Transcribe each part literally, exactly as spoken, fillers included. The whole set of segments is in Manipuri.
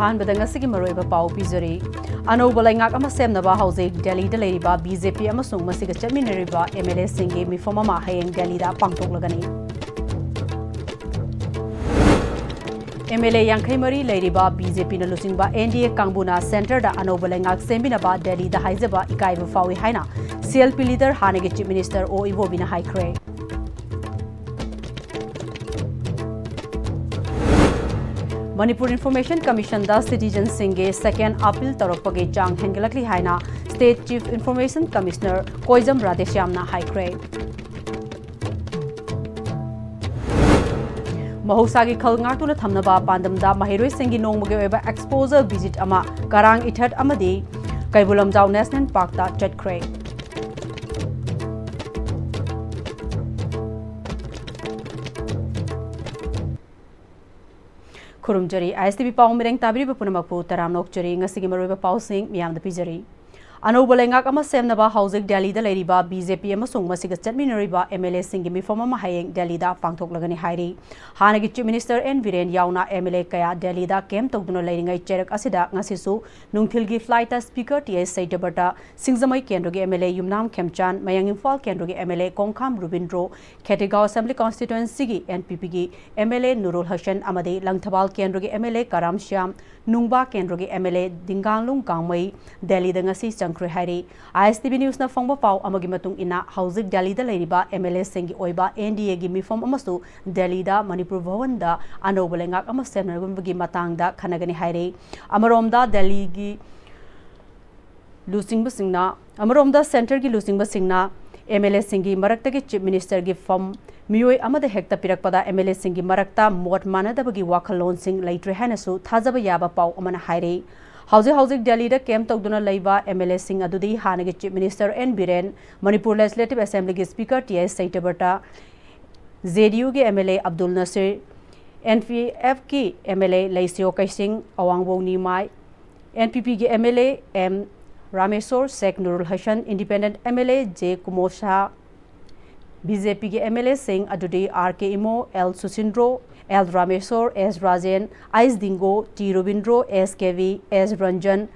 ꯑꯍꯥꯟꯕꯗ ꯉꯁꯤꯒꯤ ꯃꯔꯨꯑꯣꯏꯕ ꯄꯥꯎ ꯄꯤꯖꯔꯤ꯫ ꯑꯅꯧꯕ ꯂꯩꯉꯥꯛ ꯑꯃ ꯁꯦꯝꯅꯕ ꯍꯧꯖꯤꯛ ꯗꯦꯜꯂꯤꯗ ꯂꯩꯔꯤꯕ ꯕꯤ ꯖꯦ ꯄꯤ ꯑꯃꯁꯨꯡ ꯃꯁꯤꯒ ꯆꯠꯃꯤꯟꯅꯔꯤꯕ ꯑꯦꯝ ꯑꯦꯜ ꯑꯦꯁꯤꯡꯒꯤ ꯃꯤꯐꯝ ꯑꯃ ꯍꯌꯦꯡ ꯗꯦꯜꯂꯤꯗ ꯄꯥꯡꯊꯣꯛꯂꯒꯅꯤ꯫ ꯑꯦꯝ ꯑꯦꯜ ꯑꯦ ꯌꯥꯡꯈꯩ ꯃꯔꯤ ꯂꯩꯔꯤꯕ ꯕꯤ ꯖꯦ ꯄꯤꯅ ꯂꯨꯆꯤꯡꯕ ꯑꯦꯟ ꯗꯤ ꯑꯦ ꯀꯥꯡꯕꯨꯅ ꯁꯦꯟꯇꯔꯗ ꯑꯅꯧꯕ ꯂꯩꯉꯥꯛ ꯁꯦꯝꯕꯤꯅꯕ ꯗꯦꯜꯂꯤꯗ ꯍꯥꯏꯖꯕ ꯏꯀꯥꯏꯕ ꯐꯥꯎꯏ ꯍꯥꯏꯅ ꯁꯤ ꯑꯦꯜ ꯄꯤ ꯂꯤꯗꯔ ꯍꯥꯟꯅꯒꯤ ꯆꯤꯐ ꯃꯤꯅꯤꯁꯇꯔ ꯑꯣ ꯏꯕꯣꯕꯤꯅ ꯍꯥꯏꯈ꯭ꯔꯦ꯫ ꯃꯅꯤꯄꯨꯔ ꯏꯟꯐꯣꯔꯃꯦꯁꯟ ꯀꯃꯤꯁꯟꯗ ꯁꯤꯇꯤꯖꯟꯁꯤꯡꯒꯤ ꯁꯦꯀꯦꯟ ꯑꯄꯤꯜ ꯇꯧꯔꯛꯄꯒꯤ ꯆꯥꯡ ꯍꯦꯟꯒꯠꯂꯛꯂꯤ ꯍꯥꯏꯅ state chief information commissioner Koijam ꯔꯥꯙꯦꯁ꯭ꯌꯥꯝꯅ ꯍꯥꯏꯈ꯭ꯔꯦ꯫ ꯃꯍꯧꯁꯥꯒꯤ ꯈꯜ ꯉꯥꯛꯇꯨꯅ ꯊꯝꯅꯕ ꯄꯥꯟꯗꯝꯗ ꯃꯍꯩꯔꯣꯏꯁꯤꯡꯒꯤ ꯅꯣꯡꯃꯒꯤ ꯑꯣꯏꯕ ꯑꯦꯛꯁꯄꯣꯖꯔ ꯚꯤꯖꯤꯠ ꯑꯃ ꯀꯔꯥꯡ ꯏꯊꯠ ꯑꯃꯗꯤ ꯀꯩꯕꯨꯜ ꯂꯝꯖꯥꯎ ꯅꯦꯁꯅꯦꯜ ꯄꯥꯔꯛꯇ ꯆꯠꯈ꯭ꯔꯦ꯫ ꯈꯨꯔꯨꯝꯖꯔꯤ꯫ ꯑꯥꯏ ꯑꯦꯁ ꯇꯤ ꯚꯤ ꯄꯥꯎ ꯃꯤꯔꯦꯡ ꯇꯥꯕꯤꯔꯤꯕ ꯄꯨꯝꯅꯃꯛꯄꯨ ꯇꯔꯥꯝꯅ ꯑꯣꯛꯆꯔꯤ꯫ ꯉꯁꯤꯒꯤ ꯃꯔꯨꯑꯣꯏꯕ ꯄꯥꯎꯁꯤꯡ ꯃꯤꯌꯥꯝꯗ ꯄꯤꯖꯔꯤ꯫ ꯑꯅꯧꯕ ꯂꯩꯉꯥꯛ ꯑꯃ ꯁꯦꯝꯅꯕ ꯍꯧꯖꯤꯛ ꯗꯦꯜꯂꯤꯗ ꯂꯩꯔꯤꯕ ꯕꯤ ꯖꯦ ꯄꯤ ꯑꯃꯁꯨꯡ ꯃꯁꯤꯒ ꯆꯠꯃꯤꯟꯅꯔꯤꯕ ꯑꯦꯝ ꯑꯦꯜ ꯑꯦꯁꯤꯡꯒꯤ ꯃꯤꯐꯝ ꯑꯃ ꯍꯌꯦꯡ ꯗꯦꯜꯂꯤꯗ ꯄꯥꯡꯊꯣꯛꯂꯒꯅꯤ ꯍꯥꯏꯔꯤ꯫ ꯍꯥꯟꯅꯒꯤ ꯆꯤꯐ ꯃꯤꯅꯤꯁꯇꯔ ꯑꯦꯟ ꯕꯤꯔꯦꯟ ꯌꯥꯎꯅ ꯑꯦꯝ ꯑꯦꯜ ꯑꯦ ꯀꯌꯥ ꯗꯦꯜꯂꯤꯗ ꯀꯦꯝꯞ ꯇꯧꯗꯨꯅ ꯂꯩꯔꯤꯉꯩ ꯆꯩꯔꯛ ꯑꯁꯤꯗ ꯉꯁꯤꯁꯨ ꯅꯨꯡꯊꯤꯜꯒꯤ ꯐ꯭ꯂꯥꯏꯠꯇ speaker T H Satyabrata, Singjamei ꯀꯦꯟꯗ꯭ꯔꯒꯤ M L A Yumnam Khemchand, Mayang Imphal ꯀꯦꯟꯗ꯭ꯔꯒꯤ M L A Kongkham Robindro, Khetrigao assembly ꯀꯣꯟꯁꯇꯤꯇ꯭ꯋꯦꯟꯁꯤꯒꯤ ꯑꯦꯟ ꯄꯤ ꯄꯤꯒꯤ M L A Nurul Hassan ꯑꯃꯗꯤ ꯂꯪꯊꯕꯥꯜ ꯀꯦꯟꯗ꯭ꯔꯒꯤ M L A Karam Shyam, Nungba ꯀꯦꯟꯗ꯭ꯔꯒꯤ ꯑꯦꯝ ꯑꯦꯜ ꯑꯦ ꯗꯤꯡꯒꯥꯡꯂꯨꯡ ꯒꯥꯡꯃꯩ ꯗꯦꯜꯂꯤꯗ ꯉꯁꯤ ꯆꯪꯈ꯭ꯔꯦ ꯍꯥꯏꯔꯤ꯫ ꯑꯥꯏ ꯑꯦꯁ ꯇꯤ ꯚꯤ ꯅ꯭ꯌꯨꯁꯅ ꯐꯪꯕ ꯄꯥꯎ ꯑꯃꯒꯤ ꯃꯇꯨꯡ ꯏꯟꯅ, ꯍꯧꯖꯤꯛ ꯗꯦꯜꯂꯤꯗ ꯂꯩꯔꯤꯕ ꯑꯦꯝ ꯑꯦꯜ ꯑꯦꯁꯤꯡꯒꯤ ꯑꯣꯏꯕ ꯑꯦꯟ ꯗꯤ ꯑꯦꯒꯤ ꯃꯤꯐꯝ ꯑꯃꯁꯨ ꯗꯦꯜꯂꯤꯗ ꯃꯅꯤꯄꯨꯔ ꯚꯋꯟꯗ ꯑꯅꯧꯕ ꯂꯩꯉꯥꯛ ꯑꯃ ꯁꯦꯝꯅꯕꯒꯤ ꯃꯇꯥꯡꯗ ꯈꯟꯅꯒꯅꯤ ꯍꯥꯏꯔꯤ꯫ ꯑꯃꯔꯣꯝꯗ ꯗꯦꯜꯂꯤꯒꯤ ꯂꯨꯆꯤꯡꯕꯁꯤꯡꯅ, ꯑꯃꯔꯣꯝꯗ ꯁꯦꯟꯇꯔꯒꯤ ꯂꯨꯆꯤꯡꯕꯁꯤꯡꯅ ꯑꯦꯝ ꯑꯦꯜ ꯑꯦꯁꯤꯡꯒꯤ ꯃꯔꯛꯇꯒꯤ ꯆꯤꯐ ꯃꯤꯅꯤꯁꯇꯔꯒꯤ ꯐꯝ ꯃꯤꯑꯣꯏ ꯑꯃꯗ ꯍꯦꯛꯇ ꯄꯤꯔꯛꯄꯗ ꯑꯦꯝ ꯑꯦꯜ ꯑꯦꯁꯤꯡꯒꯤ ꯃꯔꯛꯇ ꯃꯣꯠ ꯃꯥꯟꯅꯗꯕꯒꯤ ꯋꯥꯈꯜꯂꯣꯟꯁꯤꯡ ꯂꯩꯇ꯭ꯔꯦ ꯍꯥꯏꯅꯁꯨ ꯊꯥꯖꯕ ꯌꯥꯕ ꯄꯥꯎ ꯑꯃꯅ ꯍꯥꯏꯔꯤ꯫ ꯍꯧꯖꯤꯛ ꯍꯧꯖꯤꯛ ꯗꯦꯜꯂꯤꯗ ꯀꯦꯝꯞ ꯇꯧꯗꯨꯅ ꯂꯩꯕ ꯑꯦꯝ ꯑꯦꯜ ꯑꯦꯁꯤꯡ ꯑꯗꯨꯗꯤ ꯍꯥꯟꯅꯒꯤ chief minister N Biren, Manipur legislative ꯑꯦꯁꯦꯝꯕ꯭ꯂꯤꯒꯤ speaker T H Satyabrata, J D ꯌꯨꯒꯤ M L A Abdul Nasir, N P ꯑꯦꯐꯀꯤ M L A Leishiyo Keishing, ꯑꯋꯥꯡꯕꯣꯡ ꯅꯤꯃꯥꯏ, ꯑꯦꯟ ꯄꯤ ꯄꯤꯒꯤ M L A M Rameshwar, Sheikh Nurul Hassan, independent M L A J Kumar Shah, B J ꯄꯤꯒꯤ ꯑꯦꯝ ꯑꯦꯜ ꯑꯦꯁꯤꯡ ꯑꯗꯨꯗꯤ R K Imo, L Susindro, L Rameshwar, S Rajen, ꯑꯩꯁ ꯗꯤꯡꯒꯣ, ꯇꯤ ꯔꯣꯕꯤꯟꯗ꯭ꯔꯣ, ꯑꯦꯁ ꯀꯦꯕꯤ, ꯑꯦꯁ ꯔꯟꯖꯟ,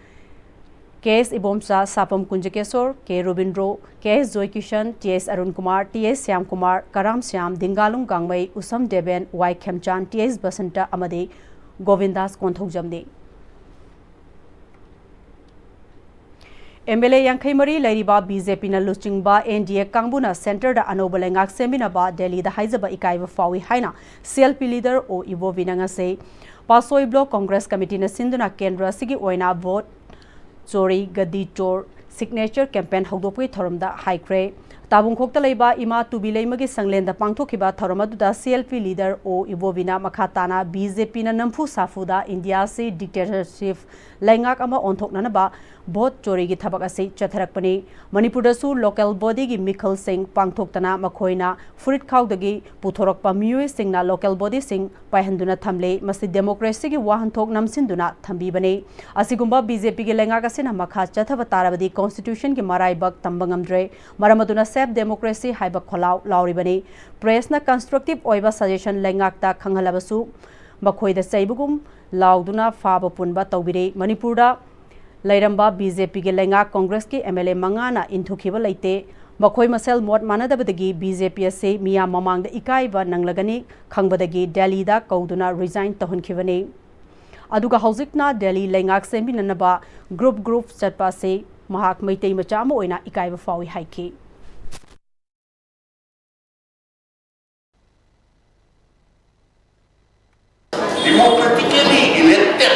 ꯀꯦ ꯑꯦꯁ ꯏꯕꯣꯝꯆꯥ, ꯁꯥꯄꯝ ꯀꯨꯟꯖꯀꯦꯁꯣꯔ, ꯀꯦ ꯔꯣꯕꯤꯟꯗ꯭ꯔꯣ, ꯀꯦ ꯑꯦꯁ ꯖꯣꯏꯀꯤꯁꯟ, ꯇꯤ ꯑꯦꯁ ꯑꯔꯨꯟ ꯀꯨꯃꯥꯔ, ꯇꯤ ꯑꯦꯁ ꯁ꯭ꯌꯥꯝ ꯀꯨꯃꯥꯔ, ꯀꯔꯥꯝ ꯁ꯭ꯌꯥꯝ, ꯗꯤꯡꯒꯥꯂꯨꯡ ꯒꯥꯡꯃꯩ, ꯎꯁꯝ ꯗꯦꯕꯦꯟ, ꯋꯥꯏ ꯈꯦꯝꯆꯥꯟ, ꯇꯤ ꯑꯦꯁ ꯕꯁꯟꯇ ꯑꯃꯗꯤ ꯒꯣꯕꯤꯟꯗꯥꯁ ꯀꯣꯟꯊꯧꯖꯝꯅꯤ꯫ ꯑꯦꯝ ꯑꯦꯜ ꯑꯦ ꯌꯥꯡꯈꯩ ꯃꯔꯤ ꯂꯩꯔꯤꯕ ꯕꯤ ꯖꯦ ꯄꯤꯅ ꯂꯨꯆꯤꯡꯕ ꯑꯦꯟ ꯗꯤ ꯑꯦ ꯀꯥꯡꯕꯨꯅ ꯁꯦꯟꯇꯔꯗ ꯑꯅꯧꯕ ꯂꯩꯉꯥꯛ ꯁꯦꯝꯃꯤꯟꯅꯕ ꯗꯦꯜꯂꯤꯗ ꯍꯥꯏꯖꯕ ꯏꯀꯥꯏꯕ ꯐꯥꯎꯏ ꯍꯥꯏꯅ ꯁꯤ ꯑꯦꯜ ꯄꯤ ꯂꯤꯗꯔ ꯑꯣ ꯏꯕꯣꯕꯤꯅ ꯉꯁꯤ ꯄꯥꯁꯣꯏ ꯕ꯭ꯂꯣꯛ ꯀꯣꯡꯒ꯭ꯔꯦꯁ ꯀꯃꯤꯇꯤꯅ ꯁꯤꯟꯗꯨꯅ ꯀꯦꯟꯗ꯭ꯔ ꯑꯁꯤꯒꯤ ꯑꯣꯏꯅ ꯚꯣꯠ ꯆꯣꯔꯤ ꯒꯗꯤ ꯆꯣꯔ ꯁꯤꯒꯅꯦꯆꯔ ꯀꯦꯝꯄꯦꯟ ꯍꯧꯗꯣꯛꯄꯒꯤ ꯊꯧꯔꯝꯗ ꯍꯥꯏꯈ꯭ꯔꯦ꯫ ꯇꯥꯕꯨꯡꯈꯣꯛꯇ ꯂꯩꯕ ꯏꯃꯥ ꯇꯨꯕꯤ ꯂꯩꯃꯒꯤ ꯁꯪꯂꯦꯟꯗ ꯄꯥꯡꯊꯣꯛꯈꯤꯕ ꯊꯧꯔꯝ ꯑꯗꯨꯗ ꯁꯤ ꯑꯦꯜ ꯄꯤ ꯂꯤꯗꯔ ꯑꯣ ꯏꯕꯣꯕꯤꯅ ꯃꯈꯥ ꯇꯥꯅ ꯕꯤ ꯖꯦ ꯄꯤꯅ ꯅꯝꯐꯨ ꯁꯥꯐꯨꯗ ꯏꯟꯗꯤꯌꯥ ꯑꯁꯤ ꯗꯤꯛꯇꯦꯇꯔꯁꯤꯞ ꯂꯩꯉꯥꯛ ꯑꯃ ꯑꯣꯟꯊꯣꯛꯅꯅꯕ ꯚꯣꯠ ꯆꯣꯔꯤꯒꯤ ꯊꯕꯛ ꯑꯁꯤ ꯆꯠꯊꯔꯛꯄꯅꯤ꯫ ꯃꯅꯤꯄꯨꯔꯗꯁꯨ ꯂꯣꯀꯦꯜ ꯕꯣꯗꯤꯒꯤ ꯃꯤꯈꯜꯁꯤꯡ ꯄꯥꯡꯊꯣꯛꯇꯅ ꯃꯈꯣꯏꯅ ꯐꯨꯔꯤꯠ ꯈꯥꯎꯗꯒꯤ ꯄꯨꯊꯣꯔꯛꯄ ꯃꯤꯑꯣꯏꯁꯤꯡꯅ ꯂꯣꯀꯦꯜ ꯕꯣꯗꯤꯁꯤꯡ ꯄꯥꯏꯍꯟꯗꯨꯅ ꯊꯝꯂꯤ꯫ ꯃꯁꯤ ꯗꯦꯃꯣꯀ꯭ꯔꯦꯁꯤꯒꯤ ꯋꯥꯍꯟꯊꯣꯛ ꯅꯝꯁꯤꯟꯗꯨꯅ ꯊꯝꯕꯤꯕꯅꯤ꯫ ꯑꯁꯤꯒꯨꯝꯕ ꯕꯤ ꯖꯦ ꯄꯤꯒꯤ ꯂꯩꯉꯥꯛ ꯑꯁꯤꯅ ꯃꯈꯥ ꯆꯠꯊꯕ ꯇꯥꯔꯕꯗꯤ ꯀꯣꯟꯁꯇꯤꯇ꯭ꯌꯨꯁꯟꯒꯤ ꯃꯔꯥꯏꯕꯛ ꯇꯝꯕ ꯉꯝꯗ꯭ꯔꯦ꯫ ꯃꯔꯝ ꯑꯗꯨꯅ ꯁꯦꯐ ꯗꯦꯃꯣꯀ꯭ꯔꯦꯁꯤ ꯍꯥꯏꯕ ꯈꯣꯜꯂꯥꯎ ꯂꯥꯎꯔꯤꯕꯅꯤ꯫ ꯄ꯭ꯔꯦꯁꯅ ꯀꯟꯁꯇ꯭ꯔꯛꯇꯤꯚ ꯑꯣꯏꯕ ꯁꯖꯦꯁꯟ ꯂꯩꯉꯥꯛꯇ ꯈꯪꯍꯜꯂꯕꯁꯨ ꯃꯈꯣꯏꯗ ꯆꯩꯕꯒꯨꯝ ꯂꯥꯎꯗꯨꯅ ꯐꯥꯕ ꯄꯨꯟꯕ ꯇꯧꯕꯤꯔꯤ꯫ ꯃꯅꯤꯄꯨꯔꯗ ꯂꯩꯔꯝꯕ ꯕꯤ ꯖꯦ ꯄꯤꯒꯤ ꯂꯩꯉꯥꯛ ꯀꯣꯡꯒ꯭ꯔꯦꯁꯀꯤ ꯑꯦꯝ ꯑꯦꯜ ꯑꯦ ꯃꯉꯥꯅ ꯏꯟꯊꯨꯈꯤꯕ ꯂꯩꯇꯦ꯫ ꯃꯈꯣꯏ ꯃꯁꯦꯜ ꯃꯣꯠ ꯃꯥꯟꯅꯗꯕꯗꯒꯤ ꯕꯤ ꯖꯦ ꯄꯤ ꯑꯁꯤ ꯃꯤꯌꯥꯝ ꯃꯃꯥꯡꯗ ꯏꯀꯥꯏꯕ ꯅꯪꯂꯒꯅꯤ ꯈꯪꯕꯗꯒꯤ ꯗꯦꯜꯂꯤꯗ ꯀꯧꯗꯨꯅ ꯔꯤꯖꯥꯏꯟ ꯇꯧꯍꯟꯈꯤꯕꯅꯤ꯫ ꯑꯗꯨꯒ ꯍꯧꯖꯤꯛꯅ ꯗꯦꯜꯂꯤ ꯂꯩꯉꯥꯛ ꯁꯦꯝꯃꯤꯟꯅꯅꯕ ꯒ꯭ꯔꯨꯞ ꯒ꯭ꯔꯨꯞ ꯆꯠꯄ ꯑꯁꯤ ꯃꯍꯥꯛ ꯃꯩꯇꯩ ꯃꯆꯥ ꯑꯃ ꯑꯣꯏꯅ ꯏꯀꯥꯏꯕ ꯐꯥꯎꯏ ꯍꯥꯏꯈꯤ꯫ Democratically elected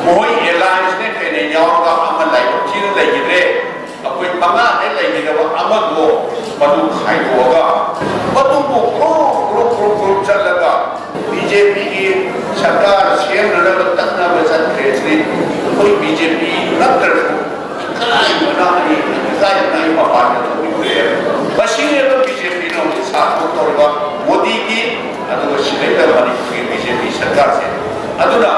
ꯃꯈꯣꯏ ꯑꯦꯂꯥꯏꯟꯁꯅꯦ ꯀꯩꯅ ꯌꯥꯎꯔꯒ ꯑꯃ ꯂꯥꯏꯕꯛ ꯊꯤꯅ ꯂꯩꯈꯤꯗ꯭ꯔꯦ꯫ ꯑꯩꯈꯣꯏ ꯃꯉꯥꯗ ꯂꯩꯒꯗꯕ ꯑꯃꯗꯣ ꯃꯗꯨ ꯈꯥꯏꯗꯣꯛꯑꯒ ꯃꯗꯨꯕꯨ ꯒ꯭ꯔꯨꯞ ꯒ꯭ꯔꯨꯞ ꯒ꯭ꯔꯨꯞ ꯒ꯭ꯔꯨꯞ ꯆꯠꯂꯒ ꯕꯤ ꯖꯦ ꯄꯤꯒꯤ ꯁꯔꯀꯥꯔ ꯁꯦꯝꯅꯅꯕ ꯇꯛꯅꯕ ꯆꯠꯈ꯭ꯔꯦ꯫ ꯁꯤꯗꯤ ꯑꯩꯈꯣꯏ ꯕꯤ ꯖꯦ ꯄꯤ ꯅꯠꯇ꯭ꯔꯁꯨ ꯏꯀꯥꯏꯕꯅ ꯑꯩ ꯏꯀꯥꯏꯕꯅ ꯑꯩ ꯃꯄꯥꯟꯗ ꯊꯣꯛꯅꯤꯡꯗ꯭ꯔꯦ꯫ ꯃꯁꯤꯅꯦꯕ ꯕꯤ ꯖꯦ ꯄꯤꯅ ꯍꯧꯖꯤꯛ ꯁꯥꯊꯣꯛ ꯇꯧꯔꯤꯕ ꯃꯣꯗꯤꯒꯤ ꯑꯗꯨꯒ ꯁꯤꯗꯩꯗ ꯃꯅꯤꯄꯨꯔꯒꯤ ꯕꯤ ꯖꯦ ꯄꯤ ꯁꯔꯀꯥꯔꯁꯦ꯫ ꯑꯗꯨꯅ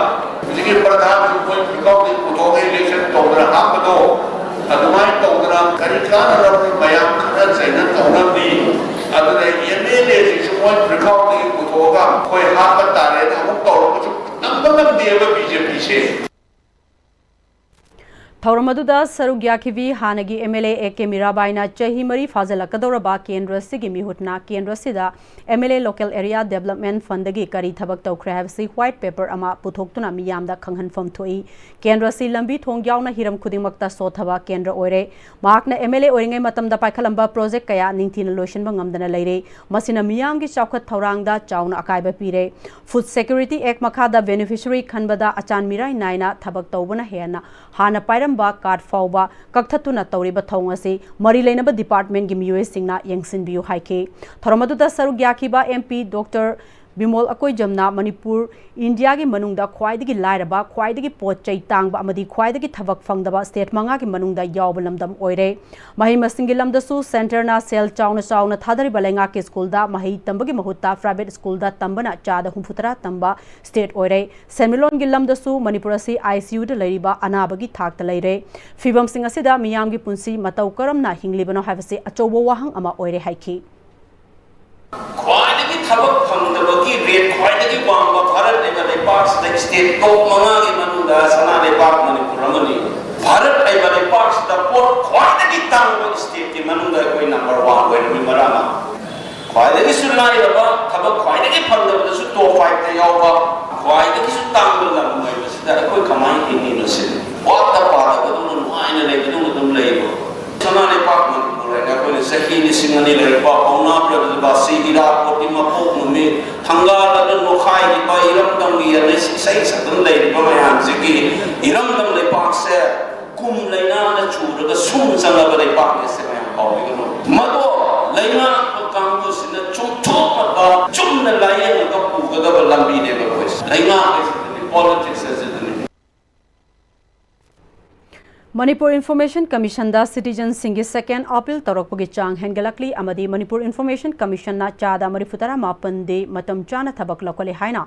ꯍꯧꯖꯤꯛꯀꯤ ꯄ꯭ꯔꯙꯥꯟꯁꯨ ꯃꯣꯏ ꯐꯤꯜ ꯑꯥꯎꯠꯇꯒꯤ ꯄꯨꯊꯣꯛꯑꯒ ꯏꯂꯦꯛꯁꯟ ꯇꯧꯗꯅ ꯍꯥꯞꯄꯗꯣ ꯑꯗꯨꯃꯥꯏꯅ ꯇꯧꯗꯅ ꯀꯔꯤ ꯀꯥꯟꯅꯔꯕꯅꯤ? ꯃꯌꯥꯝ ꯈꯠꯅ ꯆꯩꯅ ꯇꯧꯅꯕꯅꯤ꯫ ꯑꯗꯨꯅ ꯑꯦꯝ ꯑꯦꯜ ꯑꯦꯁꯤꯁꯨ ꯃꯣꯏ ꯄ꯭ꯔꯤꯈꯥꯎꯗꯒꯤ ꯄꯨꯊꯣꯛꯑꯒ ꯑꯩꯈꯣꯏ ꯍꯥꯠꯄ ꯇꯥꯔꯦꯅ ꯑꯃꯨꯛ ꯇꯧꯔꯒꯁꯨ ꯉꯝꯕ ꯉꯝꯗꯦꯕ ꯕꯤ ꯖꯦ ꯄꯤꯁꯦ꯫ ꯊꯧꯔꯝ ꯑꯗꯨꯗ ꯁꯔꯨꯛ ꯌꯥꯈꯤꯕꯤ ꯍꯥꯟꯅꯒꯤ M L A A K ꯃꯤꯔꯥꯕꯥꯏꯅ ꯆꯍꯤ ꯃꯔꯤ ꯐꯥꯖꯤꯜꯂꯛꯀꯗꯧꯔꯕ ꯀꯦꯟꯗ꯭ꯔ ꯑꯁꯤꯒꯤ ꯃꯤꯍꯨꯠꯅ ꯀꯦꯟꯗ꯭ꯔ ꯑꯁꯤꯗ M L A local area development ꯐꯟꯗꯒꯤ ꯀꯔꯤ ꯊꯕꯛ ꯇꯧꯈ꯭ꯔꯦ ꯍꯥꯏꯕꯁꯤ ꯋꯥꯏꯠ ꯄꯦꯄꯔ ꯑꯃ ꯄꯨꯊꯣꯛꯇꯨꯅ ꯃꯤꯌꯥꯝꯗ ꯈꯪꯍꯟꯐꯝ ꯊꯣꯛꯏ꯫ ꯀꯦꯟꯗ꯭ꯔ ꯑꯁꯤ ꯂꯝꯕꯤ ꯊꯣꯡ ꯌꯥꯎꯅ ꯍꯤꯔꯝ ꯈꯨꯗꯤꯡꯃꯛꯇ ꯁꯣꯠꯊꯕ ꯀꯦꯟꯗ꯭ꯔ ꯑꯣꯏꯔꯦ꯫ ꯃꯍꯥꯛꯅ ꯑꯦꯝ ꯑꯦꯜ ꯑꯦ ꯑꯣꯏꯔꯤꯉꯩ ꯃꯇꯝꯗ ꯄꯥꯏꯈꯠꯂꯝꯕ ꯄ꯭ꯔꯣꯖꯦꯛ ꯀꯌꯥ ꯅꯤꯡꯊꯤꯅ ꯂꯣꯏꯁꯤꯟꯕ ꯉꯝꯗꯅ ꯂꯩꯔꯦ꯫ ꯃꯁꯤꯅ ꯃꯤꯌꯥꯝꯒꯤ ꯆꯥꯎꯈꯠ ꯊꯧꯔꯥꯡꯗ ꯆꯥꯎꯅ ꯑꯀꯥꯏꯕ ꯄꯤꯔꯦ꯫ ꯐꯨꯗ ꯁꯦꯀ꯭ꯌꯨꯔꯤꯇꯤ ꯑꯦꯛ ꯃꯈꯥꯗ ꯕꯦꯅꯤꯐꯤꯁꯔꯤ ꯈꯟꯕꯗ ꯑꯆꯥꯟ ꯃꯤꯔꯥꯏ ꯅꯥꯏꯅ ꯊꯕꯛ ꯇꯧꯕꯅ ꯍꯦꯟꯅ ꯍꯥꯟꯅ ꯄꯥꯏꯔꯝꯕ ꯀꯥꯔꯗ ꯐꯥꯎꯕ ꯀꯛꯊꯠꯇꯨꯅ ꯇꯧꯔꯤꯕ ꯊꯧꯑꯣꯡ ꯑꯁꯤ ꯃꯔꯤ ꯂꯩꯅꯕ ꯗꯤꯄꯥꯔꯠꯃꯦꯟꯒꯤ ꯃꯤꯑꯣꯏꯁꯤꯡꯅ ꯌꯦꯡꯁꯤꯟꯕꯤꯌꯨ ꯍꯥꯏꯈꯤ꯫ ꯊꯧꯔꯝ ꯑꯗꯨꯗ ꯁꯔꯨꯛ ꯌꯥꯈꯤꯕ M P doctor Bimol ꯑꯀꯣꯏꯖꯝꯅ Manipur ꯏꯟꯗꯤꯌꯥꯒꯤ ꯃꯅꯨꯡꯗ ꯈ꯭ꯋꯥꯏꯗꯒꯤ ꯂꯥꯏꯔꯕ, ꯈ꯭ꯋꯥꯏꯗꯒꯤ ꯄꯣꯠ ꯆꯩ ꯇꯥꯡꯕ ꯑꯃꯗꯤ ꯈ꯭ꯋꯥꯏꯗꯒꯤ ꯊꯕꯛ ꯐꯪꯗꯕ ꯁ꯭ꯇꯦꯠ ꯃꯉꯥꯒꯤ ꯃꯅꯨꯡꯗ ꯌꯥꯎꯕ ꯂꯝꯗꯝ ꯑꯣꯏꯔꯦ꯫ ꯃꯍꯩ ꯃꯁꯤꯡꯒꯤ ꯂꯝꯗꯁꯨ ꯁꯦꯟꯇꯔꯅ ꯁꯦꯜ ꯆꯥꯎꯅ ꯆꯥꯎꯅ ꯊꯥꯗꯔꯤꯕ ꯂꯩꯉꯥꯛꯀꯤ ꯁ꯭ꯀꯨꯜꯗ ꯃꯍꯩ ꯇꯝꯕꯒꯤ ꯃꯍꯨꯠꯇ ꯄ꯭ꯔꯥꯏꯚꯦꯠ ꯁ꯭ꯀꯨꯜꯗ ꯇꯝꯕꯅ ꯆꯥꯗ ꯍꯨꯝꯐꯨꯇꯔꯥ ꯇꯝꯕ ꯁ꯭ꯇꯦꯠ ꯑꯣꯏꯔꯦ꯫ ꯁꯦꯟꯃꯤꯠꯂꯣꯟꯒꯤ ꯂꯝꯗꯁꯨ ꯃꯅꯤꯄꯨꯔ ꯑꯁꯤ ꯑꯥꯏ ꯁꯤ ꯌꯨꯗ ꯂꯩꯔꯤꯕ ꯑꯅꯥꯕꯒꯤ ꯊꯥꯛꯇ ꯂꯩꯔꯦ꯫ ꯐꯤꯕꯝꯁꯤꯡ ꯑꯁꯤꯗ ꯃꯤꯌꯥꯝꯒꯤ ꯄꯨꯟꯁꯤ ꯃꯇꯧ ꯀꯔꯝꯅ ꯍꯤꯡꯂꯤꯕꯅꯣ ꯍꯥꯏꯕꯁꯤ ꯑꯆꯧꯕ ꯋꯥꯍꯪ ꯑꯃ ꯑꯣꯏꯔꯦ ꯍꯥꯏꯈꯤ꯫ ꯈ꯭ꯋꯥꯏꯗꯒꯤ ꯊꯕꯛ ꯐꯪꯗꯕꯒꯤ ꯔꯦꯠ ꯈ꯭ꯋꯥꯏꯗꯒꯤ ꯋꯥꯡꯕ ꯚꯥꯔꯠ ꯍꯥꯏꯕ ꯂꯩꯄꯥꯛꯁꯤꯗ ꯁ꯭ꯇꯦꯠ ꯇꯣꯞ ꯃꯉꯥꯒꯤ ꯃꯅꯨꯡꯗ ꯁꯅꯥ ꯂꯩꯕꯥꯛ ꯃꯅꯤꯄꯨꯔ ꯑꯃꯅꯤ꯫ ꯚꯥꯔꯠ ꯍꯥꯏꯕ ꯂꯩꯄꯥꯛꯁꯤꯗ ꯄꯣꯠ ꯈ꯭ꯋꯥꯏꯗꯒꯤ ꯇꯥꯡꯕ ꯁ꯭ꯇꯦꯠꯀꯤ ꯃꯅꯨꯡꯗ ꯑꯩꯈꯣꯏ ꯅꯝꯕꯔ ꯋꯥꯟ ꯑꯣꯏꯔꯝꯃꯤ꯫ ꯃꯔꯝ ꯑꯃ, ꯈ꯭ꯋꯥꯏꯗꯒꯤꯁꯨ ꯂꯥꯏꯔꯕ, ꯊꯕꯛ ꯈ꯭ꯋꯥꯏꯗꯒꯤ ꯐꯪꯗꯕꯗꯁꯨ ꯇꯣꯞ ꯐꯥꯏꯚꯇ ꯌꯥꯎꯕ, ꯈ꯭ꯋꯥꯏꯗꯒꯤꯁꯨ ꯇꯥꯡꯕ ꯂꯝ ꯑꯣꯏꯕꯁꯤꯗ ꯑꯩꯈꯣꯏ ꯀꯃꯥꯏꯅ ꯍꯤꯡꯉꯤꯅꯣ ꯁꯤꯅꯤ꯫ ꯋꯥꯠꯇ ꯄꯥꯗꯕꯗꯧꯅ ꯅꯨꯡꯉꯥꯏꯅ ꯂꯩꯕꯗꯧꯅ ꯑꯗꯨꯝ ꯂꯩꯕ꯫ ꯁꯅꯥ ꯂꯩꯄꯥꯛ ꯃꯅꯤꯄꯨꯔ ꯍꯥꯏꯅ ꯑꯩꯈꯣꯏꯅ ꯆꯍꯤ ꯂꯤꯁꯤꯡ ꯑꯅꯤ ꯂꯩꯔꯛꯄ ꯄꯥꯎꯅꯥ ꯄ꯭ꯔꯗꯤꯕꯥꯁꯤ, ꯏꯔꯥꯕꯣꯠꯀꯤ ꯃꯄꯣꯛ ꯅꯨꯃꯤꯠ, ꯊꯪꯒꯥꯜ ꯑꯗꯨ ꯅꯣꯈꯥꯏꯈꯤꯕ, ꯏꯔꯝꯗꯝꯒꯤ ꯑꯅꯩ ꯏꯁꯩ ꯁꯛꯇꯨꯅ ꯂꯩꯔꯤꯕ ꯃꯌꯥꯝꯁꯤꯒꯤ ꯏꯔꯝꯗꯝ ꯂꯩꯄꯥꯛꯁꯦ ꯀꯨꯝ ꯂꯩꯅꯥꯅ ꯆꯨꯔꯒ ꯁꯨꯝ ꯆꯪꯂꯕ ꯂꯩꯄꯥꯛꯅꯤ꯫ ꯑꯁꯤ ꯃꯌꯥꯝ ꯀꯥꯎꯕꯤꯒꯅꯨ꯫ ꯃꯗꯣ ꯂꯩꯉꯥꯛꯄ ꯀꯥꯡꯕꯨꯁꯤꯅ ꯆꯨꯝꯊꯣꯛꯅꯕ ꯆꯨꯝꯅ ꯂꯥꯏꯌꯦꯡꯉꯒ ꯄꯨꯒꯗꯕ ꯂꯝꯕꯤꯅꯦꯕ ꯑꯩꯈꯣꯏꯁꯦ꯫ ꯂꯩꯉꯥꯛ ꯍꯥꯏꯁꯤꯗꯅꯤ, ꯄꯣꯂꯤꯇꯤꯛꯁ ꯍꯥꯏꯁꯤꯗꯅꯤ꯫ ꯃꯅꯤꯄꯨꯔ ꯏꯟꯐꯣꯔꯃꯦꯁꯟ ꯀꯃꯤꯁꯟꯗ ꯁꯤꯇꯤꯖꯟꯁꯤꯡꯒꯤ ꯁꯦꯀꯦꯟ ꯑꯄꯤꯜ ꯇꯧꯔꯛꯄꯒꯤ ꯆꯥꯡ ꯍꯦꯟꯒꯠꯂꯛꯂꯤ ꯑꯃꯗꯤ ꯃꯅꯤꯄꯨꯔ ꯏꯟꯐꯣꯔꯃꯦꯁꯟ ꯀꯃꯤꯁꯟꯅ ꯆꯥꯗ ꯃꯔꯤꯐꯨꯇꯔꯥ ꯃꯥꯄꯟꯗꯤ ꯃꯇꯝ ꯆꯥꯅ ꯊꯕꯛ ꯂꯧꯈꯠꯂꯤ ꯍꯥꯏꯅ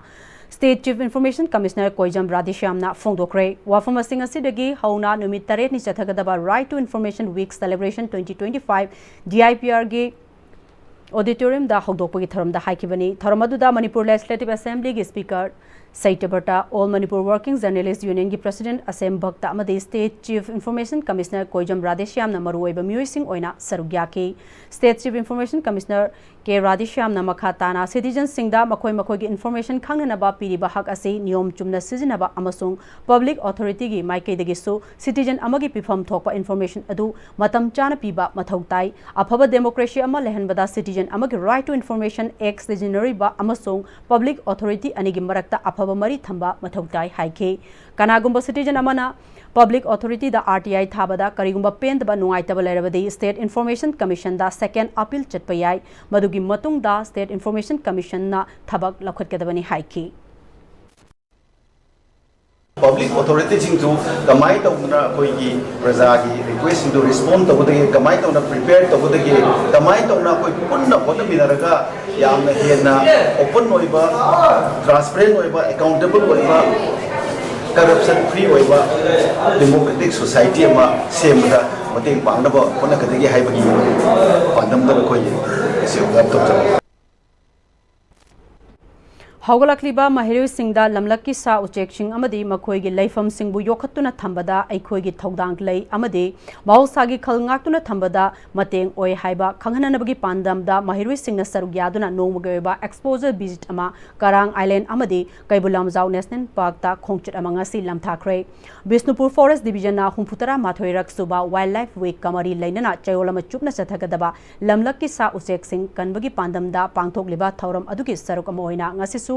state chief information commissioner Koijam ꯔꯥꯙꯦꯁ꯭ꯌꯥꯝꯅ ꯐꯣꯡꯗꯣꯛꯈ꯭ꯔꯦ꯫ ꯋꯥꯐꯝꯁꯤꯡ ꯑꯁꯤꯗꯒꯤ ꯍꯧꯅ ꯅꯨꯃꯤꯠ ꯇꯔꯦꯠꯅꯤ ꯆꯠꯊꯒꯗꯕ Right to Information Week Celebration twenty twenty-five, D I P Rꯒꯤ ꯑꯣꯗꯤꯇꯣꯔꯤꯌꯝꯗ ꯍꯧꯗꯣꯛꯄꯒꯤ ꯊꯧꯔꯝꯗ ꯍꯥꯏꯈꯤꯕꯅꯤ꯫ ꯊꯧꯔꯝ ꯑꯗꯨꯗ ꯃꯅꯤꯄꯨꯔ ꯂꯦꯖꯤꯁꯂꯦꯇꯤꯚ ꯑꯦꯁꯦꯝꯕ꯭ꯂꯤꯒꯤ speaker Satyabrata, all Manipur working journalists ꯌꯨꯅꯤꯌꯟꯒꯤ ꯄ꯭ꯔꯁꯤꯗꯦꯟꯠ ꯑꯁꯦꯝ ꯚꯛꯇ ꯑꯃꯗꯤ state chief information commissioner Koijam ꯔꯥꯙꯦꯁ꯭ꯌꯥꯝꯅ ꯃꯔꯨꯑꯣꯏꯕ ꯃꯤꯑꯣꯏꯁꯤꯡ ꯑꯣꯏꯅ ꯁꯔꯨꯛ ꯌꯥꯈꯤ꯫ State chief information commissioner K ꯔꯥꯙꯦꯁ꯭ꯌꯥꯝꯅ ꯃꯈꯥ ꯇꯥꯅ ꯁꯤꯇꯤꯖꯟꯁꯤꯡꯗ ꯃꯈꯣꯏ ꯃꯈꯣꯏꯒꯤ ꯏꯟꯐꯣꯔꯃꯦꯁꯟ ꯈꯪꯅꯅꯕ ꯄꯤꯔꯤꯕ ꯍꯛ ꯑꯁꯤ ꯅꯤꯌꯣꯝ ꯆꯨꯝꯅ ꯁꯤꯖꯤꯟꯅꯕ ꯑꯃꯁꯨꯡ ꯄꯕ꯭ꯂꯤꯛ ꯑꯣꯊꯣꯔꯤꯇꯤꯒꯤ ꯃꯥꯏꯀꯩꯗꯒꯤꯁꯨ ꯁꯤꯇꯤꯖꯟ ꯑꯃꯒꯤ ꯄꯤꯐꯝ ꯊꯣꯛꯄ ꯏꯟꯐꯣꯔꯃꯦꯁꯟ ꯑꯗꯨ ꯃꯇꯝ ꯆꯥꯅ ꯄꯤꯕ ꯃꯊꯧ ꯇꯥꯏ꯫ ꯑꯐꯕ ꯗꯦꯃꯣꯀ꯭ꯔꯦꯁꯤ ꯑꯃ ꯂꯩꯍꯟꯕꯗ ꯁꯤꯇꯤꯖꯟ ꯑꯃꯒꯤ ꯔꯥꯏꯠ ꯇꯨ ꯏꯟꯐꯣꯔꯃꯦꯁꯟ ꯑꯦꯛ ꯁꯤꯖꯤꯟꯅꯔꯤꯕ ꯑꯃꯁꯨꯡ ꯄꯕ꯭ꯂꯤꯛ ꯑꯣꯊꯣꯔꯤꯇꯤ ꯑꯅꯤꯒꯤ ꯃꯔꯛꯇ ꯑꯐꯕ ꯃꯔꯤ ꯊꯝꯕ ꯃꯊꯧ ꯇꯥꯏ ꯍꯥꯏꯈꯤ꯫ ꯀꯅꯥꯒꯨꯝꯕ ꯁꯤꯇꯤꯖꯟ ꯑꯃꯅ ꯄꯕ꯭ꯂꯤꯛ ꯑꯣꯊꯣꯔꯤꯇꯤꯗ ꯑꯥꯔ ꯇꯤ ꯑꯥꯏ ꯊꯥꯕꯗ ꯀꯔꯤꯒꯨꯝꯕ ꯄꯦꯟꯗꯕ ꯅꯨꯡꯉꯥꯏꯇꯕ ꯂꯩꯔꯕꯗꯤ ꯁ꯭ꯇꯦꯠ ꯏꯟꯐꯣꯔꯃꯦꯁꯟ ꯀꯃꯤꯁꯟꯗ ꯁꯦꯀꯦꯟ ꯑꯄꯤꯜ ꯆꯠꯄ ꯌꯥꯏ꯫ ꯃꯗꯨꯒꯤ ꯃꯇꯨꯡꯗ ꯁ꯭ꯇꯦꯠ ꯏꯟꯐꯣꯔꯃꯦꯁꯟ ꯀꯃꯤꯁꯟꯅ ꯊꯕꯛ ꯂꯧꯈꯠꯀꯗꯕꯅꯤ ꯍꯥꯏꯈꯤ꯫ ꯄꯕ꯭ꯂꯤꯛ ꯑꯣꯊꯣꯔꯤꯇꯤꯁꯤꯡꯁꯨ ꯀꯃꯥꯏꯅ ꯇꯧꯗꯅ ꯑꯩꯈꯣꯏꯒꯤ ꯄ꯭ꯔꯖꯥꯒꯤ ꯔꯤꯀ꯭ꯋꯦꯁꯁꯤꯡꯗꯨ ꯔꯦꯁꯄꯣꯟ ꯇꯧꯒꯗꯒꯦ, ꯀꯃꯥꯏꯅ ꯇꯧꯅ ꯄ꯭ꯔꯤꯄꯦꯌꯔ ꯇꯧꯒꯗꯒꯦ, ꯀꯃꯥꯏꯅ ꯇꯧꯅ ꯑꯩꯈꯣꯏ ꯄꯨꯟꯅ ꯍꯣꯠꯅꯃꯤꯟꯅꯔꯒ ꯌꯥꯝꯅ ꯍꯦꯟꯅ ꯑꯣꯄꯟ ꯑꯣꯏꯕ, ꯇ꯭ꯔꯥꯟꯁꯄꯦꯔꯦꯟ ꯑꯣꯏꯕ, ꯑꯦꯀꯥꯎꯟꯇꯦꯕꯜ ꯑꯣꯏꯕ, ꯀꯔꯞꯁꯟ ꯐ꯭ꯔꯤ ꯑꯣꯏꯕ ꯗꯦꯃꯣꯀ꯭ꯔꯦꯇꯤꯛ ꯁꯣꯁꯥꯏꯇꯤ ꯑꯃ ꯁꯦꯝꯕꯗ ꯃꯇꯦꯡ ꯄꯥꯡꯅꯕ ꯍꯣꯠꯅꯒꯗꯒꯦ ꯍꯥꯏꯕꯒꯤ ꯄꯥꯟꯗꯝꯗ ꯑꯩꯈꯣꯏ ꯉꯁꯤ ꯑꯣꯞꯖꯥꯔꯚ ꯇꯧꯖꯕꯅꯤ꯫ ꯍꯧꯒꯠꯂꯛꯂꯤꯕ ꯃꯍꯩꯔꯣꯏꯁꯤꯡꯗ ꯂꯝꯂꯛꯀꯤ ꯁꯥ ꯎꯆꯦꯛꯁꯤꯡ ꯑꯃꯗꯤ ꯃꯈꯣꯏꯒꯤ ꯂꯩꯐꯝꯁꯤꯡꯕꯨ ꯌꯣꯛꯈꯠꯇꯨꯅ ꯊꯝꯕꯗ ꯑꯩꯈꯣꯏꯒꯤ ꯊꯧꯗꯥꯡ ꯂꯩ ꯑꯃꯗꯤ ꯃꯍꯧꯁꯥꯒꯤ ꯈꯜ ꯉꯥꯛꯇꯨꯅ ꯊꯝꯕꯗ ꯃꯇꯦꯡ ꯑꯣꯏ ꯍꯥꯏꯕ ꯈꯪꯍꯟꯅꯕꯒꯤ ꯄꯥꯟꯗꯝꯗ ꯃꯍꯩꯔꯣꯏꯁꯤꯡꯅ ꯁꯔꯨꯛ ꯌꯥꯗꯨꯅ ꯅꯣꯡꯃꯒꯤ ꯑꯣꯏꯕ ꯑꯦꯛꯁꯄꯣꯖꯔ ꯚꯤꯖꯤꯠ ꯑꯃ ꯀꯔꯥꯡ ꯑꯥꯏꯂꯦꯟ ꯑꯃꯗꯤ ꯀꯩꯕꯨꯜ ꯂꯝꯖꯥꯎ ꯅꯦꯁꯅꯦꯜ ꯄꯥꯔꯛꯇ ꯈꯣꯡꯆꯠ ꯑꯃ ꯉꯁꯤ ꯂꯝꯊꯥꯈ꯭ꯔꯦ꯫ ꯕꯤꯁꯅꯨꯄꯨꯔ ꯐꯣꯔꯦꯁ꯭ꯠ ꯗꯤꯕꯤꯖꯟꯅ ꯍꯨꯝꯐꯨꯇꯔꯥ ꯃꯥꯊꯣꯏꯔꯛ ꯁꯨꯕ ꯋꯥꯏꯜꯗ ꯂꯥꯏꯐ ꯋꯤꯛꯀ ꯃꯔꯤ ꯂꯩꯅꯅ ꯆꯌꯣꯜ ꯑꯃ ꯆꯨꯞꯅ ꯆꯠꯊꯒꯗꯕ ꯂꯝꯂꯛꯀꯤ ꯁꯥ ꯎꯆꯦꯛꯁꯤꯡ ꯀꯟꯕꯒꯤ ꯄꯥꯟꯗꯝꯗ ꯄꯥꯡꯊꯣꯛꯂꯤꯕ ꯊꯧꯔꯝ ꯑꯗꯨꯒꯤ ꯁꯔꯨꯛ ꯑꯃ ꯑꯣꯏꯅ ꯉꯁꯤꯁꯨ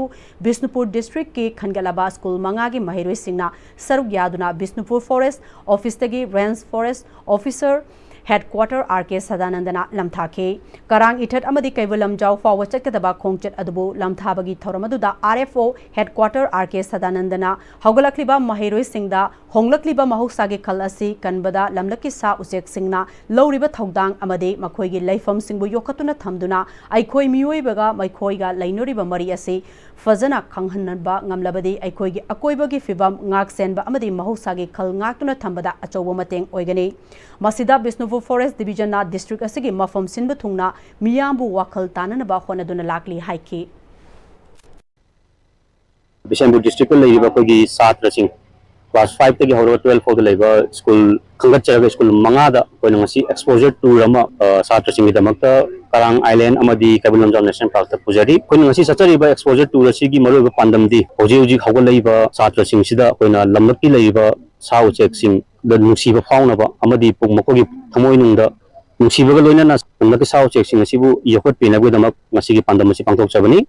ꯕꯤꯁꯅꯨꯄꯨꯔ ꯗꯤꯁꯇ꯭ꯔꯤꯛꯀꯤ ꯈꯟꯒꯠꯂꯕ ꯁ꯭ꯀꯨꯜ ꯃꯉꯥꯒꯤ ꯃꯍꯩꯔꯣꯏꯁꯤꯡꯅ ꯁꯔꯨꯛ ꯌꯥꯗꯨꯅ ꯕꯤꯁꯅꯨꯄꯨꯔ ꯐꯣꯔꯦꯁ꯭ꯠ ꯑꯣꯐꯤꯁꯇꯒꯤ range forest officer headquarter R K ꯁꯗꯥꯅꯟꯗꯅ ꯂꯝꯊꯥꯈꯤ꯫ ꯀꯔꯥꯡ ꯏꯊꯠ ꯑꯃꯗꯤ ꯀꯩꯕꯨꯜ ꯂꯝꯖꯥꯎ ꯐꯥꯎꯕ ꯆꯠꯀꯗꯕ ꯈꯣꯡꯆꯠ ꯑꯗꯨꯕꯨ ꯂꯝꯊꯥꯕꯒꯤ ꯊꯧꯔꯝ ꯑꯗꯨꯗ R F O headquarter R K ꯁꯗꯥꯅꯟꯗꯅ ꯍꯧꯒꯠꯂꯛꯂꯤꯕ ꯃꯍꯩꯔꯣꯏꯁꯤꯡꯗ ꯍꯣꯡꯂꯛꯂꯤꯕ ꯃꯍꯧꯁꯥꯒꯤ ꯈꯜ ꯑꯁꯤ ꯀꯟꯕꯗ ꯂꯝꯂꯛꯀꯤ ꯁꯥ ꯎꯆꯦꯛꯁꯤꯡꯅ ꯂꯧꯔꯤꯕ ꯊꯧꯗꯥꯡ ꯑꯃꯗꯤ ꯃꯈꯣꯏꯒꯤ ꯂꯩꯐꯝꯁꯤꯡꯕꯨ ꯌꯣꯛꯈꯠꯇꯨꯅ ꯊꯝꯗꯨꯅ ꯑꯩꯈꯣꯏ ꯃꯤꯑꯣꯏꯕꯒ ꯃꯈꯣꯏꯒ ꯂꯩꯅꯔꯤꯕ ꯃꯔꯤ ꯑꯁꯤ ꯐꯖꯅ ꯈꯪꯍꯟꯕ ꯉꯝꯂꯕꯗꯤ ꯑꯩꯈꯣꯏꯒꯤ ꯑꯀꯣꯏꯕꯒꯤ ꯐꯤꯕꯝ ꯉꯥꯛ ꯁꯦꯟꯕ ꯑꯃꯗꯤ ꯃꯍꯧꯁꯥꯒꯤ ꯈꯜ ꯉꯥꯛꯇꯨꯅ ꯊꯝꯕꯗ ꯑꯆꯧꯕ ꯃꯇꯦꯡ ꯑꯣꯏꯒꯅꯤ꯫ ꯃꯁꯤꯗ ꯕꯤꯁꯅꯨꯄꯨꯔ ꯐꯣꯔꯦꯁ ꯗꯤꯕꯤꯖꯟꯅ ꯗꯤꯁꯇ꯭ꯔꯤꯛ ꯑꯁꯤꯒꯤ ꯃꯐꯝ ꯁꯤꯟꯕ ꯊꯨꯡꯅ ꯃꯤꯌꯥꯝꯕꯨ ꯋꯥꯈꯜ ꯇꯥꯅꯅꯕ ꯍꯣꯠꯅꯗꯨꯅ ꯂꯥꯛꯂꯤ ꯍꯥꯏꯈꯤ꯫ ꯕꯤꯁꯦꯝꯄꯨꯔ ꯗꯤꯁꯇ꯭ꯔꯤꯛꯇ ꯂꯩꯔꯤꯕ ꯑꯩꯈꯣꯏꯒꯤ ꯁꯥꯇ꯭ꯔꯁꯤꯡ class five ꯇꯒꯤ ꯍꯧꯔꯒ twelve ꯐꯥꯎꯗ ꯂꯩꯕ ꯁ꯭ꯀꯨꯜ ꯈꯟꯒꯠꯆꯔꯒ ꯁ꯭ꯀꯨꯜ ꯃꯉꯥꯗ ꯑꯩꯈꯣꯏꯅ ꯉꯁꯤ exposure tour ꯑꯃ, ꯑ, ꯁꯥꯇ꯭ꯔꯁꯤꯡꯒꯤꯗꯃꯛꯇ ꯀꯔꯥꯡ Island ꯑꯃꯗꯤ ꯀꯩꯕꯨꯜ ꯂꯝꯖꯥꯎ National Park ꯇ ꯄꯨꯖꯔꯤ꯫ ꯑꯩꯈꯣꯏꯅ ꯉꯁꯤ ꯆꯠꯆꯔꯤꯕ exposure tour ꯑꯁꯤꯒꯤ ꯃꯔꯨꯑꯣꯏꯕ ꯄꯥꯟꯗꯝꯗꯤ ꯍꯧꯖꯤꯛ ꯍꯧꯖꯤꯛ ꯍꯧꯒꯠꯂꯛꯏꯕ ꯁꯥꯇ꯭ꯔꯁꯤꯡꯁꯤꯗ ꯑꯩꯈꯣꯏꯅ ꯂꯝꯂꯛꯀꯤ ꯂꯩꯔꯤꯕ ꯁꯥ ꯎꯆꯦꯛꯁꯤꯡꯗ ꯅꯨꯡꯁꯤꯕ ꯐꯥꯎꯅꯕ ꯑꯃꯗꯤ ꯄꯨꯛ-, ꯃꯈꯣꯏꯒꯤ ꯊꯃꯣꯏꯅꯨꯡꯗ ꯅꯨꯡꯁꯤꯕꯒ ꯂꯣꯏꯅꯅ ꯂꯝꯂꯛꯀꯤ ꯁꯥ ꯎꯆꯦꯛꯁꯤꯡ ꯑꯁꯤꯕꯨ ꯌꯣꯛꯈꯠꯄꯤꯅꯕꯒꯤꯗꯃꯛ ꯉꯁꯤꯒꯤ ꯄꯥꯟꯗꯝ ꯑꯁꯤ ꯄꯥꯡꯊꯣꯛꯆꯕꯅꯤ꯫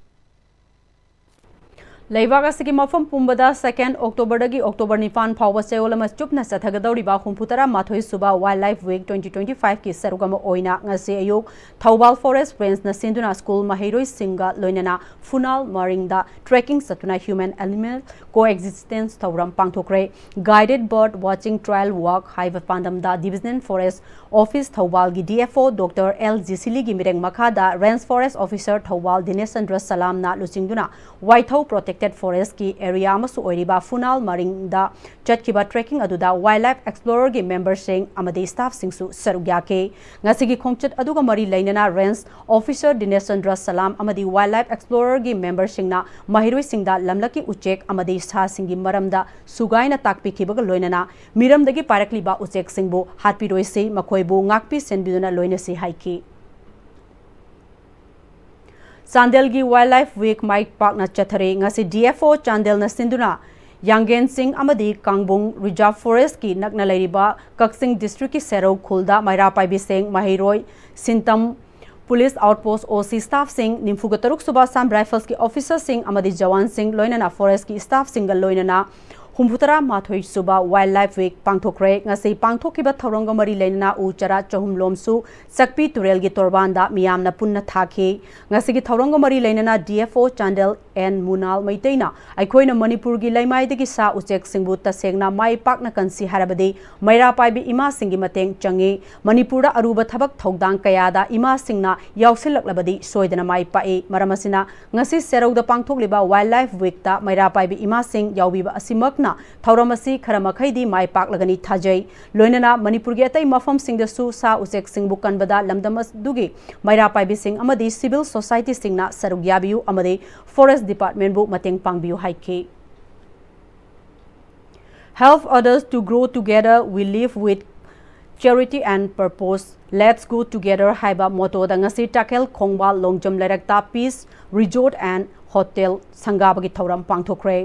ꯂꯩꯕꯥꯛ ꯑꯁꯤꯒꯤ ꯃꯐꯝ ꯄꯨꯝꯕꯗ second October ꯗꯒꯤ October ꯅꯤꯄꯥꯟ ꯐꯥꯎꯕ ꯆꯌꯣꯜ ꯑꯃ ꯆꯨꯞꯅ ꯆꯠꯊꯒꯗꯧꯔꯤꯕ ꯍꯨꯝꯐꯨ ꯇꯔꯥ ꯃꯥꯊꯣꯏ ꯁꯨꯕ Wildlife Week twenty twenty five ꯀꯤ ꯁꯔꯨꯛ ꯑꯃ ꯑꯣꯏꯅ ꯉꯁꯤ ꯑꯌꯨꯛ ꯊꯧꯕꯥꯜ Forest Range ꯅ ꯁꯤꯟꯗꯨꯅ ꯁ꯭ꯀꯨꯜ ꯃꯍꯩꯔꯣꯏꯁꯤꯡꯒ ꯂꯣꯏꯅꯅ ꯐꯨꯅꯥꯜ ꯃꯔꯤꯡꯗ trekking ꯆꯠꯇꯨꯅ human animal coexistence ꯊꯧꯔꯝ ꯄꯥꯡꯊꯣꯛꯈ꯭ꯔꯦ꯫ Guided Bird Watching Trail Walk ꯍꯥꯏꯕ ꯄꯥꯟꯗꯝꯗ Divisional Forest Office ꯊꯧꯕꯥꯜꯒꯤ D F O Doctor L ꯖꯤꯁꯤꯂꯤꯒꯤ ꯃꯤꯔꯦꯡ ꯃꯈꯥꯗ Range Forest Officer ꯊꯧꯕꯥꯜ ꯗꯤꯅꯦꯁ ꯆꯟꯗ꯭ꯔ ꯁꯂꯥꯝꯅ ꯂꯨꯆꯤꯡꯗꯨꯅ ꯋꯥꯏꯊꯧ Protected Forest ꯀꯤ area ꯑꯃꯁꯨ ꯑꯣꯏꯔꯤꯕ ꯐꯨꯅꯥꯜ ꯃꯔꯤꯡꯗ ꯆꯠꯈꯤꯕ trekking ꯑꯗꯨꯗ Wildlife Explorer ꯒꯤ member ꯁꯤꯡ ꯑꯃꯗꯤ staff ꯁꯤꯡꯁꯨ ꯁꯔꯨꯛ ꯌꯥꯈꯤ꯫ ꯉꯁꯤꯒꯤ ꯈꯣꯡꯆꯠ ꯑꯗꯨꯒ ꯃꯔꯤ ꯂꯩꯅꯅ Range Officer ꯗꯤꯅꯦꯁ ꯆꯟꯗ꯭ꯔ ꯁꯂꯥꯝ ꯑꯃꯗꯤ Wildlife Explorer ꯒꯤ member ꯁꯤꯡꯅ ꯃꯍꯩꯔꯣꯏꯁꯤꯡꯗ ꯂꯝꯂꯛꯀꯤ ꯎꯆꯦꯛ ꯑꯃꯗꯤ ꯁꯥꯁꯤꯡꯒꯤ ꯃꯔꯝꯗ ꯁꯨꯒꯥꯏꯅ ꯇꯥꯛꯄꯤꯈꯤꯕꯒ ꯂꯣꯏꯅꯅ ꯃꯤꯔꯝꯗꯒꯤ ꯄꯥꯏꯔꯛꯂꯤꯕ ꯎꯆꯦꯛꯁꯤꯡꯕꯨ ꯍꯥꯠꯄꯤꯔꯣꯏꯁꯤ, ꯃꯈꯣꯏꯕꯨ ꯉꯥꯛꯄꯤ ꯁꯦꯟꯕꯤꯗꯨꯅ ꯂꯣꯏꯅꯁꯤ ꯍꯥꯏꯈꯤ꯫ ꯆꯥꯟꯗꯦꯜꯒꯤ Wildlife Week ꯃꯥꯏ ꯄꯥꯛꯅ ꯆꯠꯊꯔꯤ꯫ ꯉꯁꯤ D F O ꯆꯥꯟꯗꯦꯜꯅ ꯁꯤꯟꯗꯨꯅ ꯌꯥꯡꯒꯦꯟꯁꯤꯡ ꯑꯃꯗꯤ ꯀꯥꯡꯕꯨꯡ Reserve Forest ꯀꯤ ꯅꯛꯅ ꯂꯩꯔꯤꯕ ꯀꯛꯆꯤꯡ district ꯀꯤ ꯁꯦꯔꯧ ꯈꯨꯜꯗ ꯃꯩꯔꯥ ꯄꯥꯏꯕꯤꯁꯤꯡ, ꯃꯍꯩꯔꯣꯏ, ꯁꯤꯟꯇꯝ, Police Outpost O C staff ꯁꯤꯡ, ꯅꯤꯐꯨꯒ ꯇꯔꯨꯛ ꯁꯨꯕ Assam Rifles ꯀꯤ officer ꯁꯤꯡ ꯑꯃꯗꯤ ꯖꯋꯥꯟꯁꯤꯡ, ꯂꯣꯏꯅꯅ forest ꯀꯤ staff ꯁꯤꯡꯒ ꯂꯣꯏꯅꯅ ꯍꯨꯝꯐꯨ ꯇꯔꯥ ꯃꯥꯊꯣꯏ ꯁꯨꯕ Wildlife Week ꯄꯥꯡꯊꯣꯛꯈ꯭ꯔꯦ꯫ ꯉꯁꯤ ꯄꯥꯡꯊꯣꯛꯈꯤꯕ ꯊꯧꯔꯝꯒ ꯃꯔꯤ ꯂꯩꯅꯅ ꯎ ꯆꯥꯔꯥ ꯆꯍꯨꯝ ꯂꯣꯝꯁꯨ ꯆꯛꯄꯤ ꯇꯨꯔꯦꯜꯒꯤ ꯇꯣꯔꯕꯥꯟꯗ ꯃꯤꯌꯥꯝꯅ ꯄꯨꯟꯅ ꯊꯥꯈꯤ꯫ ꯉꯁꯤꯒꯤ ꯊꯧꯔꯝꯒ ꯃꯔꯤ ꯂꯩꯅꯅ D F O Chandel N Munal ꯃꯩꯇꯩꯅ, ꯑꯩꯈꯣꯏꯅ ꯃꯅꯤꯄꯨꯔꯒꯤ ꯂꯩꯃꯥꯏꯗꯒꯤ ꯁꯥ ꯎꯆꯦꯛꯁꯤꯡꯕꯨ ꯇꯁꯦꯡꯅ ꯃꯥꯏ ꯄꯥꯛꯅ ꯀꯟꯁꯤ ꯍꯥꯏꯔꯕꯗꯤ ꯃꯩꯔꯥ ꯄꯥꯏꯕꯤ ꯏꯃꯥꯁꯤꯡꯒꯤ ꯃꯇꯦꯡ ꯆꯪꯏ꯫ ꯃꯅꯤꯄꯨꯔꯗ ꯑꯔꯨꯕ ꯊꯕꯛ ꯊꯧꯗꯥꯡ ꯀꯌꯥꯗ ꯏꯃꯥꯁꯤꯡꯅ ꯌꯥꯎꯁꯤꯜꯂꯛꯂꯕꯗꯤ ꯁꯣꯏꯗꯅ ꯃꯥꯏ ꯄꯥꯛꯏ꯫ ꯃꯔꯝ ꯑꯁꯤꯅ ꯉꯁꯤ ꯁꯦꯔꯧꯗ ꯄꯥꯡꯊꯣꯛꯂꯤꯕ Wildlife Weekꯇ ꯃꯩꯔꯥ ꯄꯥꯏꯕꯤ ꯏꯃꯥꯁꯤꯡ ꯌꯥꯎꯕꯤꯕ ꯑꯁꯤꯃꯛꯅ ꯊꯧꯔꯝ ꯑꯁꯤ ꯈꯔ ꯃꯈꯩꯗꯤ ꯃꯥꯏ ꯄꯥꯛꯂꯒꯅꯤ ꯊꯥꯖꯩ꯫ ꯂꯣꯏꯅꯅ ꯃꯅꯤꯄꯨꯔꯒꯤ ꯑꯇꯩ ꯃꯐꯝꯁꯤꯡꯗꯁꯨ ꯁꯥ ꯎꯆꯦꯛꯁꯤꯡꯕꯨ ꯀꯟꯕꯗ ꯂꯝꯗꯝ ꯑꯗꯨꯒꯤ ꯃꯩꯔꯥ ꯄꯥꯏꯕꯤꯁꯤꯡ ꯑꯃꯗꯤ civil societyꯁꯤꯡꯅ ꯁꯔꯨꯛ ꯌꯥꯕꯤꯌꯨ ꯑꯃꯗꯤ Forest Departmentꯕꯨ ꯃꯇꯦꯡ ꯄꯥꯡꯕꯤꯌꯨ ꯍꯥꯏꯈꯤ꯫ Help others to grow together, we live with charity and purpose, let's go together ꯍꯥꯏꯕ mottoꯗ ꯉꯁꯤ ꯇꯥꯀꯦꯜ ꯈꯣꯡꯕꯥꯜ Longjam ꯂꯩꯔꯛꯇ Peace Resort and Hotel ꯁꯪꯒꯥꯕꯒꯤ ꯊꯧꯔꯝ ꯄꯥꯡꯊꯣꯛꯈ꯭ꯔꯦ꯫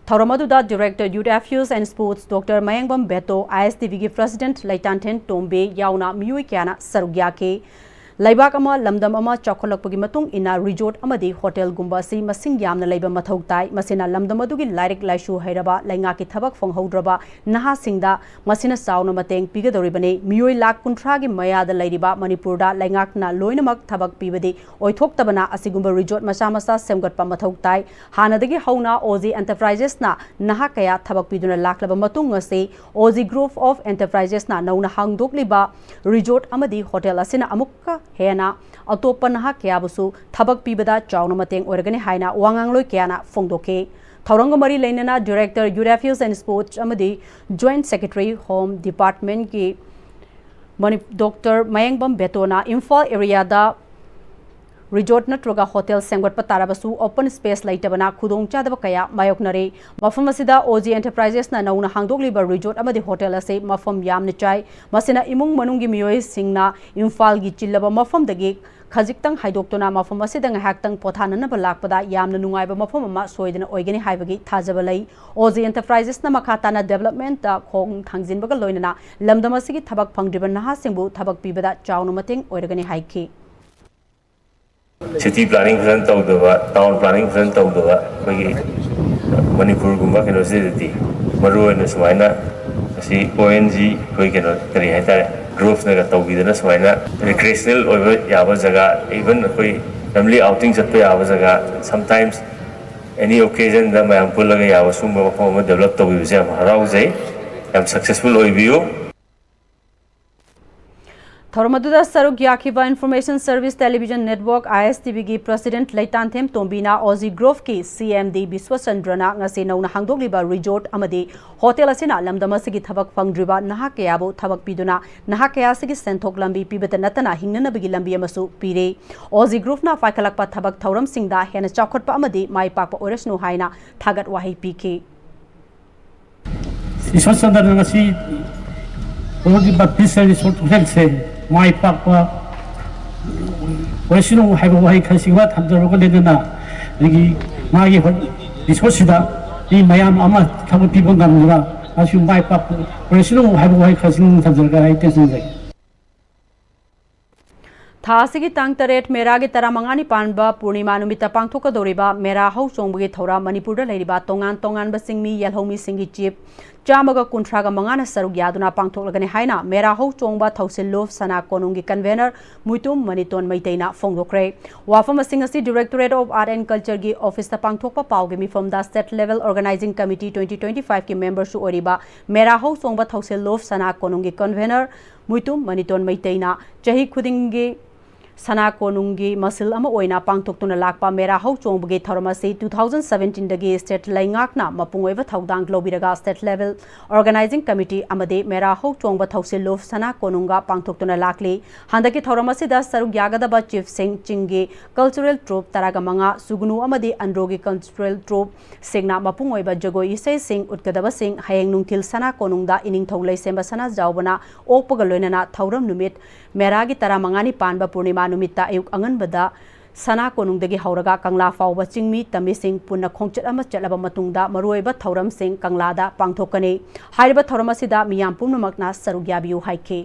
ꯊꯧꯔꯝ ꯑꯗꯨꯗ Director Youth Affairs and Sports Doctor Mayengbam ꯕꯦꯇꯣ, ISTVꯒꯤ President ꯂꯩꯇꯥꯟꯊꯦꯟ ꯇꯣꯝꯕꯤ ꯌꯥꯎꯅ ꯃꯤꯑꯣꯏ ꯀꯌꯥꯅ ꯁꯔꯨꯛ ꯌꯥꯈꯤ꯫ ꯂꯩꯕꯥꯛ ꯑꯃ, ꯂꯝꯗꯝ ꯑꯃ ꯆꯥꯎꯈꯠꯂꯛꯄꯒꯤ ꯃꯇꯨꯡ ꯏꯟꯅ resort ꯑꯃꯗꯤ hotelꯒꯨꯝꯕ ꯑꯁꯤ ꯃꯁꯤꯡ ꯌꯥꯝꯅ ꯂꯩꯕ ꯃꯊꯧ ꯇꯥꯏ꯫ ꯃꯁꯤꯅ ꯂꯝꯗꯝ ꯑꯗꯨꯒꯤ ꯂꯥꯏꯔꯤꯛ ꯂꯥꯏꯁꯨ ꯍꯩꯔꯕ, ꯂꯩꯉꯥꯛꯀꯤ ꯊꯕꯛ ꯐꯪꯍꯧꯗ꯭ꯔꯕ ꯅꯍꯥꯁꯤꯡꯗ ꯃꯁꯤꯅ ꯆꯥꯎꯅ ꯃꯇꯦꯡ ꯄꯤꯒꯗꯧꯔꯤꯕꯅꯤ꯫ ꯃꯤꯑꯣꯏ ꯂꯥꯈ ꯀꯨꯟꯊ꯭ꯔꯥꯒꯤ ꯃꯌꯥꯗ ꯂꯩꯔꯤꯕ ꯃꯅꯤꯄꯨꯔꯗ ꯂꯩꯉꯥꯛꯅ ꯂꯣꯏꯅꯃꯛ ꯊꯕꯛ ꯄꯤꯕꯗꯤ ꯑꯣꯏꯊꯣꯛꯇꯕꯅ ꯑꯁꯤꯒꯨꯝꯕ resort ꯃꯆꯥ ꯃꯆꯥ ꯁꯦꯝꯒꯠꯄ ꯃꯊꯧ ꯇꯥꯏ꯫ ꯍꯥꯟꯅꯗꯒꯤ ꯍꯧꯅ OG Enterprisesꯅ ꯅꯍꯥ ꯀꯌꯥ ꯊꯕꯛ ꯄꯤꯗꯨꯅ ꯂꯥꯛꯂꯕ ꯃꯇꯨꯡ ꯉꯁꯤ OG Group of Enterprisesꯅ ꯅꯧꯅ ꯍꯥꯡꯗꯣꯛꯂꯤꯕ resort ꯑꯃꯗꯤ hotel ꯑꯁꯤꯅ ꯑꯃꯨꯛꯀ ꯍꯦꯟꯅ ꯑꯇꯣꯞꯄ ꯅꯍꯥ ꯀꯌꯥꯕꯨꯁꯨ ꯊꯕꯛ ꯄꯤꯕꯗ ꯆꯥꯎꯅ ꯃꯇꯦꯡ ꯑꯣꯏꯔꯒꯅꯤ ꯍꯥꯏꯅ ꯋꯥꯉꯥꯡꯂꯣꯏ ꯀꯌꯥꯅ ꯐꯣꯡꯗꯣꯛꯈꯤ꯫ ꯊꯧꯔꯝꯒ ꯃꯔꯤ ꯂꯩꯅꯅ Director Youth Affairs and Sports ꯑꯃꯗꯤ Joint Secretary Home Departmentꯀꯤ ꯃꯅꯤ-, Doctor ꯃꯌꯦꯡꯕꯝ ꯕꯦꯇꯣꯅ ꯏꯝꯐꯥꯜ areaꯗ resort ꯅꯠꯇ꯭ꯔꯒ hotel ꯁꯦꯝꯒꯠꯄ ꯇꯥꯔꯕꯁꯨ open space ꯂꯩꯇꯕꯅ ꯈꯨꯗꯣꯡꯆꯥꯗꯕ ꯀꯌꯥ ꯃꯥꯌꯣꯛꯅꯔꯤ꯫ ꯃꯐꯝ ꯑꯁꯤꯗ OG Enterprisesꯅ ꯅꯧꯅ ꯍꯥꯡꯗꯣꯛꯂꯤꯕ resort ꯑꯃꯗꯤ hotel ꯑꯁꯤ ꯃꯐꯝ ꯌꯥꯝꯅ ꯆꯥꯏ꯫ ꯃꯁꯤꯅ ꯏꯃꯨꯡ ꯃꯅꯨꯡꯒꯤ ꯃꯤꯑꯣꯏꯁꯤꯡꯅ ꯏꯝꯐꯥꯜꯒꯤ ꯆꯤꯜꯂꯕ ꯃꯐꯝꯗꯒꯤ ꯈꯖꯤꯛꯇꯪ ꯍꯥꯏꯗꯣꯛꯇꯨꯅ ꯃꯐꯝ ꯑꯁꯤꯗ ꯉꯥꯏꯍꯥꯛꯇꯪ ꯄꯣꯊꯥꯅꯅꯕ ꯂꯥꯛꯄꯗ ꯌꯥꯝꯅ ꯅꯨꯡꯉꯥꯏꯕ ꯃꯐꯝ ꯑꯃ ꯁꯣꯏꯗꯅ ꯑꯣꯏꯒꯅꯤ ꯍꯥꯏꯕꯒꯤ ꯊꯥꯖꯕ ꯂꯩ꯫ OG Enterprisesꯅ ꯃꯈꯥ ꯇꯥꯅ developmentꯇ ꯈꯣꯡ ꯊꯥꯡꯖꯤꯟꯕꯒ ꯂꯣꯏꯅꯅ ꯂꯝꯗꯝ ꯑꯁꯤꯒꯤ ꯊꯕꯛ ꯐꯪꯗ꯭ꯔꯤꯕ ꯅꯍꯥꯁꯤꯡꯕꯨ ꯊꯕꯛ ꯄꯤꯕꯗ ꯆꯥꯎꯅ ꯃꯇꯦꯡ ꯑꯣꯏꯔꯒꯅꯤ ꯍꯥꯏꯈꯤ꯫ City planning ꯐꯖꯅ ꯇꯧꯗꯕ, town planning ꯐꯖꯅ ꯇꯧꯗꯕ ꯑꯩꯈꯣꯏꯒꯤ ꯃꯅꯤꯄꯨꯔꯒꯨꯝꯕ ꯀꯩꯅꯣꯁꯤꯗꯗꯤ ꯃꯔꯨ ꯑꯣꯏꯅ ꯁꯨꯃꯥꯏꯅ ꯑꯁꯤ ONG ꯑꯩꯈꯣꯏ ꯀꯩꯅꯣ ꯀꯔꯤ ꯍꯥꯏꯇꯥꯔꯦ, Groveꯅꯒ ꯇꯧꯕꯤꯗꯅ ꯁꯨꯃꯥꯏꯅ recreational ꯑꯣꯏꯕ ꯌꯥꯕ ꯖꯒꯥ, even ꯑꯩꯈꯣꯏ Family outing ꯆꯠꯄ ꯌꯥꯕ ꯖꯒꯥ, sometimes any occasionꯗ ꯃꯌꯥꯝ ꯄꯨꯜꯂꯒ ꯌꯥꯕ ꯁꯨꯝꯕ ꯃꯐꯝ ꯑꯃ develop ꯇꯧꯕꯤꯕꯁꯦ ꯌꯥꯝ ꯍꯔꯥꯎꯖꯩ꯫ ꯌꯥꯝ successful ꯑꯣꯏꯕꯤꯌꯨ꯫ ꯊꯧꯔꯝ ꯑꯗꯨꯗ ꯁꯔꯨꯛ ꯌꯥꯈꯤꯕ Information Service Television Network, ISTVꯒꯤ President ꯂꯩꯇꯥꯟꯊꯦꯝ ꯇꯣꯝꯕꯤꯅ Ozigroveꯀꯤ CMD ꯕꯤꯁ꯭ꯋꯆꯟꯗ꯭ꯔꯅ ꯉꯁꯤ ꯅꯧꯅ ꯍꯥꯡꯗꯣꯛꯂꯤꯕ resort ꯑꯃꯗꯤ hotel ꯑꯁꯤꯅ ꯂꯝꯗꯝ ꯑꯁꯤꯒꯤ ꯊꯕꯛ ꯐꯪꯗ꯭ꯔꯤꯕ ꯅꯍꯥ ꯀꯌꯥꯕꯨ ꯊꯕꯛ ꯄꯤꯗꯨꯅ ꯅꯍꯥ ꯀꯌꯥ ꯑꯁꯤꯒꯤ ꯁꯦꯟꯊꯣꯛ ꯂꯝꯕꯤ ꯄꯤꯕꯇ ꯅꯠꯇꯅ ꯍꯤꯡꯅꯅꯕꯒꯤ ꯂꯝꯕꯤ ꯑꯃꯁꯨ ꯄꯤꯔꯦ꯫ Ozigroveꯅ ꯄꯥꯏꯈꯠꯂꯛꯄ ꯊꯕꯛ ꯊꯧꯔꯝꯁꯤꯡꯗ ꯍꯦꯟꯅ ꯆꯥꯎꯈꯠꯄ ꯑꯃꯗꯤ ꯃꯥꯏ ꯄꯥꯛꯄ ꯑꯣꯏꯔꯁꯅꯨ ꯍꯥꯏꯅ ꯊꯥꯒꯠ ꯋꯥꯍꯩ ꯄꯤꯈꯤ꯫ ꯏꯁ꯭ꯋꯔ ꯆꯟꯗ꯭ꯔꯅ ꯉꯁꯤ ꯍꯧꯔꯛꯂꯤꯕ Beach Resort Hotelꯁꯦ ꯃꯥꯏ ꯄꯥꯛꯄ ꯑꯣꯏꯁꯅꯨ ꯍꯥꯏꯕ ꯋꯥꯍꯩ ꯈꯔꯁꯤꯒ ꯊꯝꯖꯔꯒ ꯂꯣꯏꯅꯅ ꯑꯩꯒꯤ ꯃꯥꯒꯤ ꯍꯣ-, resortꯁꯤꯗ ꯃꯤ ꯃꯌꯥꯝ ꯑꯃ ꯊꯕꯛ ꯄꯤꯕ ꯉꯝꯗꯨꯅ ꯃꯁꯤ ꯃꯥꯏ ꯄꯥꯛꯄ ꯑꯣꯏꯁꯅꯨ ꯍꯥꯏꯕ ꯋꯥꯍꯩ ꯈꯔꯁꯤ ꯊꯝꯖꯔꯒ ꯑꯩ ꯇꯦꯟꯁꯤꯟꯖꯒꯦ꯫ ꯊꯥ ꯑꯁꯤꯒꯤ ꯇꯥꯡ ꯇꯔꯦꯠ, ꯃꯦꯔꯥꯒꯤ ꯇꯔꯥꯃꯉꯥꯅꯤ ꯄꯥꯟꯕ ꯄꯨꯔꯅꯤꯃꯥ ꯅꯨꯃꯤꯠꯇ ꯄꯥꯡꯊꯣꯛꯀꯗꯧꯔꯤꯕ ꯃꯦꯔꯥ ꯍꯧ ꯆꯣꯡꯕꯒꯤ ꯊꯧꯔꯝ ꯃꯅꯤꯄꯨꯔꯗ ꯂꯩꯔꯤꯕ ꯇꯣꯉꯥꯟ ꯇꯣꯉꯥꯟꯕ ꯆꯤꯡꯃꯤ ꯌꯦꯜꯍꯧꯃꯤꯁꯤꯡꯒꯤ ꯆꯤꯞ ꯆꯥꯝꯃꯒ ꯀꯨꯟꯊ꯭ꯔꯥꯒ ꯃꯉꯥꯅ ꯁꯔꯨꯛ ꯌꯥꯗꯨꯅ ꯄꯥꯡꯊꯣꯛꯂꯒꯅꯤ ꯍꯥꯏꯅ ꯃꯦꯔꯥ ꯍꯧ ꯆꯣꯡꯕ ꯊꯧꯁꯤꯜꯂꯨ ꯁꯅꯥ ꯀꯣꯅꯨꯡꯒꯤ convener ꯃꯨꯏꯇꯨꯝ ꯃꯅꯤꯇꯣꯟ ꯃꯩꯇꯩꯅ ꯐꯣꯡꯗꯣꯛꯈ꯭ꯔꯦ꯫ ꯋꯥꯐꯝ ꯑꯁꯤꯡ ꯑꯁꯤ Directorate of Art and Cultureꯒꯤ officeꯇ ꯄꯥꯡꯊꯣꯛꯄ ꯄꯥꯎꯒꯤ ꯃꯤꯐꯝꯗ state level organizing committee twenty twenty fiveꯀꯤ memberꯁꯨ ꯑꯣꯏꯔꯤꯕ ꯃꯦꯔꯥ ꯍꯧ ꯆꯣꯡꯕ ꯊꯧꯁꯤꯜꯂꯨ ꯁꯅꯥ ꯀꯣꯅꯨꯡꯒꯤ convener ꯃꯨꯏꯇꯨꯝ ꯃꯅꯤꯇꯣꯟ ꯃꯩꯇꯩꯅ ꯆꯍꯤ ꯈꯨꯗꯤꯡꯒꯤ ꯁꯅꯥ ꯀꯣꯅꯨꯡꯒꯤ ꯃꯁꯤꯜ ꯑꯃ ꯑꯣꯏꯅ ꯄꯥꯡꯊꯣꯛꯇꯨꯅ ꯂꯥꯛꯄ ꯃꯦꯔꯥ ꯍꯧ ꯆꯣꯡꯕꯒꯤ ꯊꯧꯔꯝ ꯑꯁꯤ two thousand seventeenꯗꯒꯤ state ꯂꯩꯉꯥꯛꯅ ꯃꯄꯨꯡ ꯑꯣꯏꯕ ꯊꯧꯗꯥꯡ ꯂꯧꯕꯤꯔꯒ state level organizing committee ꯑꯃꯗꯤ ꯃꯦꯔꯥ ꯍꯧ ꯆꯣꯡꯕ ꯊꯧꯁꯤꯜꯂꯨ ꯁꯅꯥ ꯀꯣꯅꯨꯡꯒ ꯄꯥꯡꯊꯣꯛꯇꯨꯅ ꯂꯥꯛꯂꯤ꯫ ꯍꯟꯗꯛꯀꯤ ꯊꯧꯔꯝ ꯑꯁꯤꯗ ꯁꯔꯨꯛ ꯌꯥꯒꯗꯕ chiefꯁꯤꯡ ꯆꯤꯡꯒꯤ cultural troupe ꯇꯔꯥꯒ ꯃꯉꯥ, ꯁꯨꯒꯅꯨ ꯑꯃꯗꯤ ꯑꯟꯗ꯭ꯔꯣꯒꯤ cultural troupeꯁꯤꯡꯅ ꯃꯄꯨꯡ ꯑꯣꯏꯕ ꯖꯒꯣꯏ ꯏꯁꯩꯁꯤꯡ ꯎꯠꯀꯗꯕꯁꯤꯡ ꯍꯌꯦꯡ ꯅꯨꯡꯊꯤꯜ ꯁꯅꯥ ꯀꯣꯅꯨꯡꯗ ꯏꯅꯤꯡꯊꯧ ꯂꯩꯁꯦꯝꯕ ꯁꯅꯥꯖꯥꯎꯕꯅ ꯑꯣꯛꯄꯒ ꯂꯣꯏꯅꯅ ꯊꯧꯔꯝ ꯅꯨꯃꯤꯠ ꯃꯦꯔꯥꯒꯤ ꯇꯔꯥꯃꯉꯥꯅꯤ ꯄꯥꯟꯕ ꯄꯨꯔꯅꯤꯃꯥ ꯅꯨꯃꯤꯠꯇ ꯑꯌꯨꯛ ꯑꯉꯟꯕꯗ ꯁꯅꯥ ꯀꯣꯅꯨꯡꯗꯒꯤ ꯍꯧꯔꯒ ꯀꯪꯂꯥ ꯐꯥꯎꯕ ꯆꯤꯡꯃꯤ ꯇꯝꯃꯤꯁꯤꯡ ꯄꯨꯟꯅ ꯈꯣꯡꯆꯠ ꯑꯃ ꯆꯠꯂꯕ ꯃꯇꯨꯡꯗ ꯃꯔꯨꯑꯣꯏꯕ ꯊꯧꯔꯝꯁꯤꯡ ꯀꯪꯂꯥꯗ ꯄꯥꯡꯊꯣꯛꯀꯅꯤ꯫ ꯍꯥꯏꯔꯤꯕ ꯊꯧꯔꯝ ꯑꯁꯤꯗ ꯃꯤꯌꯥꯝ ꯄꯨꯝꯅꯃꯛꯅ ꯁꯔꯨꯛ ꯌꯥꯕꯤꯌꯨ ꯍꯥꯏꯈꯤ꯫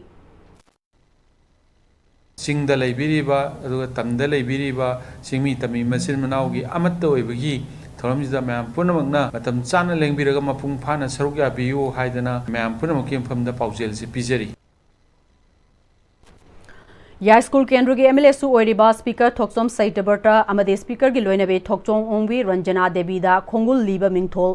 ꯆꯤꯡꯗ ꯂꯩꯕꯤꯔꯤꯕ ꯑꯗꯨꯒ ꯇꯝꯗ ꯂꯩꯕꯤꯔꯤꯕ ꯆꯤꯡꯃꯤ ꯇꯝꯃꯤ ꯃꯆꯤꯟ ꯃꯅꯥꯎꯒꯤ ꯑꯃꯠꯇ ꯑꯣꯏꯕꯒꯤ ꯊꯧꯔꯝꯁꯤꯗ ꯃꯌꯥꯝ ꯄꯨꯝꯅꯃꯛꯅ ꯃꯇꯝ ꯆꯥꯅ ꯂꯦꯡꯕꯤꯔꯒ ꯃꯄꯨꯡ ꯐꯥꯅ ꯁꯔꯨꯛ ꯌꯥꯕꯤꯌꯨ ꯍꯥꯏꯗꯅ ꯃꯌꯥꯝ ꯄꯨꯝꯅꯃꯛꯀꯤ ꯃꯐꯝꯗ ꯄꯥꯎꯖꯦꯜꯁꯤ ꯄꯤꯖꯔꯤ꯫ ꯌꯥꯏꯁ꯭ꯀꯨꯜ ꯀꯦꯟꯗ꯭ꯔꯒꯤ ꯑꯦꯝ ꯑꯦꯜ ꯑꯦꯁꯨ ꯑꯣꯏꯔꯤꯕ ꯁ꯭ꯄꯤꯀꯔ ꯊꯣꯛꯆꯣꯝ ꯁꯩꯇꯕ꯭ꯔꯇ ꯑꯃꯗꯤ ꯁ꯭ꯄꯤꯀꯔꯒꯤ ꯂꯣꯏꯅꯕꯤ ꯊꯣꯛꯆꯣꯝ ꯑꯣꯡꯕꯤ ꯔꯟꯖꯅꯥ ꯗꯦꯕꯤꯗ ꯈꯣꯡꯒꯨꯜ ꯂꯤꯕ ꯃꯤꯡꯊꯣꯜ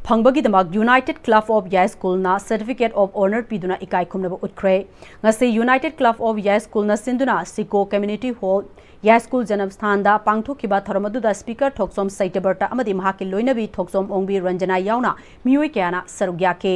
ꯐꯪꯕꯒꯤꯗꯃꯛ ꯌꯨꯅꯥꯏꯇꯦꯗ ꯀ꯭ꯂꯕ ꯑꯣꯐ ꯌꯥꯏꯁ꯭ꯀꯨꯜꯅ ꯁꯔꯇꯤꯐꯤꯀꯦꯠ ꯑꯣꯐ ꯑꯣꯅꯔ ꯄꯤꯗꯨꯅ ꯏꯀꯥꯏ ꯈꯨꯝꯅꯕ ꯎꯠꯈ꯭ꯔꯦ꯫ ꯉꯁꯤ ꯌꯨꯅꯥꯏꯇꯦꯗ ꯀ꯭ꯂꯕ ꯑꯣꯐ ꯌꯥꯏꯁ꯭ꯀꯨꯜꯅ ꯁꯤꯟꯗꯨꯅ ꯁꯤꯀꯣ ꯀꯝꯃ꯭ꯌꯨꯅꯤꯇꯤ ꯍꯣꯜ, ꯌꯥꯏꯁ꯭ꯀꯨꯜ ꯖꯅꯝꯁꯊꯥꯟꯗ ꯄꯥꯡꯊꯣꯛꯈꯤꯕ ꯊꯧꯔꯝ ꯑꯗꯨꯗ ꯁ꯭ꯄꯤꯀꯔ ꯊꯣꯛꯆꯣꯝ ꯁꯩꯇꯕ꯭ꯔꯇ ꯑꯃꯗꯤ ꯃꯍꯥꯛꯀꯤ ꯂꯣꯏꯅꯕꯤ ꯊꯣꯛꯆꯣꯝ ꯑꯣꯡꯕꯤ ꯔꯟꯖꯅꯥ ꯌꯥꯎꯅ ꯃꯤꯑꯣꯏ ꯀꯌꯥꯅ ꯁꯔꯨꯛ ꯌꯥꯈꯤ꯫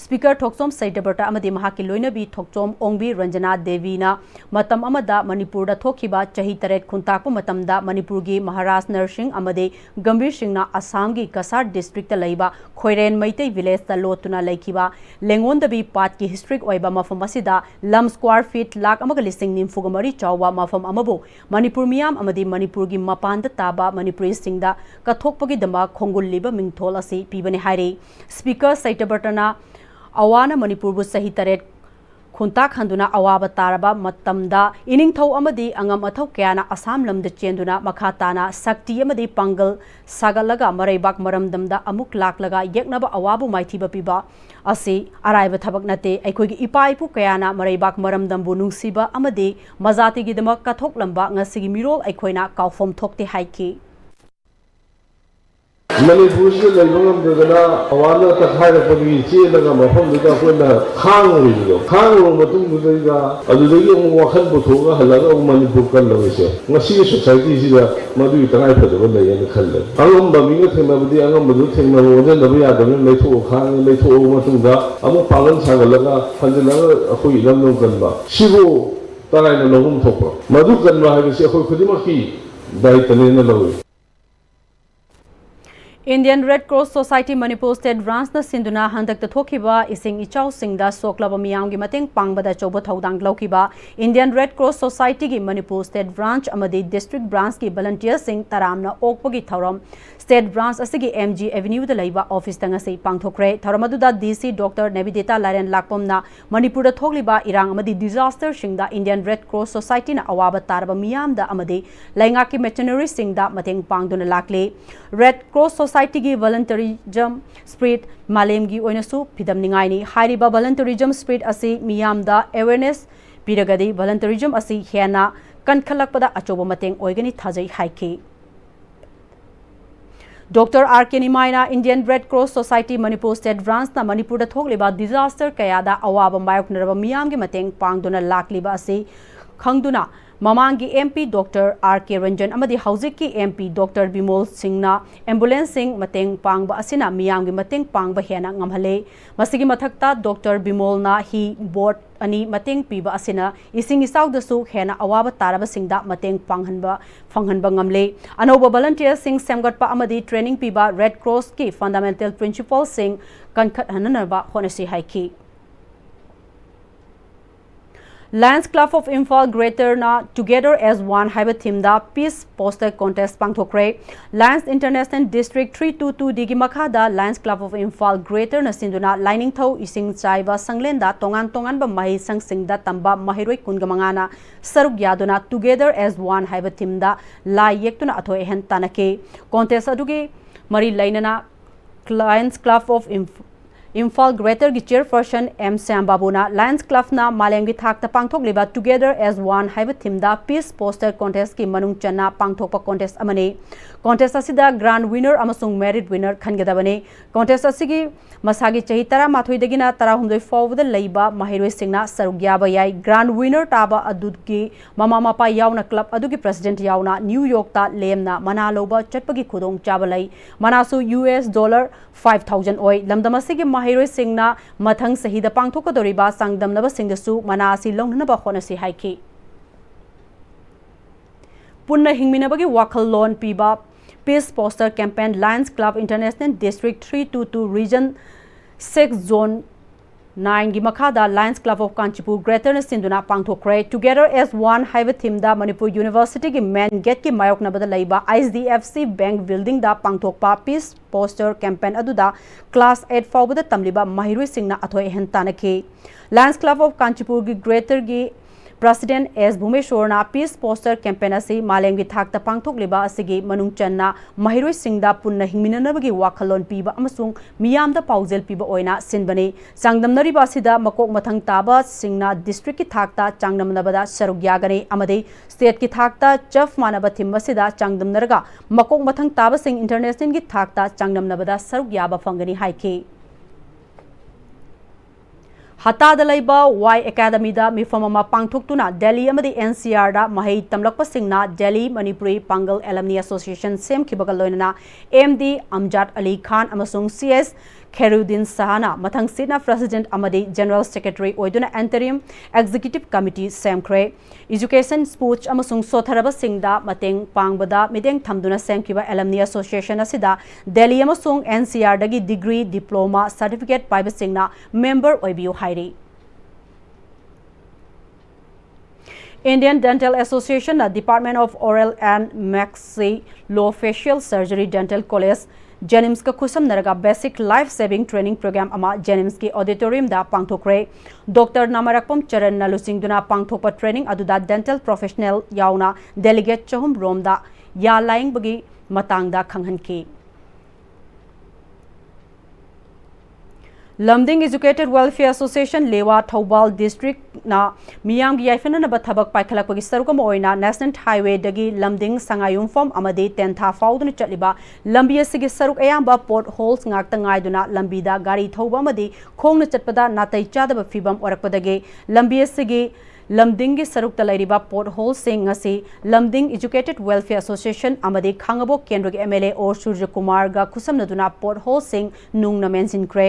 ꯁ꯭ꯄꯤꯀꯔ ꯊꯣꯛꯆꯣꯝ ꯁꯩꯇꯕ꯭ꯔꯇ ꯑꯃꯗꯤ ꯃꯍꯥꯛꯀꯤ ꯂꯣꯏꯅꯕꯤ ꯊꯣꯛꯆꯣꯝ ꯑꯣꯡꯕꯤ ꯔꯟꯖꯅꯥ ꯗꯦꯕꯤꯅ ꯃꯇꯝ ꯑꯃꯗ ꯃꯅꯤꯄꯨꯔꯗ ꯊꯣꯛꯈꯤꯕ ꯆꯍꯤ ꯇꯔꯦꯠ ꯈꯨꯟꯇꯥꯛꯄ ꯃꯇꯝꯗ ꯃꯅꯤꯄꯨꯔꯒꯤ ꯃꯍꯥꯔꯥꯖ ꯅꯔꯁꯤꯡ ꯑꯃꯗꯤ ꯒꯝꯚꯤꯔ ꯁꯤꯡꯅ ꯑꯁꯥꯝꯒꯤ ꯀꯁꯥꯔ ꯗꯤꯁꯇ꯭ꯔꯤꯛꯇ ꯂꯩꯕ ꯈꯣꯏꯔꯦꯟ ꯃꯩꯇꯩ ꯚꯤꯂꯦꯖꯇ ꯂꯣꯠꯇꯨꯅ ꯂꯩꯈꯤꯕ ꯂꯦꯡꯉꯣꯟꯗꯕꯤ ꯄꯥꯠꯀꯤ ꯍꯤꯁꯇ꯭ꯔꯤꯛ ꯑꯣꯏꯕ ꯃꯐꯝ ꯑꯁꯤꯗ ꯂꯝ ꯁ꯭ꯀ꯭ꯋꯥꯔ ꯐꯤꯠ ꯂꯥꯈ ꯑꯃꯒ ꯂꯤꯁꯤꯡ ꯅꯤꯐꯨꯒ ꯃꯔꯤ ꯆꯥꯎꯕ ꯃꯐꯝ ꯑꯃꯕꯨ ꯃꯅꯤꯄꯨꯔ ꯃꯤꯌꯥꯝ ꯑꯃꯗꯤ ꯃꯅꯤꯄꯨꯔꯒꯤ ꯃꯄꯥꯟꯗ ꯇꯥꯕ ꯃꯅꯤꯄꯨꯔꯤꯁꯤꯡꯗ ꯀꯠꯊꯣꯛꯄꯒꯤꯗꯃꯛ ꯈꯣꯡꯒꯨꯜ ꯂꯤꯕ ꯃꯤꯡꯊꯣꯜ ꯑꯁꯤ ꯄꯤꯕꯅꯤ ꯍꯥꯏꯔꯤ꯫ ꯁ꯭ꯄꯤꯀꯔ ꯁꯩꯇꯕ꯭ꯔꯇꯅ ꯑꯋꯥꯅ ꯃꯅꯤꯄꯨꯔꯕꯨ ꯆꯍꯤ ꯇꯔꯦꯠ ꯈꯨꯟꯇꯥꯛ ꯍꯟꯗꯨꯅ ꯑꯋꯥꯕ ꯇꯥꯔꯕ ꯃꯇꯝꯗ ꯏꯅꯤꯡꯊꯧ ꯑꯃꯗꯤ ꯑꯉꯝ ꯑꯊꯧ ꯀꯌꯥꯅ ꯑꯁꯥꯝ ꯂꯝꯗ ꯆꯦꯟꯗꯨꯅ ꯃꯈꯥ ꯇꯥꯅ ꯁꯛꯇꯤ ꯑꯃꯗꯤ ꯄꯥꯡꯒꯜ ꯁꯥꯒꯠꯂꯒ ꯃꯔꯩꯕꯥꯛ ꯃꯔꯝꯗꯝꯗ ꯑꯃꯨꯛ ꯂꯥꯛꯂꯒ ꯌꯦꯛꯅꯕ ꯑꯋꯥꯕ ꯃꯥꯏꯊꯤꯕ ꯄꯤꯕ ꯑꯁꯤ ꯑꯔꯥꯏꯕ ꯊꯕꯛ ꯅꯠꯇꯦ꯫ ꯑꯩꯈꯣꯏꯒꯤ ꯏꯄꯥ ꯏꯄꯨ ꯀꯌꯥꯅ ꯃꯔꯩꯕꯥꯛ ꯃꯔꯝꯗꯝꯕꯨ ꯅꯨꯡꯁꯤꯕ ꯑꯃꯗꯤ ꯃꯖꯥꯇꯤꯒꯤꯗꯃꯛ ꯀꯠꯊꯣꯛꯂꯝꯕ ꯉꯁꯤꯒꯤ ꯃꯤꯔꯣꯜ ꯑꯩꯈꯣꯏꯅ ꯀꯥꯎꯐꯝ ꯊꯣꯛꯇꯦ ꯍꯥꯏꯈꯤ꯫ ꯃꯅꯤꯄꯨꯔꯁꯤꯗ ꯂꯩꯕ ꯉꯝꯗꯗꯅ ꯑꯋꯥꯅ ꯇꯛꯈꯥꯏꯔꯛꯄꯗꯒꯤ ꯆꯦꯜꯂꯒ ꯃꯐꯝꯗꯨꯗ ꯑꯩꯈꯣꯏꯅ ꯈꯥꯡꯉꯨꯔꯤꯕꯗꯣ, ꯈꯥꯡꯉꯨꯔꯕ ꯃꯇꯨꯡꯗꯨꯗꯩꯗ ꯑꯗꯨꯗꯒꯤ ꯑꯃꯨꯛ ꯋꯥꯈꯜ ꯄꯨꯊꯣꯛꯑꯒ ꯍꯜꯂꯒ ꯑꯃꯨꯛ ꯃꯅꯤꯄꯨꯔ ꯀꯜꯂꯕꯁꯦ ꯉꯁꯤꯒꯤ ꯁꯣꯁꯥꯏꯇꯤꯁꯤꯗ ꯃꯗꯨꯒꯤ ꯇꯉꯥꯏꯐꯗꯕ ꯂꯩꯌꯦꯅ ꯈꯜꯂꯦ꯫ ꯑꯉꯝꯕ ꯃꯤꯒ ꯊꯦꯡꯅꯕꯗꯤ ꯑꯉꯝꯕꯗꯨ ꯊꯦꯡꯅꯕ, ꯑꯣꯟꯁꯤꯟꯗꯕ ꯌꯥꯗꯕꯅꯤꯅ ꯂꯩꯊꯣꯛꯑ ꯈꯥꯡꯉꯦ꯫ ꯂꯩꯊꯣꯛꯑꯕ ꯃꯇꯨꯡꯗ ꯑꯃꯨꯛ ꯄꯥꯡꯒꯜ ꯁꯥꯒꯠꯂꯒ ꯍꯟꯖꯤꯜꯂꯒ ꯑꯩꯈꯣꯏ ꯏꯔꯝꯗꯝ ꯀꯟꯕ ꯁꯤꯕꯨ ꯇꯔꯥꯏꯅ ꯂꯧꯐꯝ ꯊꯣꯛꯄ꯭ꯔꯣ? ꯃꯗꯨ ꯀꯟꯕ ꯍꯥꯏꯕꯁꯤ ꯑꯩꯈꯣꯏ ꯈꯨꯗꯤꯡꯃꯛꯀꯤ ꯗꯥꯏꯇꯅꯦꯅ ꯂꯧꯏ꯫ Indian Red Cross Society Manipur State Branchꯅ ꯁꯤꯟꯗꯨꯅ ꯍꯟꯗꯛꯇ ꯊꯣꯛꯈꯤꯕ ꯏꯁꯤꯡ ꯏꯆꯥꯎꯁꯤꯡꯗ ꯁꯣꯛꯂꯕ ꯃꯤꯌꯥꯝꯒꯤ ꯃꯇꯦꯡ ꯄꯥꯡꯕꯗ ꯑꯆꯧꯕ ꯊꯧꯗꯥꯡ ꯂꯧꯈꯤꯕ Indian Red Cross Societyꯒꯤ Manipur State Branch ꯑꯃꯗꯤ District Branchꯀꯤ volunteerꯁꯤꯡ ꯇꯔꯥꯝꯅ ꯑꯣꯛꯄꯒꯤ ꯊꯧꯔꯝ State Branch ꯑꯁꯤꯒꯤ M G Avenueꯗ ꯂꯩꯕ officeꯇ ꯉꯁꯤ ꯄꯥꯡꯊꯣꯛꯈ꯭ꯔꯦ꯫ ꯊꯧꯔꯝ ꯑꯗꯨꯗ D C Doctor ꯅꯦꯕꯤꯗꯤꯇꯥ ꯂꯥꯏꯔꯦꯟ ꯂꯥꯛꯄꯝꯅ ꯃꯅꯤꯄꯨꯔꯗ ꯊꯣꯛꯂꯤꯕ ꯏꯔꯥꯡ ꯑꯃꯗꯤ disasterꯁꯤꯡꯗ Indian Red Cross Societyꯅ ꯑꯋꯥꯕ ꯇꯥꯔꯕ ꯃꯤꯌꯥꯝꯗ ꯑꯃꯗꯤ ꯂꯩꯉꯥꯛꯀꯤ missionaryꯁꯤꯡꯗ ꯃꯇꯦꯡ ꯄꯥꯡꯗꯨꯅ ꯂꯥꯛꯂꯤ꯫ Red Cross Societyꯒꯤ volunteerism spirit ꯃꯥꯂꯦꯝꯒꯤ ꯑꯣꯏꯅꯁꯨ ꯐꯤꯗꯝꯅꯤꯡꯉꯥꯏꯅꯤ꯫ ꯍꯥꯏꯔꯤꯕ volunteerism spirit ꯑꯁꯤ ꯃꯤꯌꯥꯝꯗ awareness ꯄꯤꯔꯒꯗꯤ volunteerism ꯑꯁꯤ ꯍꯦꯟꯅ ꯀꯟꯈꯠꯂꯛꯄꯗ ꯑꯆꯧꯕ ꯃꯇꯦꯡ ꯑꯣꯏꯒꯅꯤ ꯊꯥꯖꯩ ꯍꯥꯏꯈꯤ꯫ ꯗꯣꯛꯇꯔ ꯑꯥꯔ ꯀꯦ ꯅꯤꯃꯥꯏꯅ Indian Red Cross Society Manipur State Branchꯅ ꯃꯅꯤꯄꯨꯔꯗ ꯊꯣꯛꯂꯤꯕ disaster ꯀꯌꯥꯗ ꯑꯋꯥꯕ ꯃꯥꯌꯣꯛꯅꯔꯕ ꯃꯤꯌꯥꯝꯒꯤ ꯃꯇꯦꯡ ꯄꯥꯡꯗꯨꯅ ꯂꯥꯛꯂꯤꯕ ꯑꯁꯤ ꯈꯪꯗꯨꯅ, ꯃꯃꯥꯡꯒꯤ M P ꯗꯣꯛꯇꯔ ꯑꯥꯔ ꯀꯦ ꯔꯟꯖꯟ ꯑꯃꯗꯤ ꯍꯧꯖꯤꯛꯀꯤ M P ꯗꯣꯛꯇꯔ ꯕꯤꯃꯣꯜ ꯁꯤꯡꯅ ambulanceꯁꯤꯡ ꯃꯇꯦꯡ ꯄꯥꯡꯕ ꯑꯁꯤꯅ ꯃꯤꯌꯥꯝꯒꯤ ꯃꯇꯦꯡ ꯄꯥꯡꯕ ꯍꯦꯟꯅ ꯉꯝꯍꯜꯂꯤ꯫ ꯃꯁꯤꯒꯤ ꯃꯊꯛꯇ ꯗꯣꯛꯇꯔ ꯕꯤꯃꯣꯜꯅ ꯍꯤ boat ꯑꯅꯤ ꯃꯇꯦꯡ ꯄꯤꯕ ꯑꯁꯤꯅ ꯏꯁꯤꯡ ꯏꯆꯥꯎꯗꯁꯨ ꯍꯦꯟꯅ ꯑꯋꯥꯕ ꯇꯥꯔꯕꯁꯤꯡꯗ ꯃꯇꯦꯡ ꯄꯥꯡꯍꯟꯕ, ꯐꯪꯍꯟꯕ ꯉꯝꯂꯦ꯫ ꯑꯅꯧꯕ volunteerꯁꯤꯡ ꯁꯦꯝꯒꯠꯄ ꯑꯃꯗꯤ training ꯄꯤꯕ Red Crossꯀꯤ fundamental principleꯁꯤꯡ ꯀꯟꯈꯠꯍꯟꯅꯅꯕ ꯍꯣꯠꯅꯁꯤ ꯍꯥꯏꯈꯤ꯫ Lions Club of Imphal Greaterꯅ Together as One ꯍꯥꯏꯕ themeꯗ peace poster contest ꯄꯥꯡꯊꯣꯛꯈ꯭ꯔꯦ꯫ Lions International District three two two Dꯒꯤ ꯃꯈꯥꯗ Lions Club of Imphal Greaterꯅ ꯁꯤꯟꯗꯨꯅ ꯂꯥꯏꯅꯤꯡꯊꯧ ꯏꯁꯤꯡ ꯆꯥꯏꯕ ꯁꯪꯂꯦꯟꯗ ꯇꯣꯉꯥꯟ ꯇꯣꯉꯥꯟꯕ ꯃꯍꯩꯁꯪꯁꯤꯡꯗ ꯇꯝꯕ ꯃꯍꯩꯔꯣꯏ ꯀꯨꯟꯒ ꯃꯉꯥꯅ ꯁꯔꯨꯛ ꯌꯥꯗꯨꯅ Together as One ꯍꯥꯏꯕ themeꯗ ꯂꯥꯏ ꯌꯦꯛꯇꯨꯅ ꯑꯊꯣꯏ ꯑꯍꯦꯟ ꯇꯥꯟꯅꯈꯤ꯫ Contest ꯑꯗꯨꯒꯤ ꯃꯔꯤ ꯂꯩꯅꯅ Lions Club of Imphal Greaterꯒꯤ chairperson M Shyam ꯕꯥꯕꯨꯅ Lions Clubꯅ ꯃꯥꯂꯦꯝꯒꯤ ꯊꯥꯛꯇ ꯄꯥꯡꯊꯣꯛꯂꯤꯕ Together as One ꯍꯥꯏꯕ themeꯗ peace poster contestꯀꯤ ꯃꯅꯨꯡ ꯆꯟꯅ ꯄꯥꯡꯊꯣꯛꯄ contest ꯑꯃꯅꯤ꯫ Contest ꯑꯁꯤꯗ grand winner ꯑꯃꯁꯨꯡ merit winner ꯈꯟꯒꯗꯕꯅꯤ꯫ Contest ꯑꯁꯤꯒꯤ ꯃꯁꯥꯒꯤ ꯆꯍꯤ ꯇꯔꯥꯃꯥꯊꯣꯏꯗꯒꯤꯅ ꯇꯔꯥꯍꯨꯝꯗꯣꯏ ꯐꯥꯎꯕꯗ ꯂꯩꯕ ꯃꯍꯩꯔꯣꯏꯁꯤꯡꯅ ꯁꯔꯨꯛ ꯌꯥꯕ ꯌꯥꯏ꯫ Grand winner ꯇꯥꯕ ꯑꯗꯨꯒꯤ ꯃꯃꯥ ꯃꯄꯥ ꯌꯥꯎꯅ club ꯑꯗꯨꯒꯤ president ꯌꯥꯎꯅ New Yorkꯇ ꯂꯦꯝꯅ ꯃꯅꯥ ꯂꯧꯕ ꯆꯠꯄꯒꯤ ꯈꯨꯗꯣꯡꯆꯥꯕ ꯂꯩ꯫ ꯃꯅꯥꯁꯨ U S dollar five thousand ꯑꯣꯏ꯫ ꯂꯝꯗꯝ ꯑꯁꯤꯒꯤ ꯃꯍꯩꯔꯣꯏꯁꯤꯡꯅ ꯃꯊꯪ ꯆꯍꯤꯗ ꯄꯥꯡꯊꯣꯛꯀꯗꯧꯔꯤꯕ ꯆꯥꯡꯗꯝꯅꯕꯁꯤꯡꯗꯁꯨ ꯃꯅꯥ ꯑꯁꯤ ꯂꯧꯅꯅꯕ ꯍꯣꯠꯅꯁꯤ ꯍꯥꯏꯈꯤ꯫ ꯄꯨꯟꯅ ꯍꯤꯡꯃꯤꯟꯅꯕꯒꯤ ꯋꯥꯈꯜꯂꯣꯟ ꯄꯤꯕ peace poster campaign Lions Club International District three two two Region six Zone nineꯒꯤ ꯃꯈꯥꯗ Lions Club of Kanchipur Greaterꯅ ꯁꯤꯟꯗꯨꯅ ꯄꯥꯡꯊꯣꯛꯈ꯭ꯔꯦ꯫ Together as One ꯍꯥꯏꯕ themeꯗ ꯃꯅꯤꯄꯨꯔ Universityꯒꯤ main gateꯀꯤ ꯃꯥꯌꯣꯛꯅꯕꯗ ꯂꯩꯕ H D F C Bank buildingꯗ ꯄꯥꯡꯊꯣꯛꯄ peace poster campaign ꯑꯗꯨꯗ class eight ꯐꯥꯎꯕꯗ ꯇꯝꯂꯤꯕ ꯃꯍꯩꯔꯣꯏꯁꯤꯡꯅ ꯑꯊꯣꯏ ꯑꯍꯦꯟ ꯇꯥꯟꯅꯈꯤ꯫ Lions Club of Kanchipurꯒꯤ Greaterꯒꯤ President S ꯚꯨꯃꯦꯁꯣꯔꯅ Peace Poster Campaign ꯑꯁꯤ ꯃꯥꯂꯦꯝꯒꯤ ꯊꯥꯛꯇ ꯄꯥꯡꯊꯣꯛꯂꯤꯕ ꯑꯁꯤꯒꯤ ꯃꯅꯨꯡ ꯆꯟꯅ ꯃꯍꯩꯔꯣꯏꯁꯤꯡꯗ ꯄꯨꯟꯅ ꯍꯤꯡꯃꯤꯟꯅꯅꯕꯒꯤ ꯋꯥꯈꯜꯂꯣꯟ ꯄꯤꯕ ꯑꯃꯁꯨꯡ ꯃꯤꯌꯥꯝꯗ ꯄꯥꯎꯖꯦꯜ ꯄꯤꯕ ꯑꯣꯏꯅ ꯁꯤꯟꯕꯅꯤ꯫ ꯆꯥꯡꯗꯝꯅꯔꯤꯕ ꯑꯁꯤꯗ ꯃꯀꯣꯛ ꯃꯊꯪ ꯇꯥꯕꯁꯤꯡꯅ districtꯀꯤ ꯊꯥꯛꯇ ꯆꯥꯡꯗꯝꯅꯕꯗ ꯁꯔꯨꯛ ꯌꯥꯒꯅꯤ ꯑꯃꯗꯤ stateꯀꯤ ꯊꯥꯛꯇ ꯆꯞ ꯃꯥꯟꯅꯕ theme ꯑꯁꯤꯗ ꯆꯥꯡꯗꯝꯅꯔꯒ ꯃꯀꯣꯛ ꯃꯊꯪ ꯇꯥꯕꯁꯤꯡ internationalꯒꯤ ꯊꯥꯛꯇ ꯆꯥꯡꯗꯝꯅꯕꯗ ꯁꯔꯨꯛ ꯌꯥꯕ ꯐꯪꯒꯅꯤ ꯍꯥꯏꯈꯤ꯫ ꯍꯇꯥꯗ ꯂꯩꯕ ꯋꯥꯏ ꯑꯦꯀꯥꯗꯃꯤꯗ ꯃꯤꯐꯝ ꯑꯃ ꯄꯥꯡꯊꯣꯛꯇꯨꯅ ꯗꯦꯜꯂꯤ ꯑꯃꯗꯤ NCRꯗ ꯃꯍꯩ ꯇꯝꯂꯛꯄꯁꯤꯡꯅ ꯗꯦꯜꯂꯤ ꯃꯅꯤꯄꯨꯔꯤ ꯄꯥꯡꯒꯜ Alumni Association ꯁꯦꯝꯈꯤꯕꯒ ꯂꯣꯏꯅꯅ MD ꯑꯝꯖꯥꯗ ꯑꯂꯤ ꯈꯥꯟ ꯑꯃꯁꯨꯡ CS ꯈꯦꯔꯨꯗꯤꯟ ꯁꯍꯥꯅ ꯃꯊꯪꯁꯤꯠꯅ President ꯑꯃꯗꯤ General Secretary ꯑꯣꯏꯗꯨꯅ Interim Executive Committee ꯁꯦꯝꯈ꯭ꯔꯦ꯫ Education, sports ꯑꯃꯁꯨꯡ ꯁꯣꯠꯊꯔꯕꯁꯤꯡꯗ ꯃꯇꯦꯡ ꯄꯥꯡꯕꯗ ꯃꯤꯠꯌꯦꯡ ꯊꯝꯗꯨꯅ ꯁꯦꯝꯈꯤꯕ Alumni Association ꯑꯁꯤꯗ ꯗꯦꯜꯂꯤ ꯑꯃꯁꯨꯡ NCRꯗꯒꯤ degree, diploma, certificate ꯄꯥꯏꯕꯁꯤꯡꯅ member ꯑꯣꯏꯕꯤꯌꯨ ꯍꯥꯏꯔꯤ꯫ Indian Dental Associationꯅ Department of Oral and Maxillofacial Surgery Dental College JNIMSꯀ ꯈꯨꯠꯁꯝꯅꯔꯒ Basic Life Saving Training Program ꯑꯃ JNIMSꯀꯤ auditoriumꯗ ꯄꯥꯡꯊꯣꯛꯈ꯭ꯔꯦ꯫ Doctor ꯅꯥꯃꯔꯛꯄꯝ ꯆꯔꯟꯅ ꯂꯨꯆꯤꯡꯗꯨꯅ ꯄꯥꯡꯊꯣꯛꯄ training ꯑꯗꯨꯗ dental professional ꯌꯥꯎꯅ delegate ꯆꯍꯨꯝ ꯔꯣꯝꯗ ꯌꯥ ꯂꯥꯌꯦꯡꯕꯒꯤ ꯃꯇꯥꯡꯗ ꯈꯪꯍꯟꯈꯤ꯫ ꯂꯝꯗꯤꯡ Educated Welfare Association ꯂꯦꯋꯥ ꯊꯧꯕꯥꯜ districtꯅ ꯃꯤꯌꯥꯝꯒꯤ ꯌꯥꯏꯐꯅꯅꯕ ꯊꯕꯛ ꯄꯥꯏꯈꯠꯂꯛꯄꯒꯤ ꯁꯔꯨꯛ ꯑꯃ ꯑꯣꯏꯅ National Highwayꯗꯒꯤ ꯂꯝꯗꯤꯡ ꯁꯉꯥꯏꯌꯨꯝꯐꯝ ꯑꯃꯗꯤ ꯇꯦꯟꯊꯥ ꯐꯥꯎꯗꯨꯅ ꯆꯠꯂꯤꯕ ꯂꯝꯕꯤ ꯑꯁꯤꯒꯤ ꯁꯔꯨꯛ ꯑꯌꯥꯝꯕ potholes ꯉꯥꯛꯇ ꯉꯥꯏꯗꯨꯅ ꯂꯝꯕꯤꯗ ꯒꯥꯔꯤ ꯊꯧꯕ ꯑꯃꯗꯤ ꯈꯣꯡꯅ ꯆꯠꯄꯗ ꯅꯥꯇꯩ ꯆꯥꯗꯕ ꯐꯤꯚꯝ ꯑꯣꯏꯔꯛꯄꯗꯒꯤ ꯂꯝꯕꯤ ꯑꯁꯤꯒꯤ ꯂꯝꯗꯤꯡꯒꯤ ꯁꯔꯨꯛꯇ ꯂꯩꯔꯤꯕ potholesꯁꯤꯡ ꯑꯁꯤ ꯂꯝꯗꯤꯡ Educated Welfare Association ꯑꯃꯗꯤ ꯈꯥꯡꯉꯕꯣꯛ ꯀꯦꯟꯗ꯭ꯔꯒꯤ MLA ꯑꯣ ꯁꯨꯔꯖꯀꯨꯃꯥꯔꯒ ꯈꯨꯠꯁꯝꯅꯗꯨꯅ potholesꯁꯤꯡ ꯅꯨꯡꯅ ꯃꯦꯟꯁꯤꯟꯈ꯭ꯔꯦ꯫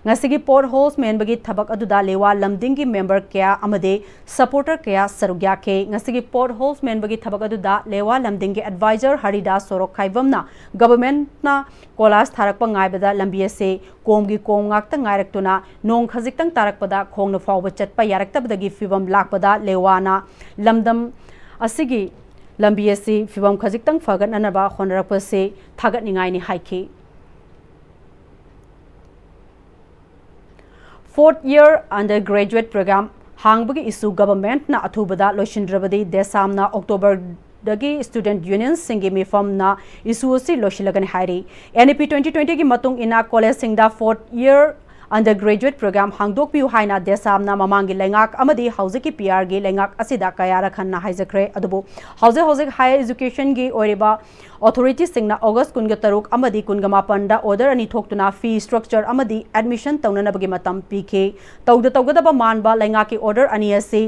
ꯉꯁꯤꯒꯤ potholes ꯃꯦꯟꯕꯒꯤ ꯊꯕꯛ ꯑꯗꯨꯗ ꯂꯦꯋꯥ ꯂꯝꯗꯤꯡꯒꯤ member ꯀꯌꯥ ꯑꯃꯗꯤ supporter ꯀꯌꯥ ꯁꯔꯨꯛ ꯌꯥꯈꯤ꯫ ꯉꯁꯤꯒꯤ potholes ꯃꯦꯟꯕꯒꯤ ꯊꯕꯛ ꯑꯗꯨꯗ ꯂꯦꯋꯥ ꯂꯝꯗꯤꯡꯒꯤ advisor ꯍꯔꯤꯗꯥꯁ ꯁꯣꯔꯣꯛꯈꯥꯏꯕꯝꯅ governmentꯅ ꯀꯣꯂꯥꯁ ꯊꯥꯔꯛꯄ ꯉꯥꯏꯕꯗ ꯂꯝꯕꯤ ꯑꯁꯤ ꯀꯣꯝꯒꯤ ꯀꯣꯝ ꯉꯥꯛꯇ ꯉꯥꯏꯔꯛꯇꯨꯅ ꯅꯣꯡ ꯈꯖꯤꯛꯇꯪ ꯇꯥꯔꯛꯄꯗ ꯈꯣꯡꯅ ꯐꯥꯎꯕ ꯆꯠꯄ ꯌꯥꯔꯛꯇꯕꯗꯒꯤ ꯐꯤꯕꯝ ꯂꯥꯛꯄꯗ ꯂꯦꯋꯥꯅ ꯂꯝꯗꯝ ꯑꯁꯤꯒꯤ ꯂꯝꯕꯤ ꯑꯁꯤ ꯐꯤꯕꯝ ꯈꯖꯤꯛꯇꯪ ꯐꯒꯠꯅꯅꯕ ꯍꯣꯠꯅꯔꯛꯄꯁꯤ ꯊꯥꯒꯠꯅꯤꯡꯉꯥꯏꯅꯤ ꯍꯥꯏꯈꯤ꯫ Fourth year undergraduate program ꯍꯥꯡꯕꯒꯤ issue governmentꯅ ꯑꯊꯨꯕꯗ ꯂꯣꯏꯁꯤꯟꯗ꯭ꯔꯕꯗꯤ DESAMꯅ Octoberꯗꯒꯤ student unionꯁꯤꯡꯒꯤ ꯃꯤꯐꯝꯅ issue ꯑꯁꯤ ꯂꯣꯏꯁꯤꯜꯂꯒꯅꯤ ꯍꯥꯏꯔꯤ꯫ NEP twenty twentyꯒꯤ ꯃꯇꯨꯡ ꯏꯟꯅ collegeꯁꯤꯡꯗ fourth year undergraduate program ꯍꯥꯡꯗꯣꯛꯄꯤꯌꯨ ꯍꯥꯏꯅ DESAMꯅ ꯃꯃꯥꯡꯒꯤ ꯂꯩꯉꯥꯛ ꯑꯃꯗꯤ ꯍꯧꯖꯤꯛꯀꯤ PRꯒꯤ ꯂꯩꯉꯥꯛ ꯑꯁꯤꯗ ꯀꯌꯥꯔꯛ ꯍꯟꯅ ꯍꯥꯏꯖꯈ꯭ꯔꯦ꯫ ꯑꯗꯨꯕꯨ ꯍꯧꯖꯤꯛ ꯍꯧꯖꯤꯛ higher educationꯒꯤ ꯑꯣꯏꯔꯤꯕ authorityꯁꯤꯡꯅ August ꯀꯨꯟꯒ ꯇꯔꯨꯛ ꯑꯃꯗꯤ ꯀꯨꯟꯒ ꯃꯥꯄꯟꯗ order ꯑꯅꯤ ꯊꯣꯛꯇꯨꯅ fee structure ꯑꯃꯗꯤ admission ꯇꯧꯅꯅꯕꯒꯤ ꯃꯇꯝ ꯄꯤꯈꯤ꯫ ꯇꯧꯗ ꯇꯧꯒꯗꯕ ꯃꯥꯟꯕ ꯂꯩꯉꯥꯛꯀꯤ order ꯑꯅꯤ ꯑꯁꯤ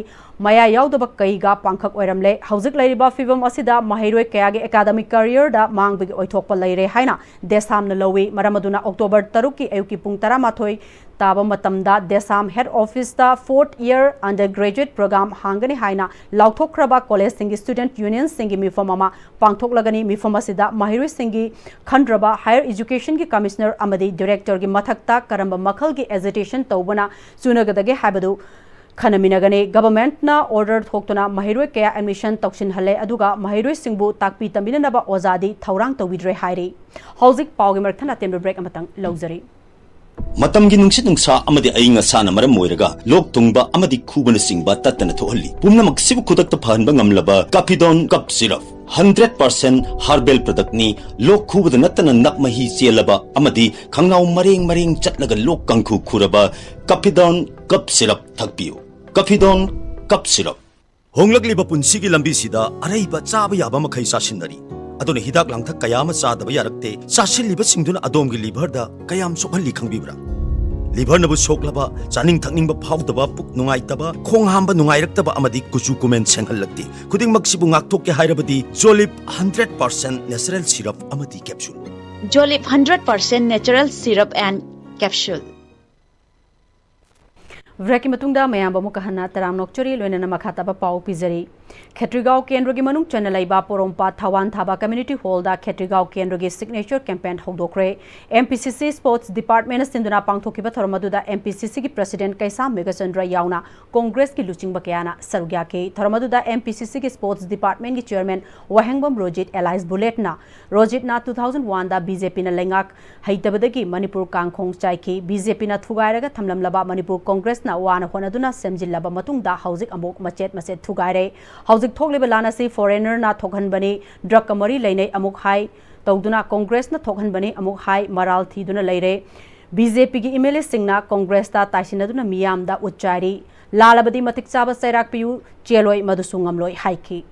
ꯃꯌꯥ ꯌꯥꯎꯗꯕ ꯀꯩꯒ ꯄꯥꯡꯈꯛ ꯑꯣꯏꯔꯝꯂꯦ꯫ ꯍꯧꯖꯤꯛ ꯂꯩꯔꯤꯕ ꯐꯤꯕꯝ ꯑꯁꯤꯗ ꯃꯍꯩꯔꯣꯏ ꯀꯌꯥꯒꯤ academic careerꯗ ꯃꯥꯡꯕꯒꯤ ꯑꯣꯏꯊꯣꯛꯄ ꯂꯩꯔꯦ ꯍꯥꯏꯅ DESAMꯅ ꯂꯧꯏ꯫ ꯃꯔꯝ ꯑꯗꯨꯅ October ꯇꯔꯨꯛꯀꯤ ꯑꯌꯨꯛꯀꯤ ꯄꯨꯡ ꯇꯔꯥꯃꯥꯊꯣꯏ ꯇꯥꯕ ꯃꯇꯝꯗ DESAM head officeꯇ fourth year undergraduate program ꯍꯥꯡꯒꯅꯤ ꯍꯥꯏꯅ ꯂꯥꯎꯊꯣꯛꯈ꯭ꯔꯕ collegeꯁꯤꯡꯒꯤ student unionꯁꯤꯡꯒꯤ ꯃꯤꯐꯝ ꯑꯃ ꯄꯥꯡꯊꯣꯛꯂꯒꯅꯤ꯫ ꯃꯤꯐꯝ ꯑꯁꯤꯗ ꯃꯍꯩꯔꯣꯏꯁꯤꯡꯒꯤ ꯈꯟꯗ꯭ꯔꯕ higher educationꯒꯤ commissioner ꯑꯃꯗꯤ directorꯒꯤ ꯃꯊꯛꯇ ꯀꯔꯝꯕ ꯃꯈꯜꯒꯤ agitation ꯇꯧꯕꯅ ꯆꯨꯅꯒꯗꯒꯦ ꯍꯥꯏꯕꯗꯨ ꯈꯟꯅꯃꯤꯟꯅꯒꯅꯤ꯫ Governmentꯅ order ꯊꯣꯛꯇꯨꯅ ꯃꯍꯩꯔꯣꯏ ꯀꯌꯥ admission ꯇꯧꯁꯤꯟꯍꯜꯂꯦ, ꯑꯗꯨꯒ ꯃꯍꯩꯔꯣꯏꯁꯤꯡꯕꯨ ꯇꯥꯛꯄꯤ ꯇꯝꯕꯤꯅꯅꯕ ꯑꯣꯖꯥꯗꯤ ꯊꯧꯔꯥꯡ ꯇꯧꯕꯤꯗ꯭ꯔꯦ ꯍꯥꯏꯔꯤ꯫ ꯍꯧꯖꯤꯛ ꯄꯥꯎꯒꯤ ꯃꯔꯛ ꯊꯠꯅ ꯑꯇꯦꯟꯕ break ꯑꯃꯇꯪ ꯂꯧꯖꯔꯤ꯫ ꯃꯇꯝꯒꯤ ꯅꯨꯡꯁꯤꯠ ꯅꯨꯡꯁꯥ ꯑꯃꯗꯤ ꯑꯏꯪ ꯑꯁꯥꯅ ꯃꯔꯝ ꯑꯣꯏꯔꯒ ꯂꯣꯛ ꯊꯨꯡꯕ ꯑꯃꯗꯤ ꯈꯨꯕꯅꯆꯤꯡꯕ ꯇꯠꯇꯅ ꯊꯣꯛꯍꯜꯂꯤ꯫ ꯄꯨꯝꯅꯃꯛꯁꯤꯕꯨ ꯈꯨꯗꯛꯇ ꯐꯍꯟꯕ ꯉꯝꯂꯕ Caphidone Cough Syrup, hundred percent herbal productꯅꯤ꯫ ꯂꯣꯛ ꯈꯨꯕꯗ ꯅꯠꯇꯅ ꯅꯞ ꯃꯍꯤ ꯆꯦꯜꯂꯕ ꯑꯃꯗꯤ ꯈꯪꯅꯥꯎ ꯃꯔꯦꯡ ꯃꯔꯦꯡ ꯆꯠꯂꯒ ꯂꯣꯛ ꯀꯥꯡꯈꯨ ꯈꯨꯔꯕ Caphidone Cough Syrup ꯊꯛꯄꯤꯌꯨ꯫ Caphidone Cough Syrup꯫ ꯍꯣꯡꯂꯛꯂꯤꯕ ꯄꯨꯟꯁꯤꯒꯤ ꯂꯝꯕꯤꯁꯤꯗ ꯑꯔꯩꯕ ꯆꯥꯕ ꯌꯥꯕ ꯃꯈꯩ ꯆꯥꯁꯤꯟꯅꯔꯤ꯫ ꯑꯗꯨꯅ ꯍꯤꯗꯥꯛ ꯂꯥꯡꯊꯛ ꯀꯌꯥ ꯑꯃ ꯆꯥꯗꯕ ꯌꯥꯔꯛꯇꯦ꯫ ꯆꯥꯁꯤꯜꯂꯤꯕꯁꯤꯡꯗꯨꯅ ꯑꯗꯣꯝꯒꯤ liverꯗ ꯀꯌꯥꯝ ꯁꯣꯛꯍꯜꯂꯤ ꯈꯪꯕꯤꯕ꯭ꯔꯥ? Liverꯅꯕꯨ ꯁꯣꯛꯂꯕ, ꯆꯥꯅꯤꯡ ꯊꯛꯅꯤꯡꯕ ꯐꯥꯎꯗꯕ, ꯄꯨꯛ ꯅꯨꯡꯉꯥꯏꯇꯕ, ꯈꯣꯡ ꯍꯥꯝꯕ ꯅꯨꯡꯉꯥꯏꯔꯛꯇꯕ ꯑꯃꯗꯤ ꯀꯨꯆꯨ ꯀꯨꯃꯦꯟ ꯁꯦꯡꯍꯜꯂꯛꯇꯦ꯫ ꯈꯨꯗꯤꯡꯃꯛꯁꯤꯕꯨ ꯉꯥꯛꯊꯣꯛꯀꯦ ꯍꯥꯏꯔꯕꯗꯤ Jolib hundred percent natural syrup ꯑꯃꯗꯤ capsule꯫ Jolib hundred percent natural syrup and capsule꯫ Breakꯀꯤ ꯃꯇꯨꯡꯗ ꯃꯌꯥꯝꯕꯨ ꯑꯃꯨꯛꯀ ꯍꯟꯅ ꯇꯔꯥꯝꯅ ꯑꯣꯛꯆꯔꯤ, ꯂꯣꯏꯅꯅ ꯃꯈꯥ ꯇꯥꯕ ꯄꯥꯎ ꯄꯤꯖꯔꯤ꯫ ꯈꯦꯇ꯭ꯔꯤꯒꯥꯎ ꯀꯦꯟꯗ꯭ꯔꯒꯤ ꯃꯅꯨꯡ ꯆꯟꯅ ꯂꯩꯕ ꯄꯣꯔꯣꯝꯄꯥꯠ ꯊꯋꯥꯟ ꯊꯥꯕ community hallꯗ ꯈꯦꯇ꯭ꯔꯤꯒꯥꯎ ꯀꯦꯟꯗ꯭ꯔꯒꯤ signature campaign ꯍꯧꯗꯣꯛꯈ꯭ꯔꯦ꯫ MPCC sports departmentꯅ ꯁꯤꯟꯗꯨꯅ ꯄꯥꯡꯊꯣꯛꯈꯤꯕ ꯊꯧꯔꯝ ꯑꯗꯨꯗ MPCCꯒꯤ president ꯀꯩꯁꯥꯝ ꯃꯦꯘꯆꯟꯗ꯭ꯔ ꯌꯥꯎꯅ congressꯀꯤ ꯂꯨꯆꯤꯡꯕ ꯀꯌꯥꯅ ꯁꯔꯨꯛ ꯌꯥꯈꯤ꯫ ꯊꯧꯔꯝ ꯑꯗꯨꯗ MPCCꯒꯤ sports departmentꯀꯤ chairman ꯋꯥꯍꯦꯡꯕꯝ ꯔꯣꯖꯤꯠ alias Bulletꯅ ꯔꯣꯖꯤꯠꯅ two thousand oneꯗ BJPꯅ ꯂꯩꯉꯥꯛ ꯍꯩꯇꯕꯗꯒꯤ ꯃꯅꯤꯄꯨꯔ ꯀꯥꯡꯈꯣꯡ ꯆꯥꯏꯈꯤ꯫ BJPꯅ ꯊꯨꯒꯥꯏꯔꯒ ꯊꯝꯂꯝꯂꯕ ꯃꯅꯤꯄꯨꯔ congress ꯅ ꯋꯥꯅ ꯍꯣꯠꯅꯗꯨꯅ ꯁꯦꯝꯖꯤꯜꯂꯕ ꯃꯇꯨꯡꯗ ꯍꯧꯖꯤꯛ ꯑꯃꯨꯛ ꯃꯆꯦꯠ ꯃꯆꯦꯠ ꯊꯨꯒꯥꯏꯔꯦ꯫ ꯍꯧꯖꯤꯛ ꯊꯣꯛꯂꯤꯕ ꯂꯥꯟ ꯑꯁꯤ ꯐꯣꯔꯦꯅꯔꯅ ꯊꯣꯛꯍꯟꯕꯅꯤ, ꯗ꯭ꯔꯒꯀ ꯃꯔꯤ ꯂꯩꯅꯩ ꯑꯃꯨꯛ ꯍꯥꯏ ꯇꯧꯗꯨꯅ ꯀꯣꯡꯒ꯭ꯔꯦꯁꯅ ꯊꯣꯛꯍꯟꯕꯅꯤ ꯑꯃꯨꯛ ꯍꯥꯏ ꯃꯔꯥꯜ ꯊꯤꯗꯨꯅ ꯂꯩꯔꯦ꯫ ꯕꯤ ꯖꯦ ꯄꯤꯒꯤ ꯑꯦꯝ ꯑꯦꯜ ꯑꯦꯁꯤꯡꯅ ꯀꯣꯡꯒ꯭ꯔꯦꯁꯇ ꯇꯥꯏꯁꯤꯟꯅꯗꯨꯅ ꯃꯤꯌꯥꯝꯗ ꯎꯠ ꯆꯥꯏꯔꯤ꯫ ꯂꯥꯜꯂꯕꯗꯤ ꯃꯇꯤꯛ ꯆꯥꯕ ꯆꯩꯔꯥꯛ ꯄꯤꯌꯨ, ꯆꯦꯜꯂꯣꯏ ꯃꯗꯨꯁꯨ ꯉꯝꯂꯣꯏ ꯍꯥꯏꯈꯤ꯫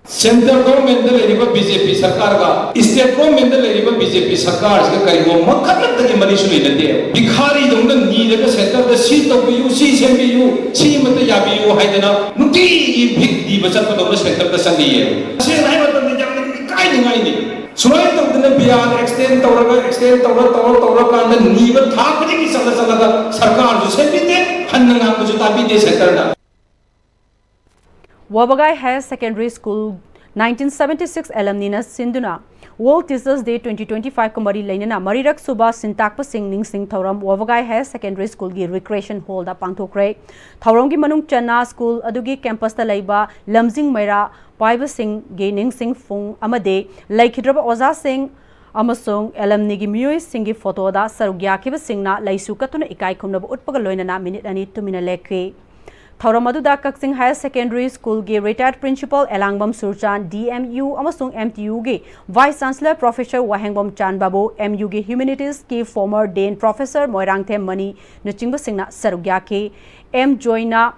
ꯁꯦꯟꯇ꯭ꯔꯦꯜ ꯒꯣꯚꯔꯟꯃꯦꯟꯠꯇ ꯂꯩꯔꯤꯕ ꯕꯤ ꯖꯦ ꯄꯤ ꯁꯔꯀꯥꯔꯒ ꯁ꯭ꯇꯦꯠ ꯒꯣꯚꯔꯟꯃꯦꯟꯠꯇ ꯂꯩꯔꯤꯕ ꯕꯤ ꯖꯦ ꯄꯤ ꯁꯔꯀꯥꯔꯁꯤꯒ ꯀꯔꯤꯒꯨꯝꯕ ꯃꯈꯜ ꯑꯃꯠꯇꯒꯤ ꯃꯔꯤꯁꯨ ꯂꯩꯅꯗꯦ꯫ ꯚꯤꯈꯥꯔꯤꯗꯧꯅ ꯅꯤꯔꯒ ꯁꯦꯟꯇ꯭ꯔꯗ ꯁꯤ ꯇꯧꯕꯤꯌꯨ, ꯁꯤ ꯁꯦꯝꯕꯤꯌꯨ, ꯁꯤ ꯑꯃꯠꯇ ꯌꯥꯕꯤꯌꯨ ꯍꯥꯏꯗꯅ ꯅꯨꯡꯇꯤꯒꯤ ꯚꯤꯛ ꯅꯤꯕ ꯆꯠꯄꯗꯧꯅ ꯁꯦꯟꯇ꯭ꯔꯗ ꯆꯠꯂꯤꯌꯦ꯫ ꯇꯁꯦꯡꯅ ꯍꯥꯏꯕ ꯃꯇꯝꯗ ꯌꯥꯝꯅ ꯏꯀꯥꯏꯅꯤꯡꯉꯥꯏꯅꯤ꯫ ꯁꯨꯃꯥꯏꯅ ꯇꯧꯗꯅ ꯕꯤ ꯑꯥꯔ ꯑꯦꯛꯁꯇꯦꯟ ꯇꯧꯔꯒ, ꯑꯦꯛꯁꯇꯦꯟ ꯇꯧꯔ, ꯇꯧꯔ, ꯇꯧꯔꯀꯥꯟꯗ ꯅꯤꯕ ꯊꯥ ꯈꯨꯗꯤꯡꯒꯤ ꯆꯠꯂ ꯆꯠꯂꯒ ꯁꯔꯀꯥꯔꯁꯨ ꯁꯦꯝꯕꯤꯗꯦ, ꯍꯟꯅ ꯉꯥꯡꯕꯁꯨ ꯇꯥꯕꯤꯗꯦ ꯁꯦꯟꯇ꯭ꯔꯅ꯫ ꯋꯥꯕꯒꯥꯏ higher secondary school nineteen seventy six alumniꯅ ꯁꯤꯟꯗꯨꯅ World Teachers Day twenty twenty five ꯀ ꯃꯔꯤ ꯂꯩꯅꯅ ꯃꯔꯤꯔꯛ ꯁꯨꯕ ꯁꯤꯟꯇꯥꯛꯄꯁꯤꯡ ꯅꯤꯡꯁꯤꯡ ꯊꯧꯔꯝ ꯋꯥꯕꯒꯥꯏ ꯍꯥꯌꯔ ꯁꯦꯀꯦꯟꯗꯔꯤ ꯁ꯭ꯀꯨꯜꯒꯤ ꯔꯤꯀ꯭ꯔꯤꯌꯦꯁꯟ ꯍꯣꯜꯗ ꯄꯥꯡꯊꯣꯛꯈ꯭ꯔꯦ꯫ ꯊꯧꯔꯝꯒꯤ ꯃꯅꯨꯡ ꯆꯟꯅ ꯁ꯭ꯀꯨꯜ ꯑꯗꯨꯒꯤ ꯀꯦꯝꯄꯁꯇ ꯂꯩꯕ ꯂꯝꯖꯤꯡ ꯃꯩꯔꯥ ꯄꯥꯏꯕꯁꯤꯡꯒꯤ ꯅꯤꯡꯁꯤꯡ ꯐꯨꯡ ꯑꯃꯗꯤ ꯂꯩꯈꯤꯗ꯭ꯔꯕ ꯑꯣꯖꯥꯁꯤꯡ ꯑꯃꯁꯨꯡ alumniꯒꯤ ꯃꯤꯑꯣꯏꯁꯤꯡꯒꯤ ꯐꯣꯇꯣꯗ ꯁꯔꯨꯛ ꯌꯥꯈꯤꯕꯁꯤꯡꯅ ꯂꯩꯁꯨ ꯀꯠꯇꯨꯅ ꯏꯀꯥꯏ ꯈꯨꯝꯅꯕ ꯎꯠꯄꯒ ꯂꯣꯏꯅꯅ ꯃꯤꯅꯤꯠ ꯑꯅꯤ ꯇꯨꯃꯤꯟꯅ ꯂꯦꯞꯈꯤ꯫ ꯊꯧꯔꯝ ꯑꯗꯨꯗ ꯀꯛꯆꯤꯡ ꯍꯥꯌꯔ ꯁꯦꯀꯦꯟꯗꯔꯤ ꯁ꯭ꯀꯨꯜꯒꯤ ꯔꯤꯇꯥꯌꯔꯗ ꯄ꯭ꯔꯤꯟꯁꯤꯄꯥꯜ ꯑꯦꯂꯥꯡꯕꯝ ꯁꯨꯔꯆꯥꯟ, ꯗꯤ ꯑꯦꯝ ꯌꯨ ꯑꯃꯁꯨꯡ ꯑꯦꯝ ꯇꯤ ꯌꯨꯒꯤ ꯚꯥꯏꯁ ꯆꯥꯟꯁꯦꯂꯔ ꯄ꯭ꯔꯣꯐꯦꯁꯔ ꯋꯥꯍꯦꯡꯕꯝ ꯆꯥꯟꯕꯥꯕꯨ, ꯑꯦꯝ ꯌꯨꯒꯤ ꯍ꯭ꯌꯨꯃꯦꯅꯤꯇꯤꯁꯀꯤ ꯐꯣꯔꯃꯔ ꯗꯦꯟ ꯄ꯭ꯔꯣꯐꯦꯁꯔ ꯃꯣꯏꯔꯥꯡꯊꯦꯝ ꯃꯅꯤꯅꯆꯤꯡꯕꯁꯤꯡꯅ ꯁꯔꯨꯛ ꯌꯥꯈꯤ꯫ ꯑꯦꯝ ꯖꯣꯏꯅ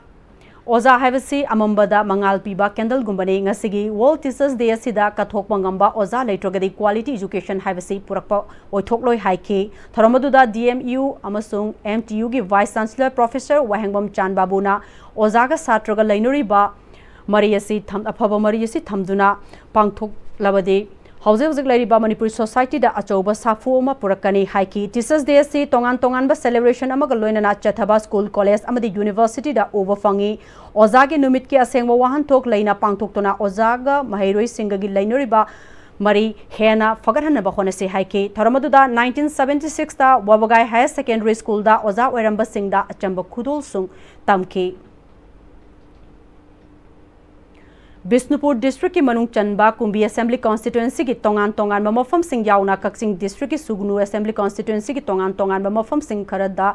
ꯑꯣꯖꯥ ꯍꯥꯏꯕꯁꯤ ꯑꯃꯝꯕꯗ ꯃꯉꯥꯜ ꯄꯤꯕ ꯀꯦꯟꯗꯜꯒꯨꯝꯕꯅꯤ꯫ ꯉꯁꯤꯒꯤ World Teachers Day ꯑꯁꯤꯗ ꯀꯠꯊꯣꯛꯄ ꯉꯝꯕ ꯑꯣꯖꯥ ꯂꯩꯇ꯭ꯔꯒꯗꯤ quality education ꯍꯥꯏꯕꯁꯤ ꯄꯨꯔꯛꯄ ꯑꯣꯏꯊꯣꯛꯂꯣꯏ ꯍꯥꯏꯈꯤ꯫ ꯊꯧꯔꯝ ꯑꯗꯨꯗ ꯗꯤ ꯑꯦꯝ ꯌꯨ ꯑꯃꯁꯨꯡ ꯑꯦꯝ ꯇꯤ ꯌꯨꯒꯤ ꯚꯥꯏꯁ ꯆꯥꯟꯁꯦꯂꯔ ꯄ꯭ꯔꯣꯐꯦꯁꯔ ꯋꯥꯍꯦꯡꯕꯝ ꯆꯥꯟꯕꯥꯕꯨꯅ ꯑꯣꯖꯥꯒ ꯁꯥꯇ꯭ꯔꯒ ꯂꯩꯅꯔꯤꯕ ꯃꯔꯤ ꯑꯁꯤ ꯊꯝ-, ꯑꯐꯕ ꯃꯔꯤ ꯑꯁꯤ ꯊꯝꯗꯨꯅ ꯄꯥꯡꯊꯣꯛꯂꯕꯗꯤ ꯍꯧꯖꯤꯛ ꯍꯧꯖꯤꯛ ꯂꯩꯔꯤꯕ ꯃꯅꯤꯄꯨꯔꯤ ꯁꯣꯁꯥꯏꯇꯤꯗ ꯑꯆꯧꯕ ꯁꯥꯐꯨ ꯑꯃ ꯄꯨꯔꯛꯀꯅꯤ ꯍꯥꯏꯈꯤ꯫ Teachers Day ꯑꯁꯤ ꯇꯣꯉꯥꯟ ꯇꯣꯉꯥꯟꯕ celebration ꯑꯃꯒ ꯂꯣꯏꯅꯅ ꯆꯠꯊꯕ ꯁ꯭ꯀꯨꯜ, ꯀꯣꯂꯦꯖ ꯑꯃꯗꯤ ꯌꯨꯅꯤꯚꯔꯁꯤꯇꯤꯗ ꯎꯕ ꯐꯪꯉꯤ꯫ ꯑꯣꯖꯥꯒꯤ ꯅꯨꯃꯤꯠꯀꯤ ꯑꯁꯦꯡꯕ ꯋꯥꯍꯟꯊꯣꯛ ꯂꯩꯅ ꯄꯥꯡꯊꯣꯛꯇꯨꯅ ꯑꯣꯖꯥꯒ ꯃꯍꯩꯔꯣꯏꯁꯤꯡꯒꯒꯤ ꯂꯩꯅꯔꯤꯕ ꯃꯔꯤ ꯍꯦꯟꯅ ꯐꯒꯠꯍꯟꯅꯕ ꯍꯣꯠꯅꯁꯤ ꯍꯥꯏꯈꯤ꯫ ꯊꯧꯔꯝ ꯑꯗꯨꯗ nineteen seventy six ꯇ ꯋꯥꯕꯒꯥꯏ ꯍꯥꯌꯔ ꯁꯦꯀꯦꯟꯗꯔꯤ ꯁ꯭ꯀꯨꯜꯗ ꯑꯣꯖꯥ ꯑꯣꯏꯔꯝꯕꯁꯤꯡꯗ ꯑꯆꯝꯕ ꯈꯨꯗꯣꯜꯁꯨ ꯇꯝꯈꯤ꯫ ꯕꯤꯁꯅꯨꯄꯨꯔ ꯗꯤꯁꯇ꯭ꯔꯤꯛꯀꯤ ꯃꯅꯨꯡ ꯆꯟꯕ ꯀꯨꯝꯕꯤ ꯑꯦꯁꯦꯝꯕ꯭ꯂꯤ ꯀꯣꯟꯁꯇꯤꯇ꯭ꯋꯦꯟꯁꯤꯒꯤ ꯇꯣꯉꯥꯟ ꯇꯣꯉꯥꯟꯕ ꯃꯐꯝꯁꯤꯡ ꯌꯥꯎꯅ ꯀꯛꯆꯤꯡ ꯗꯤꯁꯇ꯭ꯔꯤꯛꯀꯤ ꯁꯨꯒꯅꯨ ꯑꯦꯁꯦꯝꯕ꯭ꯂꯤ ꯀꯣꯟꯁꯇꯤꯇ꯭ꯋꯦꯟꯁꯤꯒꯤ ꯇꯣꯉꯥꯟ ꯇꯣꯉꯥꯟꯕ ꯃꯐꯝꯁꯤꯡ ꯈꯔꯗ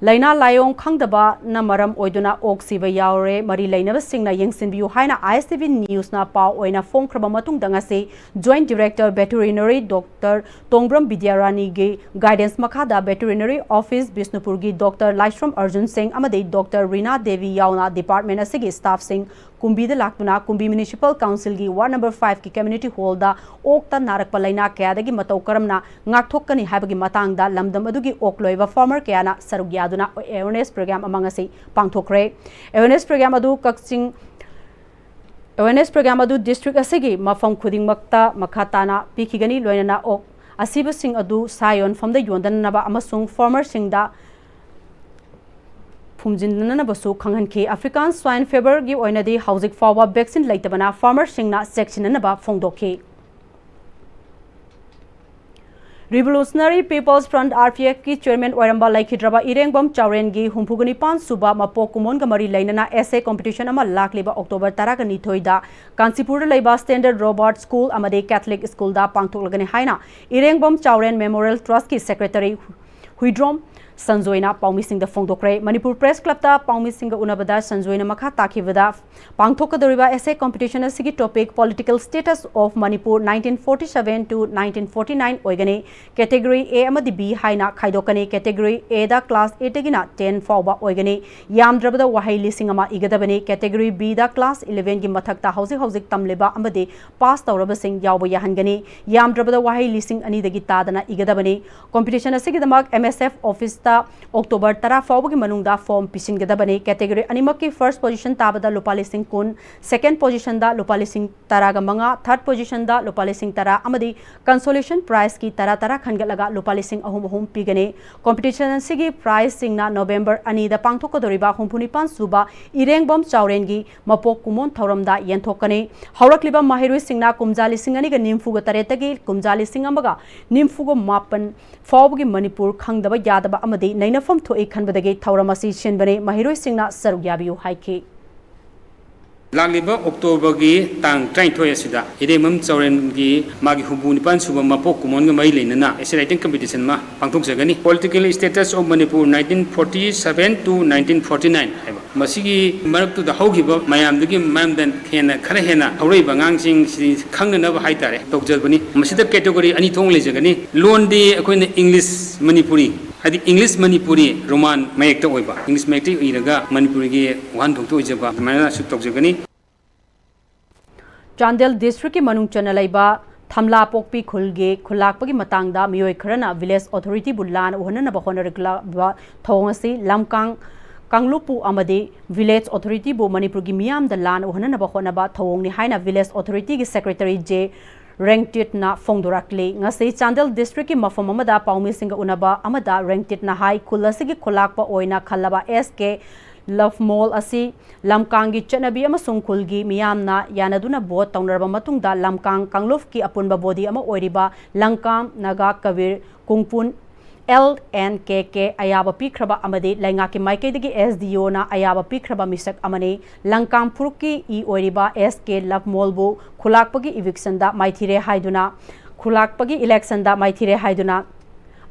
ꯂꯥꯏꯅꯥ ꯂꯥꯏꯑꯣꯡ ꯈꯪꯗꯕꯅ ꯃꯔꯝ ꯑꯣꯏꯗꯨꯅ ꯑꯣꯛ ꯁꯤꯕ ꯌꯥꯎꯔꯦ꯫ ꯃꯔꯤ ꯂꯩꯅꯕꯁꯤꯡꯅ ꯌꯦꯡꯁꯤꯟꯕꯤꯌꯨ ꯍꯥꯏꯅ ꯑꯥꯏ ꯑꯦꯁ ꯇꯤ ꯚꯤ ꯅ꯭ꯌꯨꯁꯅ ꯄꯥꯎ ꯑꯣꯏꯅ ꯐꯣꯡꯈ꯭ꯔꯕ ꯃꯇꯨꯡꯗ ꯉꯁꯤ ꯖꯣꯏꯟꯠ ꯗꯤꯔꯦꯛꯇꯔ ꯚꯦꯇꯦꯔꯤꯅꯔꯤ ꯗꯣꯛꯇꯔ ꯇꯣꯡꯕ꯭ꯔꯝ ꯕꯤꯗ꯭ꯌꯥꯔꯥꯅꯤꯒꯤ ꯒꯥꯏꯗꯦꯟꯁ ꯃꯈꯥꯗ ꯚꯦꯇꯦꯔꯤꯅꯔꯤ ꯑꯣꯐꯤꯁ ꯕꯤꯁꯅꯨꯄꯨꯔꯒꯤ ꯗꯣꯛꯇꯔ ꯂꯥꯏꯁ꯭ꯔꯝ ꯑꯔꯖꯨꯟ ꯁꯤꯡ ꯑꯃꯗꯤ ꯗꯣꯛꯇꯔ ꯔꯤꯅꯥ ꯗꯦꯕꯤ ꯌꯥꯎꯅ ꯗꯤꯄꯥꯔꯠꯃꯦꯟꯠ ꯑꯁꯤꯒꯤ ꯁ꯭ꯇꯥꯐꯁꯤꯡ ꯀꯨꯝꯕꯤꯗ ꯂꯥꯛꯇꯨꯅ ꯀꯨꯝꯕꯤ ꯃ꯭ꯌꯨꯅꯤꯁꯤꯄꯥꯜ ꯀꯥꯎꯟꯁꯤꯜꯒꯤ ꯋꯥꯔꯗ ꯅꯝꯕꯔ ꯐꯥꯏꯚꯀꯤ ꯀꯝꯃ꯭ꯌꯨꯅꯤꯇꯤ ꯍꯣꯜꯗ ꯑꯣꯛꯇ ꯅꯥꯔꯛꯄ ꯂꯥꯏꯅꯥ ꯀꯌꯥꯗꯒꯤ ꯃꯇꯧ ꯀꯔꯝꯅ ꯉꯥꯛꯊꯣꯛꯀꯅꯤ ꯍꯥꯏꯕꯒꯤ ꯃꯇꯥꯡꯗ ꯂꯝꯗꯝ ꯑꯗꯨꯒꯤ ꯑꯣꯛ ꯂꯣꯏꯕ ꯐꯥꯔꯃꯔ ꯀꯌꯥꯅ ꯁꯔꯨꯛ ꯌꯥꯗꯨꯅ ꯑꯦꯋꯦꯔꯅꯦꯁ ꯄ꯭ꯔꯣꯒ꯭ꯔꯥꯝ ꯑꯃ ꯉꯁꯤ ꯄꯥꯡꯊꯣꯛꯈ꯭ꯔꯦ꯫ ꯑꯦꯋꯦꯔꯅꯦꯁ ꯄ꯭ꯔꯣꯒ꯭ꯔꯥꯝ ꯑꯗꯨ ꯀꯛꯆꯤꯡ ꯑꯦꯋꯦꯔꯅꯦꯁ ꯄ꯭ꯔꯣꯒ꯭ꯔꯥꯝ ꯑꯗꯨ ꯗꯤꯁꯇ꯭ꯔꯤꯛ ꯑꯁꯤꯒꯤ ꯃꯐꯝ ꯈꯨꯗꯤꯡꯃꯛꯇ ꯃꯈꯥ ꯇꯥꯅ ꯄꯤꯈꯤꯒꯅꯤ꯫ ꯂꯣꯏꯅꯅ ꯑꯣꯛ ꯑꯁꯤꯕꯁꯤꯡ ꯑꯗꯨ ꯁꯥ ꯌꯣꯟꯐꯝꯗ ꯌꯣꯟꯗꯅꯕ ꯑꯃꯁꯨꯡ ꯐꯥꯔꯃꯔꯁꯤꯡꯗ ꯐꯨꯝꯖꯤꯟꯅꯅꯕꯁꯨ ꯈꯪꯍꯟꯈꯤ꯫ ꯑꯐ꯭ꯔꯤꯀꯥꯟ ꯁ꯭ꯋꯥꯏꯟ ꯐꯤꯚꯔꯒꯤ ꯑꯣꯏꯅꯗꯤ ꯍꯧꯖꯤꯛ ꯐꯥꯎꯕ ꯚꯦꯛꯁꯤꯟ ꯂꯩꯇꯕꯅ ꯐꯥꯔꯃꯔꯁꯤꯡꯅ ꯆꯦꯛꯁꯤꯟꯅꯅꯕ ꯐꯣꯡꯗꯣꯛꯈꯤ꯫ Revolutionary peoples front, R P ꯑꯦꯐꯀꯤ ꯆꯦꯌꯔꯃꯦꯟ ꯑꯣꯏꯔꯝꯕ ꯂꯩꯈꯤꯗ꯭ꯔꯕ ꯏꯔꯦꯡꯕꯝ ꯆꯥꯎꯔꯦꯟꯒꯤ ꯍꯨꯝꯐꯨꯒ ꯅꯤꯄꯥꯟ ꯁꯨꯕ ꯃꯄꯣꯛ ꯀꯨꯝꯑꯣꯟꯒ ꯃꯔꯤ ꯂꯩꯅꯅ ꯑꯦꯁꯦ ꯀꯣꯝꯄꯤꯇꯤꯁꯟ ꯑꯃ ꯂꯥꯛꯂꯤꯕ ꯑꯣꯛꯇꯣꯕꯔ ꯇꯔꯥꯒ ꯅꯤꯊꯣꯏꯗ ꯀꯥꯟꯆꯤꯄꯨꯔꯗ ꯂꯩꯕ ꯁ꯭ꯇꯦꯟꯗꯔꯠ ꯔꯣꯕꯥꯔꯠ ꯁ꯭ꯀꯨꯜ ꯑꯃꯗꯤ ꯀꯦꯊꯂꯤꯛ ꯁ꯭ꯀꯨꯜꯗ ꯄꯥꯡꯊꯣꯛꯂꯒꯅꯤ ꯍꯥꯏꯅ ꯏꯔꯦꯡꯕꯝ ꯆꯥꯎꯔꯦꯟ ꯃꯦꯃꯣꯔꯤꯌꯦꯜ ꯇ꯭ꯔꯁꯠꯀꯤ ꯁꯦꯀ꯭ꯔꯦꯇꯔꯤ ꯍꯨꯏꯗ꯭ꯔꯣꯝ ꯁꯟꯖꯣꯏꯅ ꯄꯥꯎꯃꯤꯁꯤꯡꯗ ꯐꯣꯡꯗꯣꯛꯈ꯭ꯔꯦ꯫ ꯃꯅꯤꯄꯨꯔ ꯄ꯭ꯔꯦꯁ ꯀ꯭ꯂꯕꯇ ꯄꯥꯎꯃꯤꯁꯤꯡꯒ ꯎꯅꯕꯗ ꯁꯟꯖꯣꯏꯅ ꯃꯈꯥ ꯇꯥꯈꯤꯕꯗ, ꯄꯥꯡꯊꯣꯛꯀꯗꯧꯔꯤꯕ ꯑꯦꯁꯦ ꯀꯣꯝꯄꯤꯇꯤꯁꯟ ꯑꯁꯤꯒꯤ topic Political Status of Manipur nineteen forty seven to nineteen forty nine ꯑꯣꯏꯒꯅꯤ꯫ ꯀꯦꯇꯦꯒꯣꯔꯤ ꯑꯦ ꯑꯃꯗꯤ ꯕꯤ ꯍꯥꯏꯅ ꯈꯥꯏꯗꯣꯛꯀꯅꯤ꯫ ꯀꯦꯇꯦꯒꯣꯔꯤ ꯑꯦꯗ ꯀ꯭ꯂꯥꯁ ꯑꯩꯠꯇꯒꯤꯅ ꯇꯦꯟ ꯐꯥꯎꯕ ꯑꯣꯏꯒꯅꯤ꯫ ꯌꯥꯝꯗ꯭ꯔꯕꯗ ꯋꯥꯍꯩ ꯂꯤꯁꯤꯡ ꯑꯃ ꯏꯒꯗꯕꯅꯤ꯫ ꯀꯦꯇꯦꯒꯣꯔꯤ ꯕꯤꯗ ꯀ꯭ꯂꯥꯁ ꯏꯂꯦꯚꯦꯟꯒꯤ ꯃꯊꯛꯇ ꯍꯧꯖꯤꯛ ꯍꯧꯖꯤꯛ ꯇꯝꯂꯤꯕ ꯑꯃꯗꯤ ꯄꯥꯁ ꯇꯧꯔꯕꯁꯤꯡ ꯌꯥꯎꯕ ꯌꯥꯍꯟꯒꯅꯤ꯫ ꯌꯥꯝꯗ꯭ꯔꯕꯗ ꯋꯥꯍꯩ ꯂꯤꯁꯤꯡ ꯑꯅꯤꯗꯒꯤ ꯇꯥꯗꯅ ꯏꯒꯗꯕꯅꯤ꯫ ꯀꯣꯝꯄꯤꯇꯤꯁꯟ ꯑꯁꯤꯒꯤꯗꯃꯛ ꯑꯦꯝ ꯑꯦꯁ ꯑꯦꯐ ꯑꯣꯐꯤꯁꯇ ꯑꯣꯛꯇꯣꯕꯔ ꯇꯔꯥ ꯐꯥꯎꯕꯒꯤ ꯃꯅꯨꯡꯗ ꯐꯣꯔꯝ ꯄꯤꯁꯤꯟꯒꯗꯕꯅꯤ꯫ ꯀꯦꯇꯦꯒꯣꯔꯤ ꯑꯅꯤꯃꯛꯀꯤ ꯐꯥꯔꯁ ꯄꯣꯖꯤꯁꯟ ꯇꯥꯕꯗ ꯂꯨꯄꯥ ꯂꯤꯁꯤꯡ ꯀꯨꯟ, ꯁꯦꯀꯦꯟ ꯄꯣꯖꯤꯁꯟꯗ ꯂꯨꯄꯥ ꯂꯤꯁꯤꯡ ꯇꯔꯥꯒ ꯃꯉꯥ, ꯊꯥꯔꯠ ꯄꯣꯖꯤꯁꯟꯗ ꯂꯨꯄꯥ ꯂꯤꯁꯤꯡ ꯇꯔꯥ ꯑꯃꯗꯤ ꯀꯟꯁꯣꯂꯦꯁꯟ ꯄ꯭ꯔꯥꯏꯖꯀꯤ ꯇꯔꯥ ꯇꯔꯥ ꯈꯟꯒꯠꯂꯒ ꯂꯨꯄꯥ ꯂꯤꯁꯤꯡ ꯑꯍꯨꯝ ꯑꯍꯨꯝ ꯄꯤꯒꯅꯤ꯫ ꯀꯣꯝꯄꯤꯇꯤꯁꯟ ꯑꯁꯤꯒꯤ ꯄ꯭ꯔꯥꯏꯖꯁꯤꯡꯅ ꯅꯣꯕꯦꯝꯕꯔ ꯑꯅꯤꯗ ꯄꯥꯡꯊꯣꯛꯀꯗꯧꯔꯤꯕ ꯍꯨꯝꯐꯨ ꯅꯤꯄꯥꯟ ꯁꯨꯕ ꯏꯔꯦꯡꯕꯝ ꯆꯥꯎꯔꯦꯟꯒꯤ ꯃꯄꯣꯛ ꯀꯨꯝꯑꯣꯟ ꯊꯧꯔꯝꯗ ꯌꯦꯟꯊꯣꯛꯀꯅꯤ꯫ ꯍꯧꯔꯛꯂꯤꯕ ꯃꯍꯩꯔꯣꯏꯁꯤꯡꯅ ꯀꯨꯝꯖꯥ ꯂꯤꯁꯤꯡ ꯑꯅꯤꯒ ꯅꯤꯐꯨꯒ ꯇꯔꯦꯠꯇꯒꯤ ꯀꯨꯝꯖꯥ ꯂꯤꯁꯤꯡ ꯑꯃꯒ ꯅꯤꯐꯨꯒ ꯃꯥꯄꯟ ꯐꯥꯎꯕꯒꯤ ꯃꯅꯤꯄꯨꯔ ꯈꯪꯗꯕ ꯌꯥꯗꯕ ꯑꯃꯗꯤ ꯅꯩꯅꯐꯝ ꯊꯣꯛꯏ ꯈꯟꯕꯗꯒꯤ ꯊꯧꯔꯝ ꯑꯁꯤ ꯁꯤꯟꯕꯅꯤ꯫ ꯃꯍꯩꯔꯣꯏꯁꯤꯡꯅ ꯁꯔꯨꯛ ꯌꯥꯕꯤꯌꯨ ꯍꯥꯏꯈꯤ꯫ ꯂꯥꯛꯂꯤꯕ ꯑꯣꯛꯇꯣꯕꯔꯒꯤ ꯇꯥꯡ ꯇꯔꯥꯅꯤꯊꯣꯏ ꯑꯁꯤꯗ ꯏꯔꯦꯡꯕꯝ ꯆꯥꯎꯔꯦꯟꯒꯤ ꯃꯥꯒꯤ ꯍꯨꯝꯐꯨ ꯅꯤꯄꯥꯟ ꯁꯨꯕ ꯃꯄꯣꯛ ꯀꯨꯝꯑꯣꯟꯒ ꯃꯔꯤ ꯂꯩꯅꯅ essay writing competition ꯑꯃ ꯄꯥꯡꯊꯣꯛꯆꯒꯅꯤ꯫ Political status of Manipur nineteen forty seven to nineteen forty nine ꯍꯥꯏꯕ꯫ ꯃꯁꯤꯒꯤ ꯃꯔꯛꯇꯨꯗ ꯍꯧꯈꯤꯕ ꯃꯌꯥꯝꯗꯨꯒꯤ ꯃꯔꯝꯗ ꯍꯦꯟꯅ, ꯈꯔ ꯍꯦꯟꯅ ꯍꯧꯔꯛꯏꯕ ꯑꯉꯥꯡꯁꯤꯡꯁꯤ ꯈꯪꯅꯅꯕ ꯍꯥꯏꯇꯥꯔꯦ ꯇꯧꯖꯕꯅꯤ꯫ ꯃꯁꯤꯗ category ꯑꯅꯤ ꯊꯣꯛꯅ ꯂꯩꯖꯒꯅꯤ꯫ ꯂꯣꯟꯗꯤ ꯑꯩꯈꯣꯏꯅ English ꯃꯅꯤꯄꯨꯔꯤ, ꯍꯥꯏꯗꯤ English ꯃꯅꯤꯄꯨꯔꯤ ꯔꯣꯃꯥꯟ ꯃꯌꯦꯛꯇ ꯑꯣꯏꯕ, English ꯃꯌꯦꯛꯇ ꯏꯔꯒ ꯃꯅꯤꯄꯨꯔꯤꯒꯤ ꯋꯥꯍꯟꯊꯣꯛꯇ ꯑꯣꯏꯖꯕ, ꯑꯗꯨꯃꯥꯏꯅꯁꯨ ꯇꯧꯖꯒꯅꯤ꯫ ꯆꯥꯟꯗꯦꯜ districtꯀꯤ ꯃꯅꯨꯡ ꯆꯟꯅ ꯂꯩꯕ ꯊꯝꯂꯥꯄꯣꯛꯄꯤ ꯈꯨꯜꯒꯤ ꯈꯨꯜꯂꯥꯛꯄꯒꯤ ꯃꯇꯥꯡꯗ ꯃꯤꯑꯣꯏ ꯈꯔꯅ village authorityꯕꯨ ꯂꯥꯟꯅ ꯎꯍꯟꯅꯅꯕ ꯍꯣꯠꯅꯔꯛꯂꯕ ꯊꯧꯑꯣꯡ ꯑꯁꯤ ꯂꯝꯀꯥꯡ ꯀꯥꯡꯂꯨꯞꯄꯨ ꯑꯃꯗꯤ village authorityꯕꯨ ꯃꯅꯤꯄꯨꯔꯒꯤ ꯃꯤꯌꯥꯝꯗ ꯂꯥꯟꯅ ꯎꯍꯟꯅꯅꯕ ꯍꯣꯠꯅꯕ ꯊꯧꯑꯣꯡꯅꯤ ꯍꯥꯏꯅ village authorityꯒꯤ secretary J ꯔꯦꯡꯇꯤꯠꯅ ꯐꯣꯡꯗꯣꯔꯛꯂꯤ꯫ ꯉꯁꯤ ꯆꯥꯟꯗꯦꯜ districtꯀꯤ ꯃꯐꯝ ꯑꯃꯗ ꯄꯥꯎꯃꯤꯁꯤꯡꯒ ꯎꯅꯕ ꯑꯃꯗ ꯔꯦꯡꯇꯤꯠꯅ ꯍꯥꯏ, ꯈꯨꯜ ꯑꯁꯤꯒꯤ ꯈꯨꯜꯂꯥꯛꯄ ꯑꯣꯏꯅ ꯈꯜꯂꯕ S K ꯂꯐꯃꯣꯜ ꯑꯁꯤ ꯂꯝꯀꯥꯡꯒꯤ ꯆꯠꯅꯕꯤ ꯑꯃꯁꯨꯡ ꯈꯨꯜꯒꯤ ꯃꯤꯌꯥꯝꯅ ꯌꯥꯅꯗꯨꯅ vote ꯇꯧꯅꯔꯕ ꯃꯇꯨꯡꯗ ꯂꯝꯀꯥꯡ ꯀꯥꯡꯂꯨꯞꯀꯤ ꯑꯄꯨꯟꯕ body ꯑꯃ ꯑꯣꯏꯔꯤꯕ ꯂꯝꯀꯥꯡ Naga Kabir ꯀꯨꯡꯄꯨꯟ L N K K ꯑꯌꯥꯕ ꯄꯤꯈ꯭ꯔꯕ ꯑꯃꯗꯤ ꯂꯩꯉꯥꯛꯀꯤ ꯃꯥꯏꯀꯩꯗꯒꯤ S D Oꯅ ꯑꯌꯥꯕ ꯄꯤꯈ꯭ꯔꯕ ꯃꯤꯁꯛ ꯑꯃꯅꯤ꯫ ꯂꯝꯀꯥꯡ ꯐꯨꯔꯨꯞꯀꯤ ꯏ ꯑꯣꯏꯔꯤꯕ S K ꯂꯐꯃꯣꯜꯕꯨ ꯈꯨꯜꯂꯥꯛꯄꯒꯤ evictionꯗ ꯃꯥꯏꯊꯤꯔꯦ ꯍꯥꯏꯗꯨꯅ, ꯈꯨꯜꯂꯥꯛꯄꯒꯤ electionꯗ ꯃꯥꯏꯊꯤꯔꯦ ꯍꯥꯏꯗꯨꯅ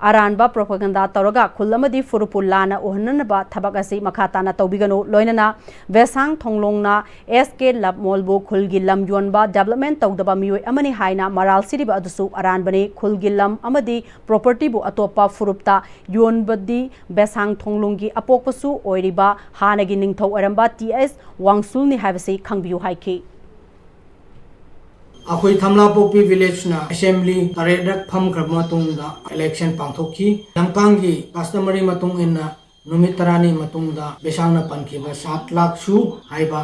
ꯑꯔꯥꯟꯕ propaganda ꯇꯧꯔꯒ ꯈꯨꯜ ꯑꯃꯗꯤ ꯐꯨꯔꯨꯞꯄꯨ ꯂꯥꯟꯅ ꯎꯍꯟꯅꯅꯕ ꯊꯕꯛ ꯑꯁꯤ ꯃꯈꯥ ꯇꯥꯅ ꯇꯧꯕꯤꯒꯅꯨ꯫ ꯂꯣꯏꯅꯅ ꯕꯦꯁꯥꯡ ꯊꯣꯡꯂꯣꯡꯅ S K ꯂꯐꯃꯣꯜꯕꯨ ꯈꯨꯜꯒꯤ ꯂꯝ ꯌꯣꯟꯕ, development ꯇꯧꯗꯕ ꯃꯤꯑꯣꯏ ꯑꯃꯅꯤ ꯍꯥꯏꯅ ꯃꯔꯥꯜ ꯁꯤꯔꯤꯕ ꯑꯗꯨꯁꯨ ꯑꯔꯥꯟꯕꯅꯤ꯫ ꯈꯨꯜꯒꯤ ꯂꯝ ꯑꯃꯗꯤ propertyꯕꯨ ꯑꯇꯣꯞꯄ ꯐꯨꯔꯨꯞꯇ ꯌꯣꯟꯕꯗꯤ ꯕꯦꯁꯥꯡ ꯊꯣꯡꯂꯣꯡꯒꯤ ꯑꯄꯣꯛꯄꯁꯨ ꯑꯣꯏꯔꯤꯕ ꯍꯥꯟꯅꯒꯤ ꯅꯤꯡꯊꯧ ꯑꯣꯏꯔꯝꯕ T S ꯋꯥꯡꯁꯨꯜꯅꯤ ꯍꯥꯏꯕꯁꯤ ꯈꯪꯕꯤꯌꯨ ꯍꯥꯏꯈꯤ꯫ ꯑꯩꯈꯣꯏ ꯊꯝꯂꯥꯄꯣꯛꯄꯤ villageꯅ assembly ꯇꯔꯦꯠꯔꯛ ꯐꯝꯈ꯭ꯔꯕ ꯃꯇꯨꯡꯗ election ꯄꯥꯡꯊꯣꯛꯈꯤ꯫ ꯂꯝꯀꯥꯡꯒꯤ customary ꯃꯇꯨꯡ ꯏꯟꯅ ꯅꯨꯃꯤꯠ ꯇꯔꯥꯅꯤ ꯃꯇꯨꯡꯗ ꯕꯦꯁꯥꯡꯅ ꯄꯟꯈꯤꯕ ꯁꯥꯠ ꯂꯥꯛꯁꯨ ꯍꯥꯏꯕ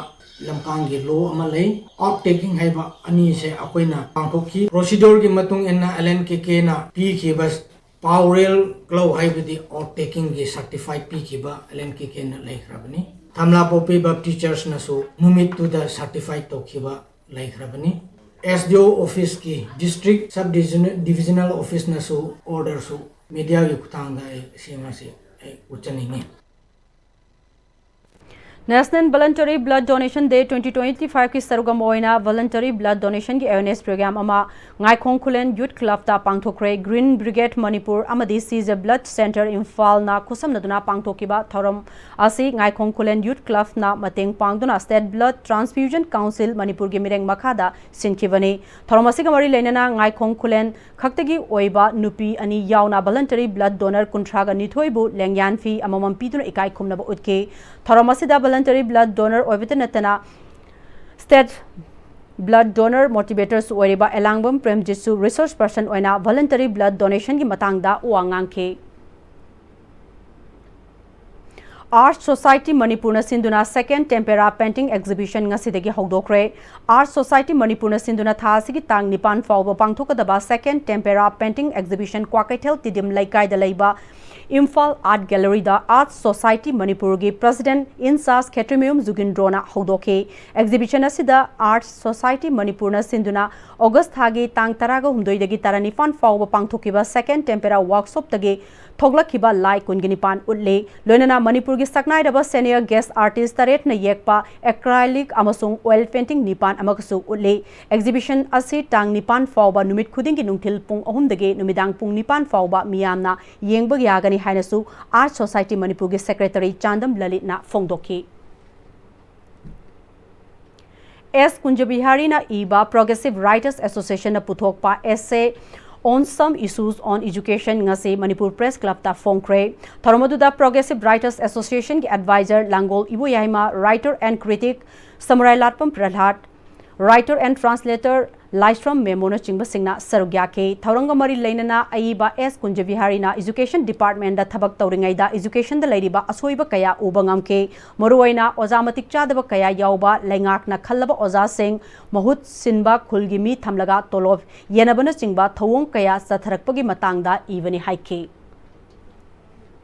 ꯂꯝꯀꯥꯡꯒꯤ law ꯑꯃ ꯂꯩ꯫ Oath taking ꯍꯥꯏꯕ ꯑꯅꯤꯁꯦ ꯑꯩꯈꯣꯏꯅ ꯄꯥꯡꯊꯣꯛꯈꯤ꯫ Procedureꯒꯤ ꯃꯇꯨꯡ ꯏꯟꯅ L N K Kꯅ ꯄꯤꯈꯤꯕ ꯄꯥꯎꯔꯦꯜ ꯀ꯭ꯂꯧ ꯍꯥꯏꯕꯗꯤ oath takingꯒꯤ certificate ꯄꯤꯈꯤꯕ L N K Kꯅ ꯂꯩꯈ꯭ꯔꯕꯅꯤ꯫ ꯊꯝꯂꯥꯄꯣꯛꯄꯤ Baptist Churchꯅꯁꯨ ꯅꯨꯃꯤꯠꯇꯨꯗ certificate ꯇꯧꯈꯤꯕ ꯂꯩꯈ꯭ꯔꯕꯅꯤ꯫ S D O officeꯀꯤ district sub divisional officeꯅꯁꯨ orderꯁꯨ mediaꯒꯤ ꯈꯨꯠꯊꯥꯡꯗ ꯑꯩ ꯁꯤ ꯑꯃꯁꯤ ꯑꯩ ꯎꯠꯆꯅꯤꯡꯉꯤ꯫ National Voluntary Blood Donation Day twenty twenty-five ꯀꯤ ꯁꯔꯨꯛ ꯑꯃ ꯑꯣꯏꯅ Voluntary Blood Donation ꯒꯤ awareness program ꯑꯃ ꯉꯥꯏꯈꯣꯡ ꯈꯨꯂꯦꯟ Youth Club ꯇ ꯄꯥꯡꯊꯣꯛꯈ꯭ꯔꯦ꯫ Green Brigade ꯃꯅꯤꯄꯨꯔ ꯑꯃꯗꯤ Seize Blood Centre ꯏꯝꯐꯥꯜꯅ ꯈꯨꯠꯁꯝꯅꯗꯨꯅ ꯄꯥꯡꯊꯣꯛꯈꯤꯕ ꯊꯧꯔꯝ ꯑꯁꯤ ꯉꯥꯏꯈꯣꯡ ꯈꯨꯂꯦꯟ Youth Club ꯅ ꯃꯇꯦꯡ ꯄꯥꯡꯗꯨꯅ State Blood Transfusion Council ꯃꯅꯤꯄꯨꯔꯒꯤ ꯃꯤꯔꯦꯡ ꯃꯈꯥꯗ ꯁꯤꯟꯈꯤꯕꯅꯤ꯫ ꯊꯧꯔꯝ ꯑꯁꯤꯒ ꯃꯔꯤ ꯂꯩꯅꯅ ꯉꯥꯏꯈꯣꯡ ꯈꯨꯂꯦꯟ ꯈꯛꯇꯒꯤ ꯑꯣꯏꯕ ꯅꯨꯄꯤ ꯑꯅꯤ ꯌꯥꯎꯅ voluntary blood donor ꯀꯨꯟꯊ꯭ꯔꯥꯒ ꯅꯤꯊꯣꯏꯕꯨ ꯂꯦꯡꯌꯥꯟ ꯐꯤ ꯑꯃꯃꯝ ꯄꯤꯗꯨꯅ ꯏꯀꯥꯏ ꯈꯨꯝꯅꯕ ꯎꯠꯈꯤ꯫ ꯊꯧꯔꯝ ꯑꯁꯤꯗ voluntary blood donor ꯑꯣꯏꯕꯇ ꯅꯠꯇꯅ State Blood Donor Motivator ꯁꯨ ꯑꯣꯏꯔꯤꯕ ꯑꯦꯂꯥꯡꯕꯝ ꯄ꯭ꯔꯦꯝꯖꯤꯠꯁꯨ resource person ꯑꯣꯏꯅ voluntary blood donation ꯒꯤ ꯃꯇꯥꯡꯗ ꯋꯥ ꯉꯥꯡꯈꯤ꯫ Art Society ꯃꯅꯤꯄꯨꯔꯅ ꯁꯤꯟꯗꯨꯅ Second Tempera Painting Exhibition ꯉꯁꯤꯗꯒꯤ ꯍꯧꯗꯣꯛꯈ꯭ꯔꯦ꯫ Art Society ꯃꯅꯤꯄꯨꯔꯅ ꯁꯤꯟꯗꯨꯅ ꯊꯥ ꯑꯁꯤꯒꯤ ꯇꯥꯡ ꯅꯤꯄꯥꯟ ꯐꯥꯎꯕ ꯄꯥꯡꯊꯣꯛꯀꯗꯕ Second Tempera Painting Exhibition Kwakeithel Tiddim ꯂꯩꯀꯥꯏꯗ ꯂꯩꯕ Imphal Art Gallery ꯗ Art Society ꯃꯅꯤꯄꯨꯔꯒꯤ President in charge ꯈꯦꯇ꯭ꯔꯤꯃꯌꯨꯝ ꯖꯨꯒꯤꯟꯗ꯭ꯔꯣꯅ ꯍꯧꯗꯣꯛꯈꯤ꯫ Exhibition ꯑꯁꯤꯗ Art Society ꯃꯅꯤꯄꯨꯔꯅ ꯁꯤꯟꯗꯨꯅ August ꯊꯥꯒꯤ ꯇꯥꯡ ꯇꯔꯥꯒ ꯍꯨꯝꯗꯣꯏꯗꯒꯤ ꯇꯔꯥꯅꯤꯄꯥꯟ ꯐꯥꯎꯕ ꯄꯥꯡꯊꯣꯛꯈꯤꯕ Second Tempera Workshop ꯇꯒꯤ ꯊꯣꯛꯂꯛꯈꯤꯕ ꯂꯥꯏ ꯀꯨꯟꯒ ꯅꯤꯄꯥꯟ ꯎꯠꯂꯤ꯫ ꯂꯣꯏꯅꯅ ꯃꯅꯤꯄꯨꯔꯒꯤ ꯁꯛꯅꯥꯏꯔꯕ senior guest artist ꯇꯔꯦꯠꯅ ꯌꯦꯛꯄ acrylic ꯑꯃꯁꯨꯡ oil painting ꯅꯤꯄꯥꯟ ꯑꯃꯒꯁꯨ ꯎꯠꯂꯤ꯫ Exhibition ꯑꯁꯤ ꯇꯥꯡ ꯅꯤꯄꯥꯟ ꯐꯥꯎꯕ ꯅꯨꯃꯤꯠ ꯈꯨꯗꯤꯡꯒꯤ ꯅꯨꯡꯊꯤꯜ ꯄꯨꯡ ꯑꯍꯨꯝꯗꯒꯤ ꯅꯨꯃꯤꯗꯥꯡ ꯄꯨꯡ ꯅꯤꯄꯥꯟ ꯐꯥꯎꯕ ꯃꯤꯌꯥꯝꯅ ꯌꯦꯡꯕ ꯌꯥꯒꯅꯤ ꯍꯥꯏꯅꯁꯨ Art Society ꯃꯅꯤꯄꯨꯔꯒꯤ Secretary ꯆꯥꯟꯗꯝ ꯂꯂꯤꯠꯅ ꯐꯣꯡꯗꯣꯛꯈꯤ꯫ ꯑꯦꯁ ꯀꯨꯟꯖꯕꯤꯍꯥꯔꯤꯅ ꯏꯕ Progressive Writers Association ꯅ ꯄꯨꯊꯣꯛꯄ essay On Some Issues on Education ꯉꯁꯤ ꯃꯅꯤꯄꯨꯔ Press Club ꯇ ꯐꯣꯡꯈ꯭ꯔꯦ꯫ ꯊꯧꯔꯝ ꯑꯗꯨꯗ Progressive Writers Association ꯒꯤ advisor Langol Iboyaima, writer and critic ꯁꯃꯨꯔꯥꯏ ꯂꯥꯠꯄꯝ ꯄ꯭ꯔꯍꯂꯥꯗ, writer and translator ꯂꯥꯏꯁ꯭ꯔꯝ ꯃꯦꯃꯣꯅꯆꯤꯡꯕꯁꯤꯡꯅ ꯁꯔꯨꯛ ꯌꯥꯈꯤ꯫ ꯊꯧꯔꯝꯒ ꯃꯔꯤ ꯂꯩꯅꯅ ꯑꯏꯕ ꯑꯦꯁ ꯀꯨꯟꯖꯕꯤꯍꯥꯔꯤꯅ education department ꯗ ꯊꯕꯛ ꯇꯧꯔꯤꯉꯩꯗ education ꯗ ꯂꯩꯔꯤꯕ ꯑꯁꯣꯏꯕ ꯀꯌꯥ ꯎꯕ ꯉꯝꯈꯤ꯫ ꯃꯔꯨꯑꯣꯏꯅ ꯑꯣꯖꯥ ꯃꯇꯤꯛ ꯆꯥꯗꯕ ꯀꯌꯥ ꯌꯥꯎꯕ, ꯂꯩꯉꯥꯛꯅ ꯈꯜꯂꯕ ꯑꯣꯖꯥꯁꯤꯡ ꯃꯍꯨꯠ ꯁꯤꯟꯕ, ꯈꯨꯜꯒꯤ ꯃꯤ ꯊꯝꯂꯒ ꯇꯣꯂꯣꯞ ꯌꯦꯟꯅꯕꯅꯆꯤꯡꯕ ꯊꯧꯑꯣꯡ ꯀꯌꯥ ꯆꯠꯊꯔꯛꯄꯒꯤ ꯃꯇꯥꯡꯗ ꯏꯕꯅꯤ ꯍꯥꯏꯈꯤ꯫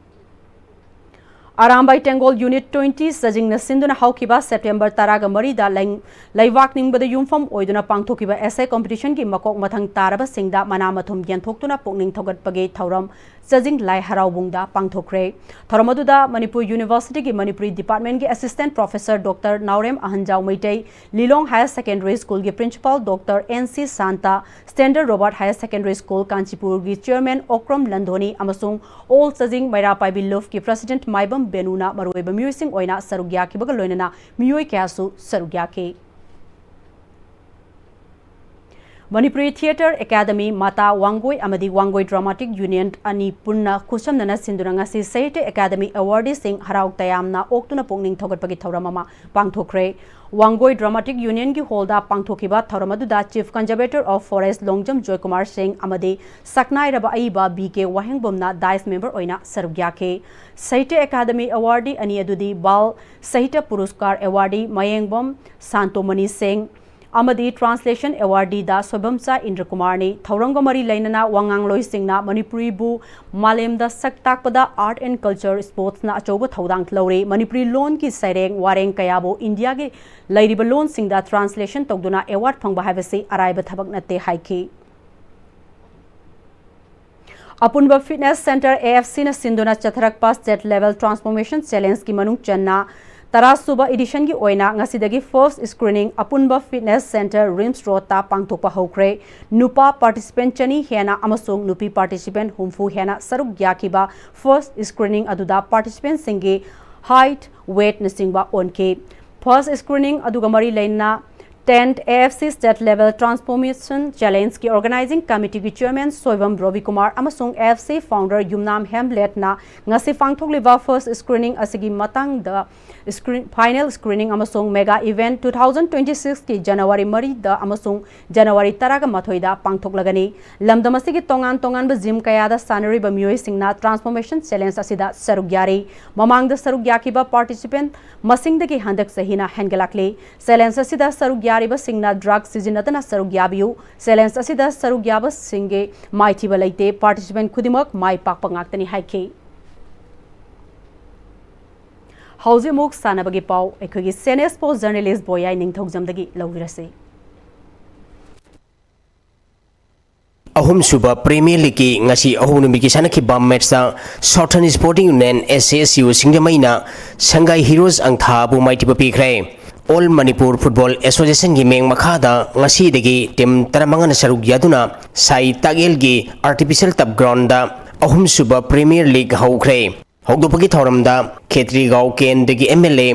ꯑꯔꯥꯝꯕꯥꯏ ꯇꯦꯡꯒꯣꯜ Unit twenty ꯆꯖꯤꯡꯅ ꯁꯤꯟꯗꯨꯅ ꯍꯧꯈꯤꯕ September ꯇꯔꯥꯒ ꯃꯔꯤꯗ ꯂꯩ-, ꯂꯩꯕꯥꯛ ꯅꯤꯡꯕꯗ ꯌꯨꯝꯐꯝ ꯑꯣꯏꯗꯨꯅ ꯄꯥꯡꯊꯣꯛꯈꯤꯕ essay competition ꯒꯤ ꯃꯀꯣꯛ ꯃꯊꯪ ꯇꯥꯔꯕꯁꯤꯡꯗ ꯃꯅꯥ ꯃꯊꯨꯝ ꯌꯦꯟꯊꯣꯛꯇꯨꯅ ꯄꯨꯛꯅꯤꯡ ꯊꯧꯒꯠꯄꯒꯤ ꯊꯧꯔꯝ ꯆꯖꯤꯡ ꯂꯥꯏ ꯍꯔꯥꯎꯕꯨꯡꯗ ꯄꯥꯡꯊꯣꯛꯈ꯭ꯔꯦ꯫ ꯊꯧꯔꯝ ꯑꯗꯨꯗ ꯃꯅꯤꯄꯨꯔ ꯌꯨꯅꯤꯚꯔꯁꯤꯇꯤꯒꯤ ꯃꯅꯤꯄꯨꯔꯤ ꯗꯤꯄꯥꯔꯠꯃꯦꯟꯒꯤ assistant professor doctor Naorem Ahanjao Meitei, Lilong higher secondary ꯁ꯭ꯀꯨꯜꯒꯤ principal doctor N C Santa, standard Robert higher secondary school ꯀꯥꯟꯆꯤꯄꯨꯔꯒꯤ ꯆꯤꯌꯔꯃꯦꯟ ꯑꯣꯀ꯭ꯔꯝ ꯂꯟꯙꯣꯅꯤ ꯑꯃꯁꯨꯡ ꯑꯣꯜ ꯆꯖꯤꯡ ꯃꯩꯔꯥ ꯄꯥꯏꯕꯤ ꯂꯨꯞꯀꯤ ꯄ꯭ꯔꯦꯁꯤꯗꯦꯟꯠ ꯃꯥꯏꯕꯝ ꯕꯦꯅꯨꯅ ꯃꯔꯨꯑꯣꯏꯕ ꯃꯤꯑꯣꯏꯁꯤꯡ ꯑꯣꯏꯅ ꯁꯔꯨꯛ ꯌꯥꯈꯤꯕꯒ ꯂꯣꯏꯅꯅ ꯃꯤꯑꯣꯏ ꯀꯌꯥꯁꯨ ꯁꯔꯨꯛ ꯌꯥꯈꯤ꯫ ꯃꯅꯤꯄꯨꯔꯤ ꯊꯤꯌꯦꯇꯔ ꯑꯦꯀꯥꯗꯃꯤ, ꯃꯥꯇꯥ ꯋꯥꯡꯒꯣꯏ ꯑꯃꯗꯤ ꯋꯥꯡꯒꯣꯏ ꯗ꯭ꯔꯥꯃꯥꯇꯤꯛ ꯌꯨꯅꯤꯌꯟ ꯑꯅꯤ ꯄꯨꯟꯅ ꯈꯨꯠꯁꯝꯅꯅ ꯁꯤꯟꯗꯨꯅ ꯉꯁꯤ ꯁꯥꯍꯤꯇ꯭ꯌ ꯑꯦꯀꯥꯗꯃꯤ ꯑꯦꯋꯥꯔꯗꯤꯁꯤꯡ ꯍꯔꯥꯎ ꯇꯌꯥꯝꯅ ꯑꯣꯛꯇꯨꯅ ꯄꯨꯛꯅꯤꯡ ꯊꯧꯒꯠꯄꯒꯤ ꯊꯧꯔꯝ ꯑꯃ ꯄꯥꯡꯊꯣꯛꯈ꯭ꯔꯦ꯫ ꯋꯥꯡꯒꯣꯏ ꯗ꯭ꯔꯥꯃꯥꯇꯤꯛ ꯌꯨꯅꯤꯌꯟꯒꯤ ꯍꯣꯜꯗ ꯄꯥꯡꯊꯣꯛꯈꯤꯕ ꯊꯧꯔꯝ ꯑꯗꯨꯗ Chief Conservator of Forest Longjam Joykumar ꯁꯤꯡ ꯑꯃꯗꯤ ꯁꯛꯅꯥꯏꯔꯕ ꯑꯏꯕ ꯕꯤ ꯀꯦ ꯋꯥꯍꯦꯡꯕꯝꯅ ꯗꯥꯏꯁ ꯃꯦꯝꯕꯔ ꯑꯣꯏꯅ ꯁꯔꯨꯛ ꯌꯥꯈꯤ꯫ ꯁꯥꯍꯤꯇ꯭ꯌ ꯑꯦꯀꯥꯗꯃꯤ ꯑꯦꯋꯥꯔꯗꯤ ꯑꯅꯤ ꯑꯗꯨꯗꯤ ꯕꯥꯜ ꯁꯥꯍꯤꯇ꯭ꯌ ꯄꯨꯔꯁꯀꯥꯔ ꯑꯦꯋꯥꯔꯗꯤ ꯃꯌꯦꯡꯕꯝ ꯁꯥꯟꯇꯣꯃꯅꯤ ꯁꯤꯡ ꯑꯃꯗꯤ ꯇ꯭ꯔꯥꯟꯁꯂꯦꯁꯟ ꯑꯦꯋꯥꯔꯗꯤꯗ ꯁꯣꯏꯕꯝꯆꯥ ꯏꯟꯗ꯭ꯔꯀꯨꯃꯥꯔꯅꯤ꯫ ꯊꯧꯔꯝꯒ ꯃꯔꯤ ꯂꯩꯅꯅ ꯋꯥ ꯉꯥꯡꯂꯣꯏꯁꯤꯡꯅ ꯃꯅꯤꯄꯨꯔꯤꯕꯨ ꯃꯥꯂꯦꯝꯗ ꯁꯛ ꯇꯥꯛꯄꯗ art and culture, sportsꯅ ꯑꯆꯧꯕ ꯊꯧꯗꯥꯡ ꯂꯧꯔꯤ꯫ ꯃꯅꯤꯄꯨꯔꯤ ꯂꯣꯟꯒꯤ ꯁꯩꯔꯦꯡ ꯋꯥꯔꯦꯡ ꯀꯌꯥꯕꯨ ꯏꯟꯗꯤꯌꯥꯒꯤ ꯂꯩꯔꯤꯕ ꯂꯣꯟꯁꯤꯡꯗ ꯇ꯭ꯔꯥꯟꯁꯂꯦꯁꯟ ꯇꯧꯗꯨꯅ ꯑꯦꯋꯥꯔꯗ ꯐꯪꯕ ꯍꯥꯏꯕꯁꯤ ꯑꯔꯥꯏꯕ ꯊꯕꯛ ꯅꯠꯇꯦ ꯍꯥꯏꯈꯤ꯫ ꯑꯄꯨꯟꯕ ꯐꯤꯠꯅꯦꯁ ꯁꯦꯟꯇꯔ, ꯑꯦ ꯑꯦꯐ ꯁꯤꯅ ꯁꯤꯟꯗꯨꯅ ꯆꯠꯊꯔꯛꯄ ꯁ꯭ꯇꯦꯠ ꯂꯦꯚꯦꯜ ꯇ꯭ꯔꯥꯟꯁꯐꯣꯔꯃꯦꯁꯟ ꯆꯦꯂꯦꯟꯖꯀꯤ ꯃꯅꯨꯡ ꯆꯟꯅ ꯇꯔꯥꯁꯨꯕ ꯏꯗꯤꯁꯟꯒꯤ ꯑꯣꯏꯅ ꯉꯁꯤꯗꯒꯤ ꯐꯥꯔꯁ ꯁ꯭ꯀ꯭ꯔꯤꯅꯤꯡ ꯑꯄꯨꯟꯕ ꯐꯤꯠꯅꯦꯁ ꯁꯦꯟꯇꯔ ꯔꯤꯝꯁ ꯔꯣꯗꯇ ꯄꯥꯡꯊꯣꯛꯄ ꯍꯧꯈ꯭ꯔꯦ꯫ ꯅꯨꯄꯥ ꯄꯥꯔꯇꯤꯁꯤꯄꯦꯟꯠ ꯆꯅꯤ ꯍꯦꯟꯅ ꯑꯃꯁꯨꯡ ꯅꯨꯄꯤ ꯄꯥꯔꯇꯤꯁꯤꯄꯦꯟꯠ ꯍꯨꯝꯐꯨ ꯍꯦꯟꯅ ꯁꯔꯨꯛ ꯌꯥꯈꯤꯕ ꯐꯥꯔꯁ ꯁ꯭ꯀ꯭ꯔꯤꯅꯤꯡ ꯑꯗꯨꯗ ꯄꯥꯔꯇꯤꯁꯤꯄꯦꯟꯠꯁꯤꯡꯒꯤ ꯍꯥꯏꯠ, ꯋꯦꯠꯅꯆꯤꯡꯕ ꯑꯣꯟꯈꯤ꯫ ꯐꯥꯔꯁ ꯁ꯭ꯀ꯭ꯔꯤꯅꯤꯡ ꯑꯗꯨꯒ ꯃꯔꯤ ꯂꯩꯅꯅ tenth A F C state level transformation ꯆꯦꯂꯦꯟꯖꯀꯤ ꯑꯣꯔꯒꯅꯥꯏꯖꯤꯡ ꯀꯃꯤꯇꯤꯒꯤ ꯆꯤꯌꯔꯃꯦꯟ ꯁꯣꯏꯕꯝ ꯔꯣꯕꯤꯀꯨꯃꯥꯔ ꯑꯃꯁꯨꯡ ꯑꯦ ꯑꯦꯐ ꯁꯤ ꯐꯥꯎꯟꯗꯔ ꯌꯨꯝꯅꯥꯝ ꯍꯦꯝꯂꯦꯠꯅ ꯉꯁꯤ ꯄꯥꯡꯊꯣꯛꯂꯤꯕ ꯐꯥꯔꯁ ꯁ꯭ꯀ꯭ꯔꯤꯅꯤꯡ ꯑꯁꯤꯒꯤ ꯃꯇꯥꯡꯗ ꯁ꯭ꯀ꯭ꯔꯤꯟ, ꯐꯥꯏꯅꯦꯜ ꯁ꯭ꯀ꯭ꯔꯤꯅꯤꯡ ꯑꯃꯁꯨꯡ mega event two thousand twenty ꯁꯤꯛꯁꯀꯤ ꯖꯅꯋꯥꯔꯤ ꯃꯔꯤꯗ ꯑꯃꯁꯨꯡ ꯖꯅꯋꯥꯔꯤ ꯇꯔꯥꯒ ꯃꯥꯊꯣꯏꯗ ꯄꯥꯡꯊꯣꯛꯂꯒꯅꯤ꯫ ꯂꯝꯗꯝ ꯑꯁꯤꯒꯤ ꯇꯣꯉꯥꯟ ꯇꯣꯉꯥꯟꯕ ꯖꯤꯝ ꯀꯌꯥꯗ ꯁꯥꯟꯅꯔꯤꯕ ꯃꯤꯑꯣꯏꯁꯤꯡꯅ ꯇ꯭ꯔꯥꯟꯁꯐꯣꯔꯃꯦꯁꯟ ꯆꯦꯂꯦꯟꯖ ꯑꯁꯤꯗ ꯁꯔꯨꯛ ꯌꯥꯔꯤ꯫ ꯃꯃꯥꯡꯗ ꯁꯔꯨꯛ ꯌꯥꯈꯤꯕ ꯄꯥꯔꯇꯤꯁꯤꯄꯦꯟꯠ ꯃꯁꯤꯡꯗꯒꯤ ꯍꯟꯗꯛ ꯆꯍꯤꯅ ꯍꯦꯟꯒꯠꯂꯛꯂꯤ꯫ ꯆꯦꯂꯦꯟꯖ ꯑꯁꯤꯗ ꯁꯔꯨꯛ ꯌꯥꯔꯤꯕꯁꯤꯡꯅ ꯗ꯭ꯔꯒ ꯁꯤꯖꯤꯟꯅꯗꯅ ꯁꯔꯨꯛ ꯌꯥꯕꯤꯌꯨ꯫ ꯆꯦꯂꯦꯟꯖ ꯑꯁꯤꯗ ꯁꯔꯨꯛ ꯌꯥꯕꯁꯤꯡꯒꯤ ꯃꯥꯏꯊꯤꯕ ꯂꯩꯇꯦ꯫ ꯄꯥꯔꯇꯤꯁꯤꯄꯦꯟꯠ ꯈꯨꯗꯤꯡꯃꯛ ꯃꯥꯏ ꯄꯥꯛꯄ ꯉꯥꯛꯇꯅꯤ ꯍꯥꯏꯈꯤ꯫ ꯍꯧꯖꯤꯛ ꯑꯃꯨꯛ ꯁꯥꯟꯅꯕꯒꯤ ꯄꯥꯎ ꯑꯩꯈꯣꯏꯒꯤ ꯁꯦꯅꯦꯁꯄꯣ ꯖꯔꯅꯦꯂꯤꯁ ꯕꯣꯌꯥꯏ ꯅꯤꯡꯊꯧꯖꯝꯗꯒꯤ ꯂꯧꯕꯤꯔꯁꯤ꯫ ꯑꯍꯨꯝꯁꯨꯕ ꯄ꯭ꯔꯤꯃꯤꯌꯔ ꯂꯤꯒꯀꯤ ꯉꯁꯤ ꯑꯍꯧꯕ ꯅꯨꯃꯤꯠꯀꯤ ꯁꯥꯟꯅꯈꯤꯕ ꯃꯦꯠꯁꯇ southern sporting union, S S U, ꯁꯤꯡꯖꯃꯩꯅ ꯁꯪꯒꯥꯏ ꯍꯤꯔꯣꯁ ꯑꯪꯊꯥꯕꯨ ꯃꯥꯏꯊꯤꯕ ꯄꯤꯈ꯭ꯔꯦ꯫ ꯑꯣꯜ ꯃꯅꯤꯄꯨꯔ ꯐꯨꯠꯕꯣꯜ ꯑꯦꯁꯣꯁꯤꯌꯦꯁꯟꯒꯤ ꯃꯤꯠꯌꯦꯡ ꯃꯈꯥꯗ ꯉꯁꯤꯗꯒꯤ ꯇꯤꯝ ꯇꯔꯥꯃꯉꯥꯅ ꯁꯔꯨꯛ ꯌꯥꯗꯨꯅ ꯁꯥꯏ ꯇꯥꯛꯌꯦꯜꯒꯤ ꯑꯥꯔꯇꯤꯐꯤꯁꯤꯌꯦꯜ ꯇꯞ ꯒ꯭ꯔꯥꯎꯟꯗ ꯑꯍꯨꯝꯁꯨꯕ ꯄ꯭ꯔꯤꯃꯤꯌꯔ ꯂꯤꯒ ꯍꯧꯈ꯭ꯔꯦ꯫ ꯍꯧꯗꯣꯛꯄꯒꯤ ꯊꯧꯔꯝꯗ ꯈꯦꯇ꯭ꯔꯤꯒꯥꯎ ꯀꯦꯟꯗ꯭ꯔꯒꯤ M L A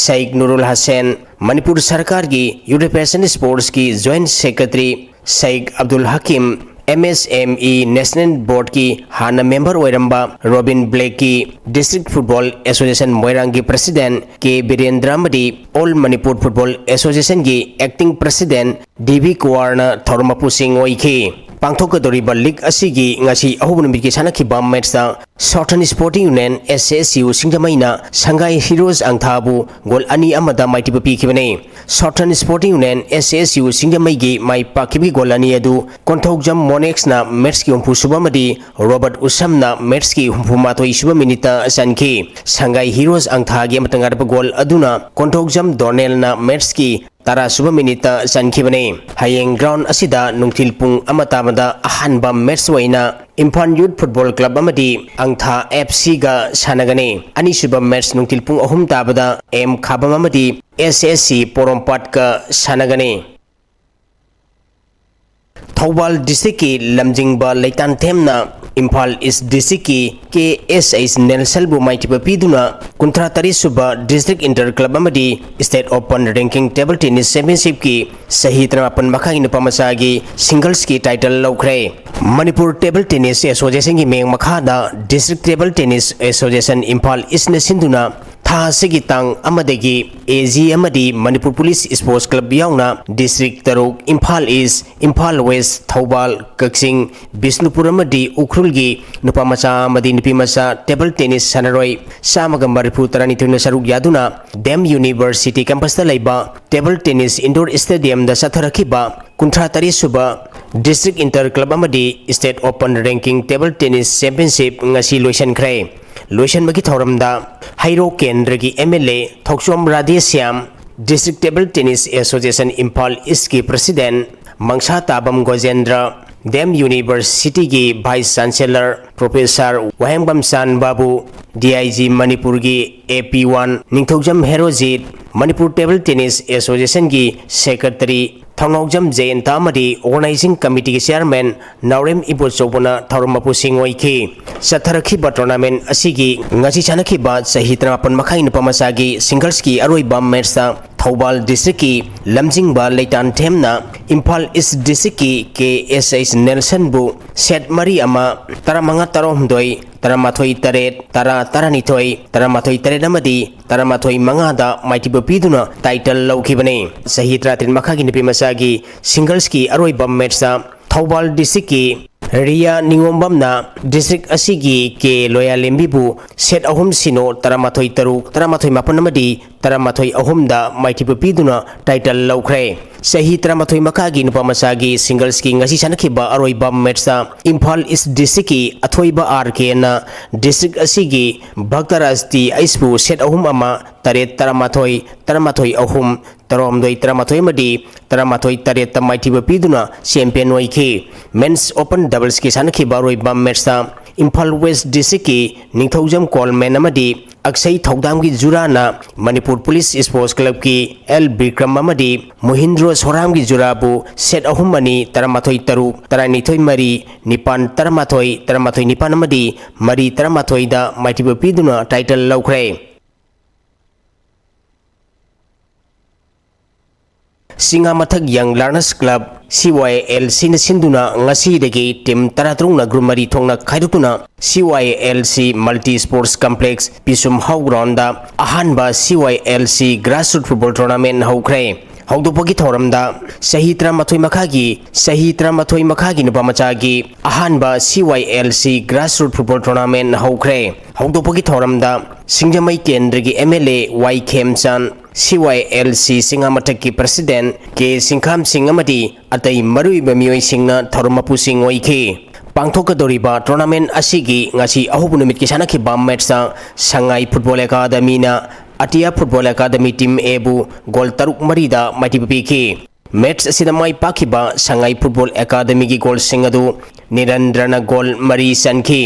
Sheikh ꯅꯨꯔꯨꯜ Hassan, Manipur ꯁꯔꯀꯥꯔꯒꯤ ꯌꯨꯠ ꯑꯦꯐꯤꯌꯔꯁ ꯑꯦꯟ ꯁ꯭ꯄꯣꯔꯠꯁꯀꯤ joint secretary Sheikh Abdul Hakim, M S M E national ꯕꯣꯔꯗꯀꯤ ꯍꯥꯟꯅ ꯃꯦꯝꯕꯔ ꯑꯣꯏꯔꯝꯕ ꯔꯣꯕꯤꯟ ꯕ꯭ꯂꯦꯛꯀꯤ, ꯗꯤꯁꯇ꯭ꯔꯤꯛ ꯐꯨꯠꯕꯣꯜ ꯑꯦꯁꯣꯁꯤꯌꯦꯁꯟ ꯃꯣꯏꯔꯥꯡꯒꯤ ꯄ꯭ꯔꯁꯤꯗꯦꯟꯠ ꯀꯦ ꯕꯤꯔꯦꯟꯗ꯭ꯔ ꯑꯃꯗꯤ ꯑꯣꯜ ꯃꯅꯤꯄꯨꯔ ꯐꯨꯠꯕꯣꯜ ꯑꯦꯁꯣꯁꯤꯌꯦꯁꯟꯒꯤ ꯑꯦꯛꯇꯤꯡ ꯄ꯭ꯔꯁꯤꯗꯦꯟꯠ ꯗꯤ ꯕꯤ ꯀꯨꯋꯥꯔꯅ ꯊꯧꯔꯝ ꯃꯄꯨꯁꯤꯡ ꯑꯣꯏꯈꯤ꯫ ꯄꯥꯡꯊꯣꯛꯀꯗꯧꯔꯤꯕ ꯂꯤꯒ ꯑꯁꯤꯒꯤ ꯉꯁꯤ ꯑꯍꯧꯕ ꯅꯨꯃꯤꯠꯀꯤ ꯁꯥꯟꯅꯈꯤꯕ ꯃꯦꯠꯁꯇ southern sporting union, S S U, ꯁꯤꯡꯖꯃꯩꯅ ꯁꯪꯒꯥꯏ ꯍꯤꯔꯣꯁ ꯑꯪꯊꯥꯕꯨ ꯒꯣꯜ ꯑꯅꯤ ꯑꯃꯗ ꯃꯥꯏꯊꯤꯕ ꯄꯤꯈꯤꯕꯅꯤ꯫ Southern sporting union, S S U, ꯁꯤꯡꯖꯃꯩꯒꯤ ꯃꯥꯏ ꯄꯥꯛꯈꯤꯕꯒꯤ ꯒꯣꯜ ꯑꯅꯤ ꯑꯗꯨ ꯀꯣꯟꯊꯧꯖꯝ ꯃꯣꯅꯦꯛꯁꯅ ꯃꯦꯠꯁꯀꯤ ꯍꯨꯝꯐꯨꯁꯨꯕ ꯑꯃꯗꯤ ꯔꯣꯕꯔꯠ ꯎꯁꯝꯅ ꯃꯦꯠꯁꯀꯤ ꯍꯨꯝꯐꯨꯃꯥꯊꯣꯏꯁꯨꯕ ꯃꯤꯅꯤꯠꯇ ꯆꯟꯈꯤ꯫ ꯁꯪꯒꯥꯏ ꯍꯤꯔꯣꯁ ꯑꯪꯊꯥꯒꯤ ꯑꯃꯠꯇ ꯉꯥꯏꯔꯕ ꯒꯣꯜ ꯑꯗꯨꯅ ꯀꯣꯟꯊꯧꯖꯝ ꯗꯣꯔꯅꯦꯜꯅ ꯃꯦꯠꯁꯀꯤ ꯇꯔꯥꯁꯨꯕ ꯃꯤꯅꯤꯠꯇ ꯆꯟꯈꯤꯕꯅꯤ꯫ ꯍꯌꯦꯡ ꯒ꯭ꯔꯥꯎꯟ ꯑꯁꯤꯗ ꯅꯨꯡꯊꯤꯜ ꯄꯨꯡ ꯑꯃ ꯇꯥꯕꯗ ꯑꯍꯥꯟꯕ ꯃꯦꯠꯁ ꯑꯣꯏꯅ ꯏꯝꯐꯥꯜ ꯌꯨꯠ ꯐꯨꯠꯕꯣꯜ ꯀ꯭ꯂꯕ ꯑꯃꯗꯤ ꯑꯪꯊꯥ F Cꯒ ꯁꯥꯟꯅꯒꯅꯤ꯫ ꯑꯅꯤꯁꯨꯕ ꯃꯦꯠꯁ ꯅꯨꯡꯊꯤꯜ ꯄꯨꯡ ꯑꯍꯨꯝ ꯇꯥꯕꯗ ꯑꯦꯝ ꯈꯥꯕꯝ ꯑꯃꯗꯤ S S C ꯄꯣꯔꯣꯝꯄꯥꯠꯀ ꯁꯥꯟꯅꯒꯅꯤ꯫ ꯊꯧꯕꯥꯜ ꯗꯤꯁꯇ꯭ꯔꯤꯛꯀꯤ ꯂꯝꯖꯤꯡꯕ ꯂꯩꯇꯥꯟꯊꯦꯝꯅ ꯏꯝꯐꯥꯜ ꯏꯁ ꯗꯤꯁꯇ꯭ꯔꯤꯛꯀꯤ K S H ꯅꯦꯜꯁꯟꯕꯨ ꯃꯥꯏꯊꯤꯕ ꯄꯤꯗꯨꯅ ꯀꯨꯟꯊ꯭ꯔꯥ ꯇꯔꯦꯠ ꯁꯨꯕ ꯗꯤꯁꯇ꯭ꯔꯤꯛ ꯏꯟꯇꯔ ꯀ꯭ꯂꯕ ꯑꯃꯗꯤ state open ranking table tennis ꯆꯦꯝꯄꯤꯌꯟꯁꯤꯞꯀꯤ ꯆꯍꯤ ꯇꯔꯥꯃꯥꯄꯟ ꯃꯈꯥꯒꯤ ꯅꯨꯄꯥ ꯃꯆꯥꯒꯤ ꯁꯤꯡꯒꯜꯁꯀꯤ ꯇꯥꯏꯇꯜ ꯂꯧꯈ꯭ꯔꯦ꯫ ꯃꯅꯤꯄꯨꯔ ꯇꯦꯕꯜ ꯇꯦꯅꯤꯁ ꯑꯦꯁꯣꯁꯤꯌꯦꯁꯟꯒꯤ ꯃꯤꯠꯌꯦꯡ ꯃꯈꯥꯗ district table tennis association Imphal ꯏꯁꯅ ꯁꯤꯟꯗꯨꯅ ꯊꯥ ꯑꯁꯤꯒꯤ ꯇꯥꯡ ꯑꯃꯗꯒꯤ A G ꯑꯃꯗꯤ ꯃꯅꯤꯄꯨꯔ ꯄꯨꯂꯤꯁ ꯁ꯭ꯄꯣꯔꯠꯁ ꯀ꯭ꯂꯕ ꯌꯥꯎꯅ ꯗꯤꯁꯇ꯭ꯔꯤꯛ ꯇꯔꯨꯛ, ꯏꯝꯐꯥꯜ ꯏꯁ, ꯏꯝꯐꯥꯜ ꯋꯦꯁ, ꯊꯧꯕꯥꯜ, ꯀꯛꯆꯤꯡ, ꯕꯤꯁꯅꯨꯄꯨꯔ ꯑꯃꯗꯤ ꯎꯈ꯭ꯔꯨꯜꯒꯤ ꯅꯨꯄꯥ ꯃꯆꯥ ꯑꯃꯗꯤ ꯅꯨꯄꯤ ꯃꯆꯥ ꯇꯦꯕꯜ ꯇꯦꯅꯤꯁ ꯁꯥꯟꯅꯔꯣꯏ ꯆꯥꯝꯃꯒ ꯃꯔꯤꯐꯨ ꯇꯔꯥꯅꯤꯊꯣꯏꯅ ꯁꯔꯨꯛ ꯌꯥꯗꯨꯅ ꯗꯦꯝ ꯌꯨꯅꯤꯚꯔꯁꯤꯇꯤ ꯀꯦꯝꯄꯁꯇ ꯂꯩꯕ ꯇꯦꯕꯜ ꯇꯦꯅꯤꯁ ꯏꯟꯗꯣꯔ ꯁ꯭ꯇꯦꯗꯤꯌꯝꯗ ꯆꯠꯊꯔꯛꯈꯤꯕ ꯀꯨꯟꯊ꯭ꯔꯥ ꯇꯔꯦꯠ ꯁꯨꯕ ꯗꯤꯁꯇ꯭ꯔꯤꯛ ꯏꯟꯇꯔ ꯀ꯭ꯂꯕ ꯑꯃꯗꯤ state open ranking table tennis championship ꯉꯁꯤ ꯂꯣꯏꯁꯤꯟꯈ꯭ꯔꯦ꯫ ꯂꯣꯏꯁꯤꯟꯕꯒꯤ ꯊꯧꯔꯝꯗ ꯍꯩꯔꯣꯛ ꯀꯦꯟꯗ꯭ꯔꯒꯤ M L A Thokchom Radheshyam, district table tennis association Imphal ꯏꯁꯀꯤ ꯄ꯭ꯔꯁꯤꯗꯦꯟ ꯃꯪꯁꯥ ꯇꯥꯕꯝ ꯒꯣꯖꯦꯟꯗ꯭ꯔ, ꯗꯦꯝ ꯌꯨꯅꯤꯚꯔꯁꯤꯇꯤꯒꯤ vice chancellor professor ꯋꯥꯍꯦꯡꯕꯝꯆꯥꯟ Babu, D I G ꯃꯅꯤꯄꯨꯔꯒꯤ ꯑꯦ ꯄꯤ ꯋꯥꯟ ꯅꯤꯡꯊꯧꯖꯝ Herojit, Manipur table tennis ꯑꯦꯁꯣꯁꯤꯌꯦꯁꯟꯒꯤ secretary ꯊꯧꯅꯥꯎꯖꯝ ꯖꯌꯟꯇ ꯑꯃꯗꯤ ꯑꯣꯔꯒꯅꯥꯏꯖꯤꯡ ꯀꯃꯤꯇꯤꯒꯤ ꯆꯤꯌꯥꯔꯃꯦꯟ ꯅꯥꯎꯔꯦꯝ ꯏꯕꯣꯆꯧꯕꯅ ꯊꯧꯔꯝ ꯃꯄꯨꯁꯤꯡ ꯑꯣꯏꯈꯤ꯫ ꯆꯠꯊꯔꯛꯈꯤꯕ ꯇꯣꯔꯅꯥꯃꯦꯟ ꯑꯁꯤꯒꯤ ꯉꯁꯤ ꯁꯥꯟꯅꯈꯤꯕ ꯆꯍꯤ ꯇꯔꯥꯃꯥꯄꯟ ꯃꯈꯥꯏ ꯅꯨꯄꯥ ꯃꯆꯥꯒꯤ ꯁꯤꯡꯒꯜꯁꯀꯤ ꯑꯔꯣꯏꯕ ꯃꯦꯠꯁꯇ ꯊꯧꯕꯥꯜ ꯗꯤꯁꯇ꯭ꯔꯤꯛꯀꯤ ꯂꯝꯖꯤꯡꯕ ꯂꯩꯇꯥꯟꯊꯦꯝꯅ ꯏꯝꯐꯥꯜ ꯏꯁ ꯗꯤꯁꯇ꯭ꯔꯤꯛꯀꯤ ꯀꯦ ꯑꯦꯁ ꯑꯩꯆ ꯅꯦꯜꯁꯟꯕꯨ ꯁꯦꯠ ꯃꯔꯤ ꯑꯃ, ꯇꯔꯥꯃꯉꯥ ꯇꯔꯥꯍꯨꯝꯗꯣꯏ, ꯇꯔꯥꯃꯥꯊꯣꯏ ꯇꯔꯦꯠ, ꯇꯔꯥ ꯇꯔꯥꯅꯤꯊꯣꯏ, ꯇꯔꯥꯃꯥꯊꯣꯏ ꯇꯔꯦꯠ ꯑꯃꯗꯤ ꯇꯔꯥꯃꯥꯊꯣꯏ ꯃꯉꯥꯗ ꯃꯥꯏꯊꯤꯕ ꯄꯤꯗꯨꯅ ꯇꯥꯏꯇꯜ ꯂꯧꯈꯤꯕꯅꯤ꯫ ꯆꯍꯤ ꯇꯔꯥꯇꯔꯦꯠ ꯃꯈꯥꯒꯤ ꯅꯨꯄꯤ ꯃꯆꯥꯒꯤ ꯁꯤꯡꯒꯜꯁꯀꯤ ꯑꯔꯣꯏꯕ ꯃꯦꯠꯁꯇ ꯊꯧꯕꯥꯜ ꯗꯤꯁꯇ꯭ꯔꯤꯛꯀꯤ ꯔꯤꯌꯥ ꯅꯤꯉꯣꯝꯕꯝꯅ ꯗꯤꯁꯇ꯭ꯔꯤꯛ ꯑꯁꯤꯒꯤ ꯀꯦ ꯂꯣꯌꯥꯂꯦꯝꯕꯤꯕꯨ ꯁꯦꯠ ꯑꯍꯨꯝ ꯁꯤꯅꯣ, ꯇꯔꯥꯃꯥꯊꯣꯏ ꯇꯔꯨꯛ, ꯇꯔꯥꯃꯥꯊꯣꯏ ꯃꯥꯄꯟ ꯑꯃꯗꯤ ꯇꯔꯥꯃꯥꯊꯣꯏ ꯑꯍꯨꯝꯗ ꯃꯥꯏꯊꯤꯕ ꯄꯤꯗꯨꯅ ꯇꯥꯏꯇꯜ ꯂꯧꯈ꯭ꯔꯦ꯫ ꯆꯍꯤ ꯇꯔꯥꯃꯥꯊꯣꯏ ꯃꯈꯥꯒꯤ ꯅꯨꯄꯥ ꯃꯆꯥꯒꯤ ꯁꯤꯡꯒꯜꯁꯀꯤ ꯉꯁꯤ ꯁꯥꯟꯅꯈꯤꯕ ꯑꯔꯣꯏꯕ ꯃꯦꯠꯁꯇ ꯏꯝꯐꯥꯜ ꯏꯁ ꯗꯤꯁꯇ꯭ꯔꯤꯛꯀꯤ ꯑꯊꯣꯏꯕ ꯑꯥꯔ ꯀꯦꯅ ꯗꯤꯁꯇ꯭ꯔꯤꯛ ꯑꯁꯤꯒꯤ ꯚꯛꯇꯔꯥꯖ ꯇꯤ ꯑꯩꯁꯄꯨ ꯁꯦꯠ ꯑꯍꯨꯝ ꯑꯃ, ꯇꯔꯦꯠ ꯇꯔꯥꯃꯥꯊꯣꯏ, ꯇꯔꯥꯃꯥꯊꯣꯏ ꯑꯍꯨꯝ, ꯇꯔꯥꯍꯨꯝꯗꯣꯏ ꯇꯔꯥꯃꯥꯊꯣꯏ ꯑꯃꯗꯤ ꯇꯔꯥꯃꯥꯊꯣꯏ ꯇꯔꯦꯠꯇ ꯃꯥꯏꯊꯤꯕ ꯄꯤꯗꯨꯅ ꯆꯦꯝꯄꯤꯌꯟ ꯑꯣꯏꯈꯤ꯫ ꯃꯦꯟꯁ ꯑꯣꯄꯟ ꯗꯕꯜꯁꯀꯤ ꯁꯥꯟꯅꯈꯤꯕ ꯑꯔꯣꯏꯕ ꯃꯦꯠꯁꯇ ꯏꯝꯐꯥꯜ ꯋꯦꯁ ꯗꯤꯁꯇ꯭ꯔꯤꯛꯀꯤ ꯅꯤꯡꯊꯧꯖꯝ ꯀꯣꯜꯃꯦꯟ ꯑꯃꯗꯤ ꯑꯛꯁꯩ ꯊꯧꯗꯥꯝꯒꯤ ꯖꯨꯔꯥꯅ ꯃꯅꯤꯄꯨꯔ ꯄꯨꯂꯤꯁ ꯁ꯭ꯄꯣꯔꯠꯁ ꯀ꯭ꯂꯕꯀꯤ ꯑꯦꯜ ꯕꯤꯀ꯭ꯔꯝ ꯑꯃꯗꯤ ꯃꯣꯍꯤꯟꯗ꯭ꯔꯣ ꯁꯣꯔꯥꯝꯒꯤ ꯖꯨꯔꯥꯕꯨ ꯁꯦꯠ ꯑꯍꯨꯝ ꯑꯅꯤ, ꯇꯔꯥꯃꯥꯊꯣꯏ ꯇꯔꯨꯛ, ꯇꯔꯥꯅꯤꯊꯣꯏ ꯃꯔꯤ, ꯅꯤꯄꯥꯟ ꯇꯔꯥꯃꯥꯊꯣꯏ, ꯇꯔꯥꯃꯥꯊꯣꯏ ꯅꯤꯄꯥꯟ ꯑꯃꯗꯤ ꯃꯔꯤ ꯇꯔꯥꯃꯥꯊꯣꯏꯗ ꯃꯥꯏꯊꯤꯕ ꯄꯤꯗꯨꯅ ꯇꯥꯏꯇꯜ ꯂꯧꯈ꯭ꯔꯦ꯫ ꯆꯤꯉꯥꯃꯊꯛ ꯌꯪ ꯂꯔꯅꯔꯁ ꯀ꯭ꯂꯕ, ꯁꯤ ꯋꯥꯏ ꯑꯦꯜ ꯁꯤꯅ ꯁꯤꯟꯗꯨꯅ ꯉꯁꯤꯗꯒꯤ ꯇꯤꯝ ꯇꯔꯥꯇꯔꯨꯛꯅ ꯒ꯭ꯔꯨꯞ ꯃꯔꯤ ꯊꯣꯛꯅ ꯈꯥꯏꯗꯣꯛꯇꯨꯅ C Y L C multi sports complex Pishum ꯍꯥꯎ ꯒ꯭ꯔꯥꯎꯟꯗ ꯑꯍꯥꯟꯕ C Y L C grassroot football tournament ꯍꯧꯈ꯭ꯔꯦ꯫ ꯍꯧꯗꯣꯛꯄꯒꯤ ꯊꯧꯔꯝꯗ ꯆꯍꯤ ꯇꯔꯥꯃꯥꯊꯣꯏ ꯃꯈꯥꯒꯤ, ꯆꯍꯤ ꯇꯔꯥꯃꯥꯊꯣꯏ ꯃꯈꯥꯒꯤ ꯅꯨꯄꯥ ꯃꯆꯥꯒꯤ ꯑꯍꯥꯟꯕ C Y L C grassroot football tournament ꯍꯧꯈ꯭ꯔꯦ꯫ ꯍꯧꯗꯣꯛꯄꯒꯤ ꯊꯧꯔꯝꯗ ꯁꯤꯡꯖꯃꯩ ꯀꯦꯟꯗ꯭ꯔꯒꯤ ꯑꯦꯝ ꯑꯦꯜ ꯑꯦ ꯋꯥꯏ ꯈꯦꯝꯆꯥꯟ, ꯁꯤ ꯋꯥꯏ ꯑꯦꯜ ꯁꯤ ꯆꯤꯉꯥꯃꯊꯛꯀꯤ ꯄ꯭ꯔꯁꯤꯗꯦꯟ ꯀꯦ ꯁꯤꯡꯈꯥꯝ ꯁꯤꯡ ꯑꯃꯗꯤ ꯑꯇꯩ ꯃꯔꯨꯑꯣꯏꯕ ꯃꯤꯑꯣꯏꯁꯤꯡꯅ ꯊꯧꯔꯝ ꯃꯄꯨꯁꯤꯡ ꯑꯣꯏꯈꯤ꯫ ꯄꯥꯡꯊꯣꯛꯀꯗꯧꯔꯤꯕ ꯇꯣꯔꯅꯥꯃꯦꯟ ꯑꯁꯤꯒꯤ ꯉꯁꯤ ꯑꯍꯧꯕ ꯅꯨꯃꯤꯠꯀꯤ ꯁꯥꯟꯅꯈꯤꯕ ꯃꯦꯠꯁꯇ ꯁꯉꯥꯏ ꯐꯨꯠꯕꯣꯜ ꯑꯦꯀꯥꯗꯃꯤꯅ ꯑꯇꯤꯌꯥ ꯐꯨꯠꯕꯣꯜ ꯑꯦꯀꯥꯗꯃꯤ ꯇꯤꯝ ꯑꯦꯕꯨ ꯒꯣꯜ ꯇꯔꯨꯛ ꯃꯔꯤꯗ ꯃꯥꯏꯊꯤꯕ ꯄꯤꯈꯤ꯫ ꯃꯦꯆ ꯑꯁꯤꯗ ꯃꯥꯏ ꯄꯥꯛꯈꯤꯕ ꯁꯉꯥꯏ ꯐꯨꯠꯕꯣꯜ ꯑꯦꯀꯥꯗꯃꯤꯒꯤ ꯒꯣꯜꯁꯤꯡ ꯑꯗꯨ ꯅꯤꯔꯟꯗ꯭ꯔꯅ ꯒꯣꯜ ꯃꯔꯤ ꯆꯟꯈꯤ꯫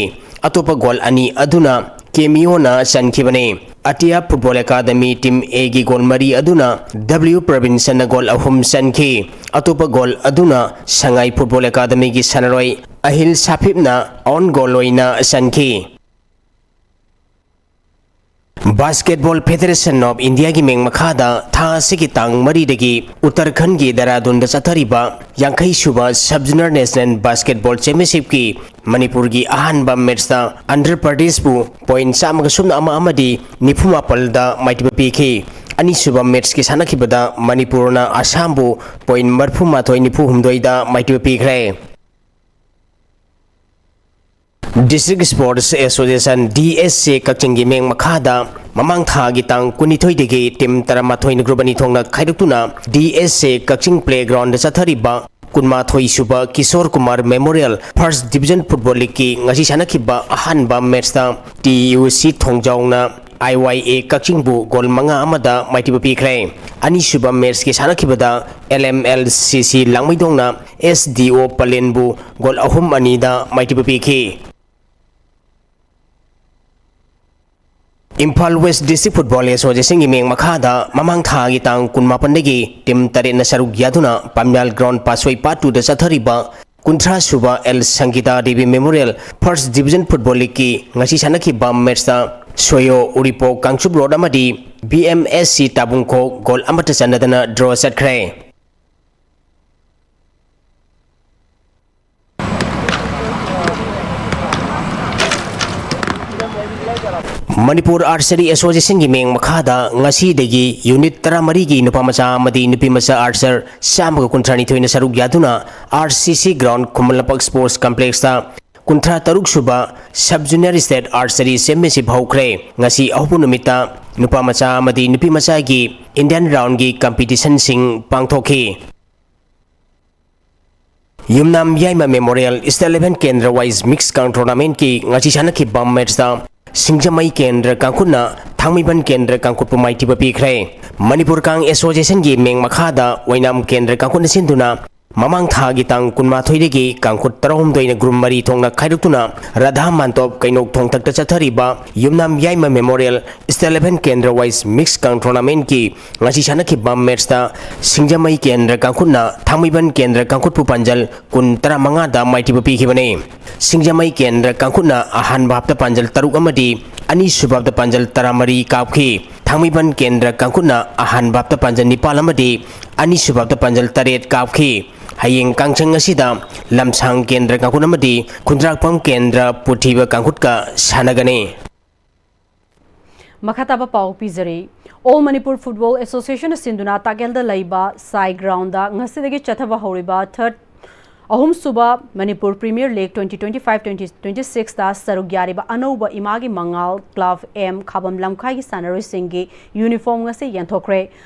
ꯑꯇꯣꯞꯄ ꯒꯣꯜ ꯑꯅꯤ ꯑꯗꯨꯅ ꯀꯦꯃꯤꯌꯣꯅ ꯆꯟꯈꯤꯕꯅꯤ꯫ ꯑꯇꯤꯌꯥ ꯐꯨꯠꯕꯣꯜ ꯑꯦꯀꯥꯗꯃꯤ ꯇꯤꯝ ꯑꯦꯒꯤ ꯒꯣꯜ ꯃꯔꯤ ꯑꯗꯨꯅ ꯗꯕ꯭ꯂꯤꯌꯨ ꯄ꯭ꯔꯕꯤꯟꯁꯟꯅ ꯒꯣꯜ ꯑꯍꯨꯝ ꯆꯟꯈꯤ꯫ ꯑꯇꯣꯞꯄ ꯒꯣꯜ ꯑꯗꯨꯅ ꯁꯉꯥꯏ ꯐꯨꯠꯕꯣꯜ ꯑꯦꯀꯥꯗꯃꯤꯒꯤ ꯁꯥꯟꯅꯔꯣꯏ ꯑꯍꯤꯜ ꯁꯥꯐꯤꯞꯅ ꯑꯣꯟ ꯒꯣꯜ ꯑꯣꯏꯅ ꯆꯟꯈꯤ꯫ Basketball Federation of Indiaꯒꯤ ꯃꯤꯡ ꯃꯈꯥꯗ ꯊꯥ ꯑꯁꯤꯒꯤ ꯇꯥꯡ ꯃꯔꯤꯗꯒꯤ ꯎꯠꯇꯔꯈꯟꯒꯤ ꯗꯦꯔꯥꯗꯨꯟꯗ ꯆꯠꯊꯔꯤꯕ ꯌꯥꯡꯈꯩ ꯁꯨꯕ Sub Zonal National Basketball Championshipꯀꯤ ꯃꯅꯤꯄꯨꯔꯒꯤ ꯑꯍꯥꯟꯕ ꯃꯦꯆꯇ ꯑꯟꯙ꯭ꯔ ꯄ꯭ꯔꯗꯦꯁꯄꯨ ꯄꯣꯏꯟ ꯆꯥꯝꯃꯒ ꯁꯨꯞꯅ ꯑꯃ ꯑꯃꯗꯤ ꯅꯤꯐꯨ ꯃꯥꯄꯜꯗ ꯃꯥꯏꯊꯤꯕ ꯄꯤꯈꯤ꯫ ꯑꯅꯤꯁꯨꯕ ꯃꯦꯆꯀꯤ ꯁꯥꯟꯅꯈꯤꯕꯗ ꯃꯅꯤꯄꯨꯔꯅ ꯑꯁꯥꯝꯕꯨ ꯄꯣꯏꯟ ꯃꯔꯤꯐꯨ ꯃꯥꯊꯣꯏ, ꯅꯤꯐꯨ ꯍꯨꯝꯗꯣꯏꯗ ꯃꯥꯏꯊꯤꯕ ꯄꯤꯈ꯭ꯔꯦ꯫ District Sports Association, D S A, ꯀꯛꯆꯤꯡꯒꯤ ꯃꯤꯡ ꯃꯈꯥꯗ ꯃꯃꯥꯡ ꯊꯥꯒꯤ ꯇꯥꯡ ꯀꯨꯟꯅꯤꯊꯣꯏꯗꯒꯤ ꯇꯤꯝ ꯇꯔꯥꯃꯥꯊꯣꯏꯅ ꯒ꯭ꯔꯨꯞ ꯑꯅꯤ ꯊꯣꯛꯅ ꯈꯥꯏꯗꯣꯛꯇꯨꯅ D S A Kakching playground ꯆꯠꯊꯔꯤꯕ ꯀꯨꯟꯃꯥꯊꯣꯏ ꯁꯨꯕ Kishore Kumar memorial first division football ꯂꯤꯒꯀꯤ ꯉꯁꯤ ꯁꯥꯟꯅꯈꯤꯕ ꯑꯍꯥꯟꯕ ꯃꯦꯆꯇ T U C ꯊꯣꯡꯖꯥꯎꯅ I Y A ꯀꯛꯆꯤꯡꯕꯨ ꯒꯣꯜ ꯃꯉꯥ ꯑꯃꯗ ꯃꯥꯏꯊꯤꯕ ꯄꯤꯈ꯭ꯔꯦ꯫ ꯑꯅꯤꯁꯨꯕ ꯃꯦꯆꯀꯤ ꯁꯥꯟꯅꯈꯤꯕꯗ L M L C C ꯂꯥꯡꯃꯩꯗꯣꯡꯅ S D O ꯄꯂꯦꯟꯕꯨ ꯒꯣꯜ ꯑꯍꯨꯝ ꯑꯅꯤꯗ ꯃꯥꯏꯊꯤꯕ ꯄꯤꯈꯤ꯫ ꯏꯝꯐꯥꯜ West District Football Associationꯒꯤ ꯃꯤꯡ ꯃꯈꯥꯗ ꯃꯃꯥꯡ ꯊꯥꯒꯤ ꯇꯥꯡ ꯀꯨꯟꯃꯥꯄꯟꯗꯒꯤ ꯇꯤꯝ ꯇꯔꯦꯠꯅ ꯁꯔꯨꯛ ꯌꯥꯗꯨꯅ ꯄꯥꯝꯌꯥꯜ ꯒ꯭ꯔꯥꯎꯟ ꯄꯥꯁꯣꯏ ꯄꯥꯠ ꯇꯨꯗ ꯆꯠꯊꯔꯤꯕ ꯀꯨꯟꯊ꯭ꯔꯥ ꯁꯨꯕ L Sangita Devi memorial first division football ꯂꯤꯒꯀꯤ ꯉꯁꯤ ꯁꯥꯟꯅꯈꯤꯕ ꯃꯦꯆꯇ ꯁꯣꯌꯣ ꯎꯔꯤꯄꯣꯛ ꯀꯥꯡꯆꯨꯞ ꯔꯣꯗ ꯑꯃꯗꯤ B M S C ꯇꯥꯕꯨꯡꯈꯣꯛ ꯒꯣꯜ ꯑꯃꯠꯇ ꯆꯟꯅꯗꯅ ꯗ꯭ꯔꯣ ꯆꯠꯈ꯭ꯔꯦ꯫ ꯃꯅꯤꯄꯨꯔ Archery Associationꯒꯤ ꯃꯤꯡ ꯃꯈꯥꯗ ꯉꯁꯤꯗꯒꯤ ꯌꯨꯅꯤꯠ ꯇꯔꯥꯃꯔꯤꯒꯤ ꯅꯨꯄꯥ ꯃꯆꯥ ꯑꯃꯗꯤ ꯅꯨꯄꯤ ꯃꯆꯥ ꯑꯥꯔꯆꯔ ꯆꯥꯝꯃꯒ ꯀꯨꯟꯊ꯭ꯔꯥꯅꯤꯊꯣꯏꯅ ꯁꯔꯨꯛ ꯌꯥꯗꯨꯅ R C C ground Khuman Lampak sports complexꯇ ꯀꯨꯟꯊ꯭ꯔꯥ ꯇꯔꯨꯛ ꯁꯨꯕ Sub Zonal State Archery Championship ꯍꯧꯈ꯭ꯔꯦ꯫ ꯉꯁꯤ ꯑꯍꯧꯕ ꯅꯨꯃꯤꯠꯇ ꯅꯨꯄꯥ ꯃꯆꯥ ꯑꯃꯗꯤ ꯅꯨꯄꯤ ꯃꯆꯥꯒꯤ Indian roundꯒꯤ competitionꯁꯤꯡ ꯄꯥꯡꯊꯣꯛꯈꯤ꯫ ꯌꯨꯝꯅꯥꯝ ꯌꯥꯏꯃ Memorial State Level ꯀꯦꯟꯗ꯭ꯔ wise mix count tournamentꯀꯤ ꯉꯁꯤ ꯁꯥꯟꯅꯈꯤꯕ ꯃꯦꯆꯇ ꯁꯤꯡꯖꯃꯩ ꯀꯦꯟꯗ꯭ꯔ ꯀꯥꯡꯈꯨꯠꯅ ꯊꯥꯡꯃꯩꯕꯟ ꯀꯦꯟꯗ꯭ꯔ ꯀꯥꯡꯈꯨꯠꯄꯨ ꯃꯥꯏꯊꯤꯕ ꯄꯤꯈ꯭ꯔꯦ꯫ ꯃꯅꯤꯄꯨꯔ ꯀꯥꯡ ꯑꯦꯁꯣꯁꯤꯌꯦꯁꯟꯒꯤ ꯃꯤꯡ ꯃꯈꯥꯗ ꯑꯣꯏꯅꯥꯝ ꯀꯦꯟꯗ꯭ꯔ ꯀꯥꯡꯈꯨꯠꯅ ꯁꯤꯟꯗꯨꯅ ꯃꯃꯥꯡ ꯊꯥꯒꯤ ꯇꯥꯡ ꯀꯨꯟꯃꯥꯊꯣꯏꯗꯒꯤ ꯀꯥꯡꯈꯨꯠ ꯇꯔꯥꯍꯨꯝꯗꯣꯏꯅ ꯒ꯭ꯔꯨꯞ ꯃꯔꯤ ꯊꯣꯛꯅ ꯈꯥꯏꯗꯣꯛꯇꯨꯅ ꯔꯥꯙꯥ ꯃꯥꯟꯇꯣꯞ ꯀꯩꯅꯧ ꯊꯣꯡꯊꯛꯇ ꯆꯠꯊꯔꯤꯕ ꯌꯨꯝꯅꯥꯝ ꯌꯥꯏꯃ ꯃꯦꯃꯣꯔꯤꯌꯦꯜ ꯁ꯭ꯇꯦꯠ ꯂꯦꯚꯦꯜ ꯀꯦꯟꯗ꯭ꯔ ꯋꯥꯏꯁ ꯃꯤꯛꯁ ꯀꯥꯡ ꯇꯣꯔꯅꯥꯃꯦꯟꯠꯀꯤ ꯉꯁꯤ ꯁꯥꯟꯅꯈꯤꯕ ꯃꯦꯠꯁꯇ ꯁꯤꯡꯖꯃꯩ ꯀꯦꯟꯗ꯭ꯔ ꯀꯥꯡꯈꯨꯠꯅ ꯊꯥꯡꯃꯩꯕꯟ ꯀꯦꯟꯗ꯭ꯔ ꯀꯥꯡꯈꯨꯠꯄꯨ ꯄꯥꯟꯖꯜ ꯀꯨꯟ ꯇꯔꯥꯃꯉꯥꯗ ꯃꯥꯏꯊꯤꯕ ꯄꯤꯈꯤꯕꯅꯤ꯫ ꯁꯤꯡꯖꯃꯩ ꯀꯦꯟꯗ꯭ꯔ ꯀꯥꯡꯈꯨꯠꯅ ꯑꯍꯥꯟꯕ ꯍꯥꯞꯇ ꯄꯥꯟꯖꯜ ꯇꯔꯨꯛ ꯑꯃꯗꯤ ꯑꯅꯤꯁꯨꯕ ꯍꯥꯞꯇ ꯄꯥꯟꯖꯜ ꯇꯔꯥꯃꯔꯤ ꯀꯥꯞꯈꯤ꯫ ꯊꯥꯡꯃꯩꯕꯟ ꯀꯦꯟꯗ꯭ꯔ ꯀꯥꯡꯈꯨꯠꯅ ꯑꯍꯥꯟꯕ ꯍꯥꯞꯇ ꯄꯥꯟꯖꯜ ꯅꯤꯄꯥꯜ ꯑꯃꯗꯤ ꯑꯅꯤꯁꯨꯕ ꯍꯥꯞꯇ ꯄꯥꯟꯖꯜ ꯇꯔꯦꯠ ꯀꯥꯞꯈꯤ꯫ ꯍꯌꯦꯡ ꯀꯥꯡꯆꯪ ꯑꯁꯤꯗ ꯂꯝꯁꯥꯡ ꯀꯦꯟꯗ꯭ꯔ ꯀꯥꯡꯈꯨꯠ ꯑꯃꯗꯤ ꯈꯨꯟꯗ꯭ꯔꯥꯛꯄꯝ ꯀꯦꯟꯗ꯭ꯔ ꯄꯨꯊꯤꯕ ꯀꯥꯡꯈꯨꯠꯀ ꯁꯥꯟꯅꯒꯅꯤ꯫ ꯃꯈꯥ ꯇꯥꯕ ꯄꯥꯎ ꯄꯤꯖꯔꯤ꯫ All Manipur Football Association ꯁꯤꯟꯗꯨꯅ ꯇꯥꯀꯦꯜꯗ ꯂꯩꯕ ꯁꯥꯏ ꯒ꯭ꯔꯥꯎꯟꯗ ꯉꯁꯤꯗꯒꯤ ꯆꯠꯊꯕ ꯍꯧꯔꯤꯕ ꯊꯥꯔꯠ ꯑꯍꯨꯝꯁꯨꯕ Manipur premier league twenty twenty-five twenty twenty-six ꯇ ꯁꯔꯨꯛ ꯌꯥꯔꯤꯕ ꯑꯅꯧꯕ ꯏꯃꯥꯒꯤ ꯃꯉꯥꯜ ꯀ꯭ꯂꯕ ꯑꯦꯝ ꯈꯥꯕꯝ ꯂꯝꯈꯥꯏꯒꯤ ꯁꯥꯟꯅꯔꯣꯏꯁꯤꯡꯒꯤ ꯌꯨꯅꯤꯐꯣꯔꯝ ꯉꯁꯤ ꯌꯦꯟꯊꯣꯛꯈ꯭ꯔꯦ꯫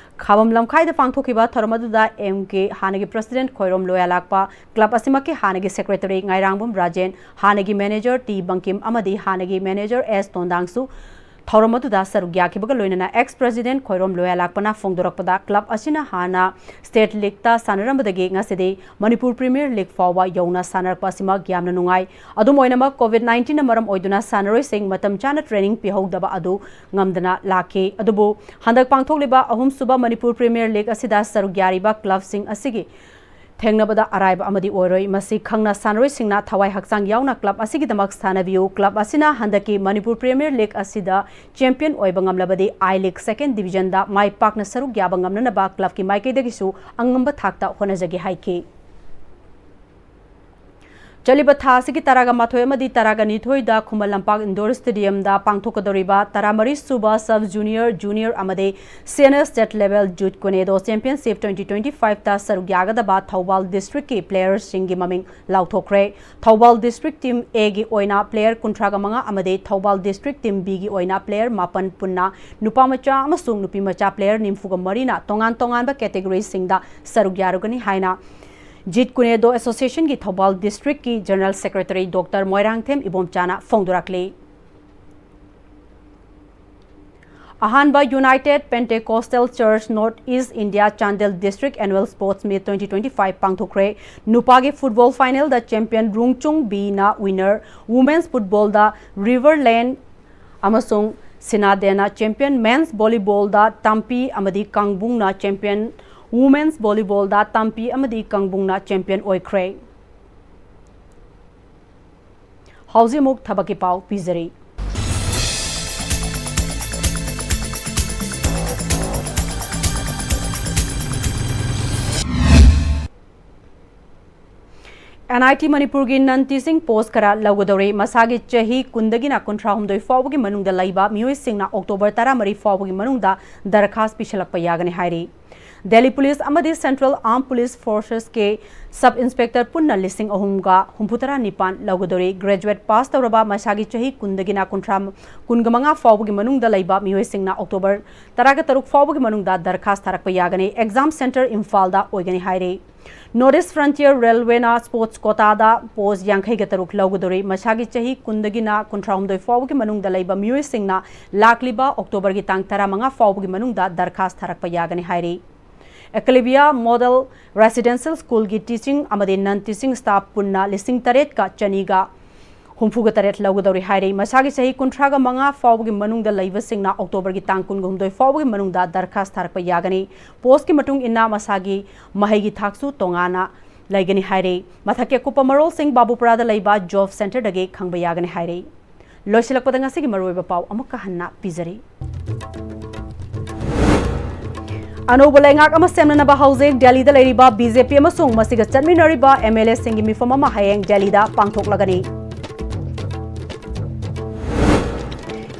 ꯈꯥꯕꯝ ꯂꯝꯈꯥꯏꯗ ꯄꯥꯡꯊꯣꯛꯈꯤꯕ ꯊꯧꯔꯝ ꯑꯗꯨꯗ ꯑꯦꯝ ꯀꯦ ꯍꯥꯟꯅꯒꯤ ꯄ꯭ꯔꯁꯤꯗꯦꯟꯠ ꯈꯣꯏꯔꯣꯝ ꯂꯣꯌꯥꯂꯥꯛꯄ, ꯀ꯭ꯂꯕ ꯑꯁꯤꯃꯛꯀꯤ ꯍꯥꯟꯅꯒꯤ ꯁꯦꯀ꯭ꯔꯦꯇꯔꯤ ꯉꯥꯏꯔꯥꯡꯕꯝ ꯔꯥꯖꯦꯟ, ꯍꯥꯟꯅꯒꯤ ꯃꯦꯅꯦꯖꯔ ꯇꯤ ꯕꯪꯀꯤꯝ ꯑꯃꯗꯤ ꯍꯥꯟꯅꯒꯤ ꯃꯦꯅꯦꯖꯔ ꯑꯦꯁ ꯇꯣꯟꯗꯥꯡꯁꯨ ꯊꯧꯔꯝ ꯑꯗꯨꯗ ꯁꯔꯨꯛ ꯌꯥꯈꯤꯕꯒ ꯂꯣꯏꯅꯅ ꯑꯦꯛꯁ ꯄ꯭ꯔꯁꯤꯗꯦꯟꯠ ꯈꯣꯏꯔꯣꯝ ꯂꯣꯌꯥꯂꯥꯛꯄꯅ ꯐꯣꯡꯗꯣꯔꯛꯄꯗ, ꯀ꯭ꯂꯕ ꯑꯁꯤꯅ ꯍꯥꯟꯅ ꯁ꯭ꯇꯦꯠ ꯂꯤꯒꯇ ꯁꯥꯟꯅꯔꯝꯕꯗꯒꯤ ꯉꯁꯤꯗꯤ ꯃꯅꯤꯄꯨꯔ ꯄ꯭ꯔꯤꯃꯤꯌꯔ ꯂꯤꯒ ꯐꯥꯎꯕ ꯌꯧꯅ ꯁꯥꯟꯅꯔꯛꯄ ꯑꯁꯤꯃꯛ ꯌꯥꯝꯅ ꯅꯨꯡꯉꯥꯏ꯫ ꯑꯗꯨꯝ ꯑꯣꯏꯅꯃꯛ, ꯀꯣꯚꯤꯗ ꯅꯥꯏꯟꯇꯤꯟꯅ ꯃꯔꯝ ꯑꯣꯏꯗꯨꯅ ꯁꯥꯟꯅꯔꯣꯏꯁꯤꯡ ꯃꯇꯝ ꯆꯥꯅ ꯇ꯭ꯔꯦꯅꯤꯡ ꯄꯤꯍꯧꯗꯕ ꯑꯗꯨ ꯉꯝꯗꯅ ꯂꯥꯛꯈꯤ꯫ ꯑꯗꯨꯕꯨ ꯍꯟꯗꯛ ꯄꯥꯡꯊꯣꯛꯂꯤꯕ ꯑꯍꯨꯝꯁꯨꯕ ꯃꯅꯤꯄꯨꯔ ꯄ꯭ꯔꯤꯃꯤꯌꯔ ꯂꯤꯒ ꯑꯁꯤꯗ ꯁꯔꯨꯛ ꯌꯥꯔꯤꯕ ꯀ꯭ꯂꯕꯁꯤꯡ ꯑꯁꯤꯒꯤ ꯊꯦꯡꯅꯕꯗ ꯑꯔꯥꯏꯕ ꯑꯃꯗꯤ ꯑꯣꯏꯔꯣꯏ꯫ ꯃꯁꯤ ꯈꯪꯅ ꯁꯥꯟꯅꯔꯣꯏꯁꯤꯡꯅ ꯊꯋꯥꯏ ꯍꯛꯆꯥꯡ ꯌꯥꯎꯅ ꯀ꯭ꯂꯕ ꯑꯁꯤꯒꯤꯗꯃꯛ ꯁꯥꯟꯅꯕꯤꯌꯨ꯫ ꯀ꯭ꯂꯕ ꯑꯁꯤꯅ ꯍꯟꯗꯛꯀꯤ ꯃꯅꯤꯄꯨꯔ ꯄ꯭ꯔꯤꯃꯤꯌꯔ ꯂꯤꯒ ꯑꯁꯤꯗ ꯆꯦꯝꯄꯤꯌꯟ ꯑꯣꯏꯕ ꯉꯝꯂꯕꯗꯤ ꯑꯥꯏ ꯂꯤꯒ ꯁꯦꯀꯦꯟ ꯗꯤꯕꯤꯖꯟꯗ ꯃꯥꯏ ꯄꯥꯛꯅ ꯁꯔꯨꯛ ꯌꯥꯕ ꯉꯝꯅꯅꯕ ꯀ꯭ꯂꯕꯀꯤ ꯃꯥꯏꯀꯩꯗꯒꯤꯁꯨ ꯑꯉꯝꯕ ꯊꯥꯛꯇ ꯍꯣꯠꯅꯖꯒꯦ ꯍꯥꯏꯈꯤ꯫ ꯆꯠꯂꯤꯕ ꯊꯥ ꯑꯁꯤꯒꯤ ꯇꯔꯥꯒ ꯃꯥꯊꯣꯏ ꯑꯃꯗꯤ ꯇꯔꯥꯒ ꯅꯤꯊꯣꯏꯗ ꯈꯨꯃꯟ ꯂꯝꯄꯥꯛ ꯏꯟꯗꯣꯔ ꯁ꯭ꯇꯦꯗꯤꯌꯝꯗ ꯄꯥꯡꯊꯣꯛꯀꯗꯧꯔꯤꯕ ꯇꯔꯥꯃꯔꯤ ꯁꯨꯕ ꯁꯕ ꯖꯨꯅꯤꯌꯔ, ꯖꯨꯅꯤꯌꯔ ꯑꯃꯗꯤ ꯁꯦꯅꯤꯌꯔ ꯁ꯭ꯇꯦꯠ ꯂꯦꯚꯦꯜ ꯖꯨꯠ ꯀꯨꯅꯦꯗꯣ ꯆꯦꯝꯄꯤꯌꯟꯁꯤꯞ twenty twenty-five ꯇ ꯁꯔꯨꯛ ꯌꯥꯒꯗꯕ ꯊꯧꯕꯥꯜ ꯗꯤꯁꯇ꯭ꯔꯤꯛꯀꯤ ꯄ꯭ꯂꯦꯌꯔꯁꯤꯡꯒꯤ ꯃꯃꯤꯡ ꯂꯥꯎꯊꯣꯛꯈ꯭ꯔꯦ꯫ ꯊꯧꯕꯥꯜ ꯗꯤꯁꯇ꯭ꯔꯤꯛ ꯇꯤꯝ ꯑꯦꯒꯤ ꯑꯣꯏꯅ ꯄ꯭ꯂꯦꯌꯔ ꯀꯨꯟꯊ꯭ꯔꯥꯒ ꯃꯉꯥ ꯑꯃꯗꯤ ꯊꯧꯕꯥꯜ ꯗꯤꯁꯇ꯭ꯔꯤꯛ ꯇꯤꯝ ꯕꯤꯒꯤ ꯑꯣꯏꯅ ꯄ꯭ꯂꯦꯌꯔ ꯃꯥꯄꯟ ꯄꯨꯟꯅ ꯅꯨꯄꯥ ꯃꯆꯥ ꯑꯃꯁꯨꯡ ꯅꯨꯄꯤ ꯃꯆꯥ ꯄ꯭ꯂꯦꯌꯔ ꯅꯤꯐꯨꯒ ꯃꯔꯤꯅ ꯇꯣꯉꯥꯟ ꯇꯣꯉꯥꯟꯕ ꯀꯦꯇꯦꯒꯣꯔꯤꯁꯤꯡꯗ ꯁꯔꯨꯛ ꯌꯥꯔꯨꯒꯅꯤ ꯍꯥꯏꯅ ꯖꯤꯠ ꯀꯨꯅꯦꯗꯣ ꯑꯦꯁꯣꯁꯤꯌꯦꯁꯟꯒꯤ ꯊꯧꯕꯥꯜ ꯗꯤꯁꯇ꯭ꯔꯤꯛꯀꯤ ꯖꯦꯅꯔꯦꯜ ꯁꯦꯀ꯭ꯔꯦꯇꯔꯤ ꯗꯣꯛꯇꯔ ꯃꯣꯏꯔꯥꯡꯊꯦꯝ ꯏꯕꯣꯝꯆꯥꯅ ꯐꯣꯡꯗꯣꯔꯛꯂꯤ꯫ ꯑꯍꯥꯟꯕ United Pentecostal Church North East India Chandel District Annual Sports Meet twenty twenty-five ꯄꯥꯡꯊꯣꯛꯈ꯭ꯔꯦ꯫ ꯅꯨꯄꯥꯒꯤ football final ꯗ champion ꯔꯨꯡꯆꯨꯡ ꯕꯤꯅ winner, women's football ꯗ Riverland ꯑꯃꯁꯨꯡ ꯁꯤꯅꯥꯗꯦꯅ champion, men's volleyball ꯗ ꯇꯥꯝꯄꯤ ꯑꯃꯗꯤ ꯀꯥꯡꯕꯨꯡꯅ champion, women's volleyball ꯗ ꯇꯥꯝꯄꯤ ꯑꯃꯗꯤ ꯀꯥꯡꯕꯨꯡꯅ champion ꯑꯣꯏꯈ꯭ꯔꯦ꯫ ꯍꯧꯖꯤꯛ ꯑꯃꯨꯛ ꯊꯕꯛꯀꯤ ꯄꯥꯎ ꯄꯤꯖꯔꯤ꯫ NIT ꯃꯅꯤꯄꯨꯔꯒꯤ non teaching post ꯈꯔ ꯂꯧꯒꯗꯧꯔꯤ꯫ ꯃꯁꯥꯒꯤ ꯆꯍꯤ ꯀꯨꯟꯗꯒꯤꯅ ꯀꯨꯟꯊ꯭ꯔꯥꯍꯨꯝꯗꯣꯏ ꯐꯥꯎꯕꯒꯤ ꯃꯅꯨꯡꯗ ꯂꯩꯕ ꯃꯤꯑꯣꯏꯁꯤꯡꯅ October ꯇꯔꯥꯃꯔꯤ ꯐꯥꯎꯕꯒꯤ ꯃꯅꯨꯡꯗ ꯗꯔꯈꯥꯁ ꯄꯤꯁꯤꯜꯂꯛꯄ ꯌꯥꯒꯅꯤ ꯍꯥꯏꯔꯤ꯫ Delhi Police ꯑꯃꯗꯤ Central Armed Police Forces ꯀꯤ sub inspector ꯄꯨꯟꯅ ꯂꯤꯁꯤꯡ ꯑꯍꯨꯝꯒ ꯍꯨꯝꯐꯨꯇꯔꯥ ꯅꯤꯄꯥꯟ ꯂꯧꯒꯗꯧꯔꯤ꯫ Graduate pass ꯇꯧꯔꯕ ꯃꯁꯥꯒꯤ ꯆꯍꯤ ꯀꯨꯟꯗꯒꯤꯅ ꯀꯨꯟꯊ꯭ꯔꯥ, ꯀꯨꯟꯒ ꯃꯉꯥ ꯐꯥꯎꯕꯒꯤ ꯃꯅꯨꯡꯗ ꯂꯩꯕ ꯃꯤꯑꯣꯏꯁꯤꯡꯅ October ꯇꯔꯥꯒ ꯇꯔꯨꯛ ꯐꯥꯎꯕꯒꯤ ꯃꯅꯨꯡꯗ ꯗꯔꯈꯥꯁ ꯊꯥꯔꯛꯄ ꯌꯥꯒꯅꯤ꯫ Exam center ꯏꯝꯐꯥꯜꯗ ꯑꯣꯏꯒꯅꯤ ꯍꯥꯏꯔꯤ꯫ North East Frontier Railway ꯅ sports quota ꯗ post ꯌꯥꯡꯈꯩꯒ ꯇꯔꯨꯛ ꯂꯧꯒꯗꯧꯔꯤ꯫ ꯃꯁꯥꯒꯤ ꯆꯍꯤ ꯀꯨꯟꯗꯒꯤꯅ ꯀꯨꯟꯊ꯭ꯔꯥꯍꯨꯝꯗꯣꯏ ꯐꯥꯎꯕꯒꯤ ꯃꯅꯨꯡꯗ ꯂꯩꯕ ꯃꯤꯑꯣꯏꯁꯤꯡꯅ ꯂꯥꯛꯂꯤꯕ October ꯒꯤ ꯇꯥꯡ ꯇꯔꯥꯃꯉꯥ ꯐꯥꯎꯕꯒꯤ ꯃꯅꯨꯡꯗ ꯗꯔꯈꯥꯁ ꯊꯥꯔꯛꯄ ꯌꯥꯒꯅꯤ ꯍꯥꯏꯔꯤ꯫ Eclavia Model Residential School ꯒꯤ teaching ꯑꯃꯗꯤ non teaching staff ꯄꯨꯟꯅ ꯂꯤꯁꯤꯡ ꯇꯔꯦꯠꯀ ꯆꯅꯤꯒ ꯍꯨꯝꯐꯨꯒ ꯇꯔꯦꯠ ꯂꯧꯒꯗꯧꯔꯤ ꯍꯥꯏꯔꯤ꯫ ꯃꯁꯥꯒꯤ ꯆꯍꯤ ꯀꯨꯟꯊ꯭ꯔꯥꯒ ꯃꯉꯥ ꯐꯥꯎꯕꯒꯤ ꯃꯅꯨꯡꯗ ꯂꯩꯕꯁꯤꯡꯅ October ꯒꯤ ꯇꯥꯡ ꯀꯨꯟꯒ ꯍꯨꯝꯗꯣꯏ ꯐꯥꯎꯕꯒꯤ ꯃꯅꯨꯡꯗ ꯗꯔꯈꯥꯁ ꯊꯥꯔꯛꯄ ꯌꯥꯒꯅꯤ꯫ Post ꯀꯤ ꯃꯇꯨꯡ ꯏꯟꯅ ꯃꯁꯥꯒꯤ ꯃꯍꯩꯒꯤ ꯊꯥꯛꯁꯨ ꯇꯣꯉꯥꯟꯅ ꯂꯩꯒꯅꯤ ꯍꯥꯏꯔꯤ꯫ ꯃꯊꯛꯀꯤ ꯑꯀꯨꯞꯄ ꯃꯔꯣꯜꯁꯤꯡ ꯕꯥꯕꯨꯄꯨꯔꯥꯗ ꯂꯩꯕ job center ꯗꯒꯤ ꯈꯪꯕ ꯌꯥꯒꯅꯤ ꯍꯥꯏꯔꯤ꯫ ꯂꯣꯏꯁꯤꯜꯂꯛꯄꯗ ꯉꯁꯤꯒꯤ ꯃꯔꯨꯑꯣꯏꯕ ꯄꯥꯎ ꯑꯃꯨꯛꯀ ꯍꯟꯅ ꯄꯤꯖꯔꯤ꯫ ꯑꯅꯧꯕ ꯂꯩꯉꯥꯛ ꯑꯃ ꯁꯦꯝꯅꯅꯕ ꯍꯧꯖꯤꯛ ꯗꯦꯜꯂꯤꯗ ꯂꯩꯔꯤꯕ BJP ꯑꯃꯁꯨꯡ ꯃꯁꯤꯒ ꯆꯠꯃꯤꯟꯅꯔꯤꯕ MLA ꯁꯤꯡꯒꯤ ꯃꯤꯐꯝ ꯑꯃ ꯍꯌꯦꯡ ꯗꯦꯜꯂꯤꯗ ꯄꯥꯡꯊꯣꯛꯂꯒꯅꯤ꯫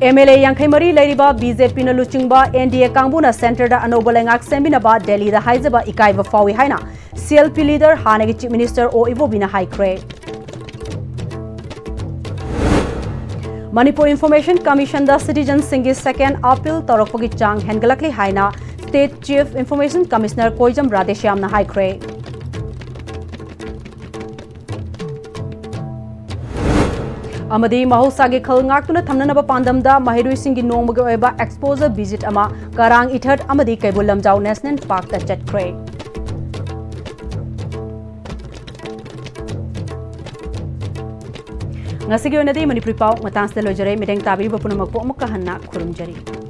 MLA ꯌꯥꯡꯈꯩ ꯃꯔꯤ ꯂꯩꯔꯤꯕ BJP ꯅ ꯂꯨꯆꯤꯡꯕ NDA ꯀꯥꯡꯕꯨꯅ center ꯗ ꯑꯅꯧꯕ ꯂꯩꯉꯥꯛ ꯁꯦꯝꯕꯤꯅꯕ ꯗꯦꯜꯂꯤꯗ ꯍꯥꯏꯖꯕ ꯏꯀꯥꯏꯕ ꯐꯥꯎꯏ ꯍꯥꯏꯅ CLP leader ꯍꯥꯟꯅꯒꯤ Chief Minister O Ibobi ꯅ ꯍꯥꯏꯈ꯭ꯔꯦ꯫ Manipur Information Commission ꯗ citizen ꯁꯤꯡꯒꯤ second appeal ꯇꯧꯔꯛꯄꯒꯤ ꯆꯥꯡ ꯍꯦꯟꯒꯠꯂꯛꯂꯤ ꯍꯥꯏꯅ State Chief Information Commissioner ꯀꯣꯏꯖꯝ Radheshyam ꯅ ꯍꯥꯏꯈ꯭ꯔꯦ꯫ ꯑꯃꯗꯤ ꯃꯍꯧꯁꯥꯒꯤ ꯈꯜ ꯉꯥꯛꯇꯨꯅ ꯊꯝꯅꯅꯕ ꯄꯥꯟꯗꯝꯗ ꯃꯍꯩꯔꯣꯏꯁꯤꯡꯒꯤ ꯅꯣꯡꯃꯒꯤ ꯑꯣꯏꯕ exposure visit ꯑꯃ ꯀꯔꯥꯡ ꯏꯊꯠ ꯑꯃꯗꯤ ꯀꯩꯕꯨꯜ ꯂꯝꯖꯥꯎ National Parkꯇ ꯆꯠꯈ꯭ꯔꯦ꯫ ꯉꯁꯤꯒꯤ ꯑꯣꯏꯅꯗꯤ ꯃꯅꯤꯄꯨꯔꯤ ꯄꯥꯎ ꯃꯇꯥꯡꯁꯤꯗ ꯂꯣꯏꯖꯔꯦ꯫ ꯃꯤꯠꯌꯦꯡ ꯇꯥꯕꯤꯔꯤꯕ ꯄꯨꯝꯅꯃꯛꯄꯨ ꯑꯃꯨꯛꯀ ꯍꯟꯅ ꯈꯨꯔꯨꯝꯖꯔꯤ꯫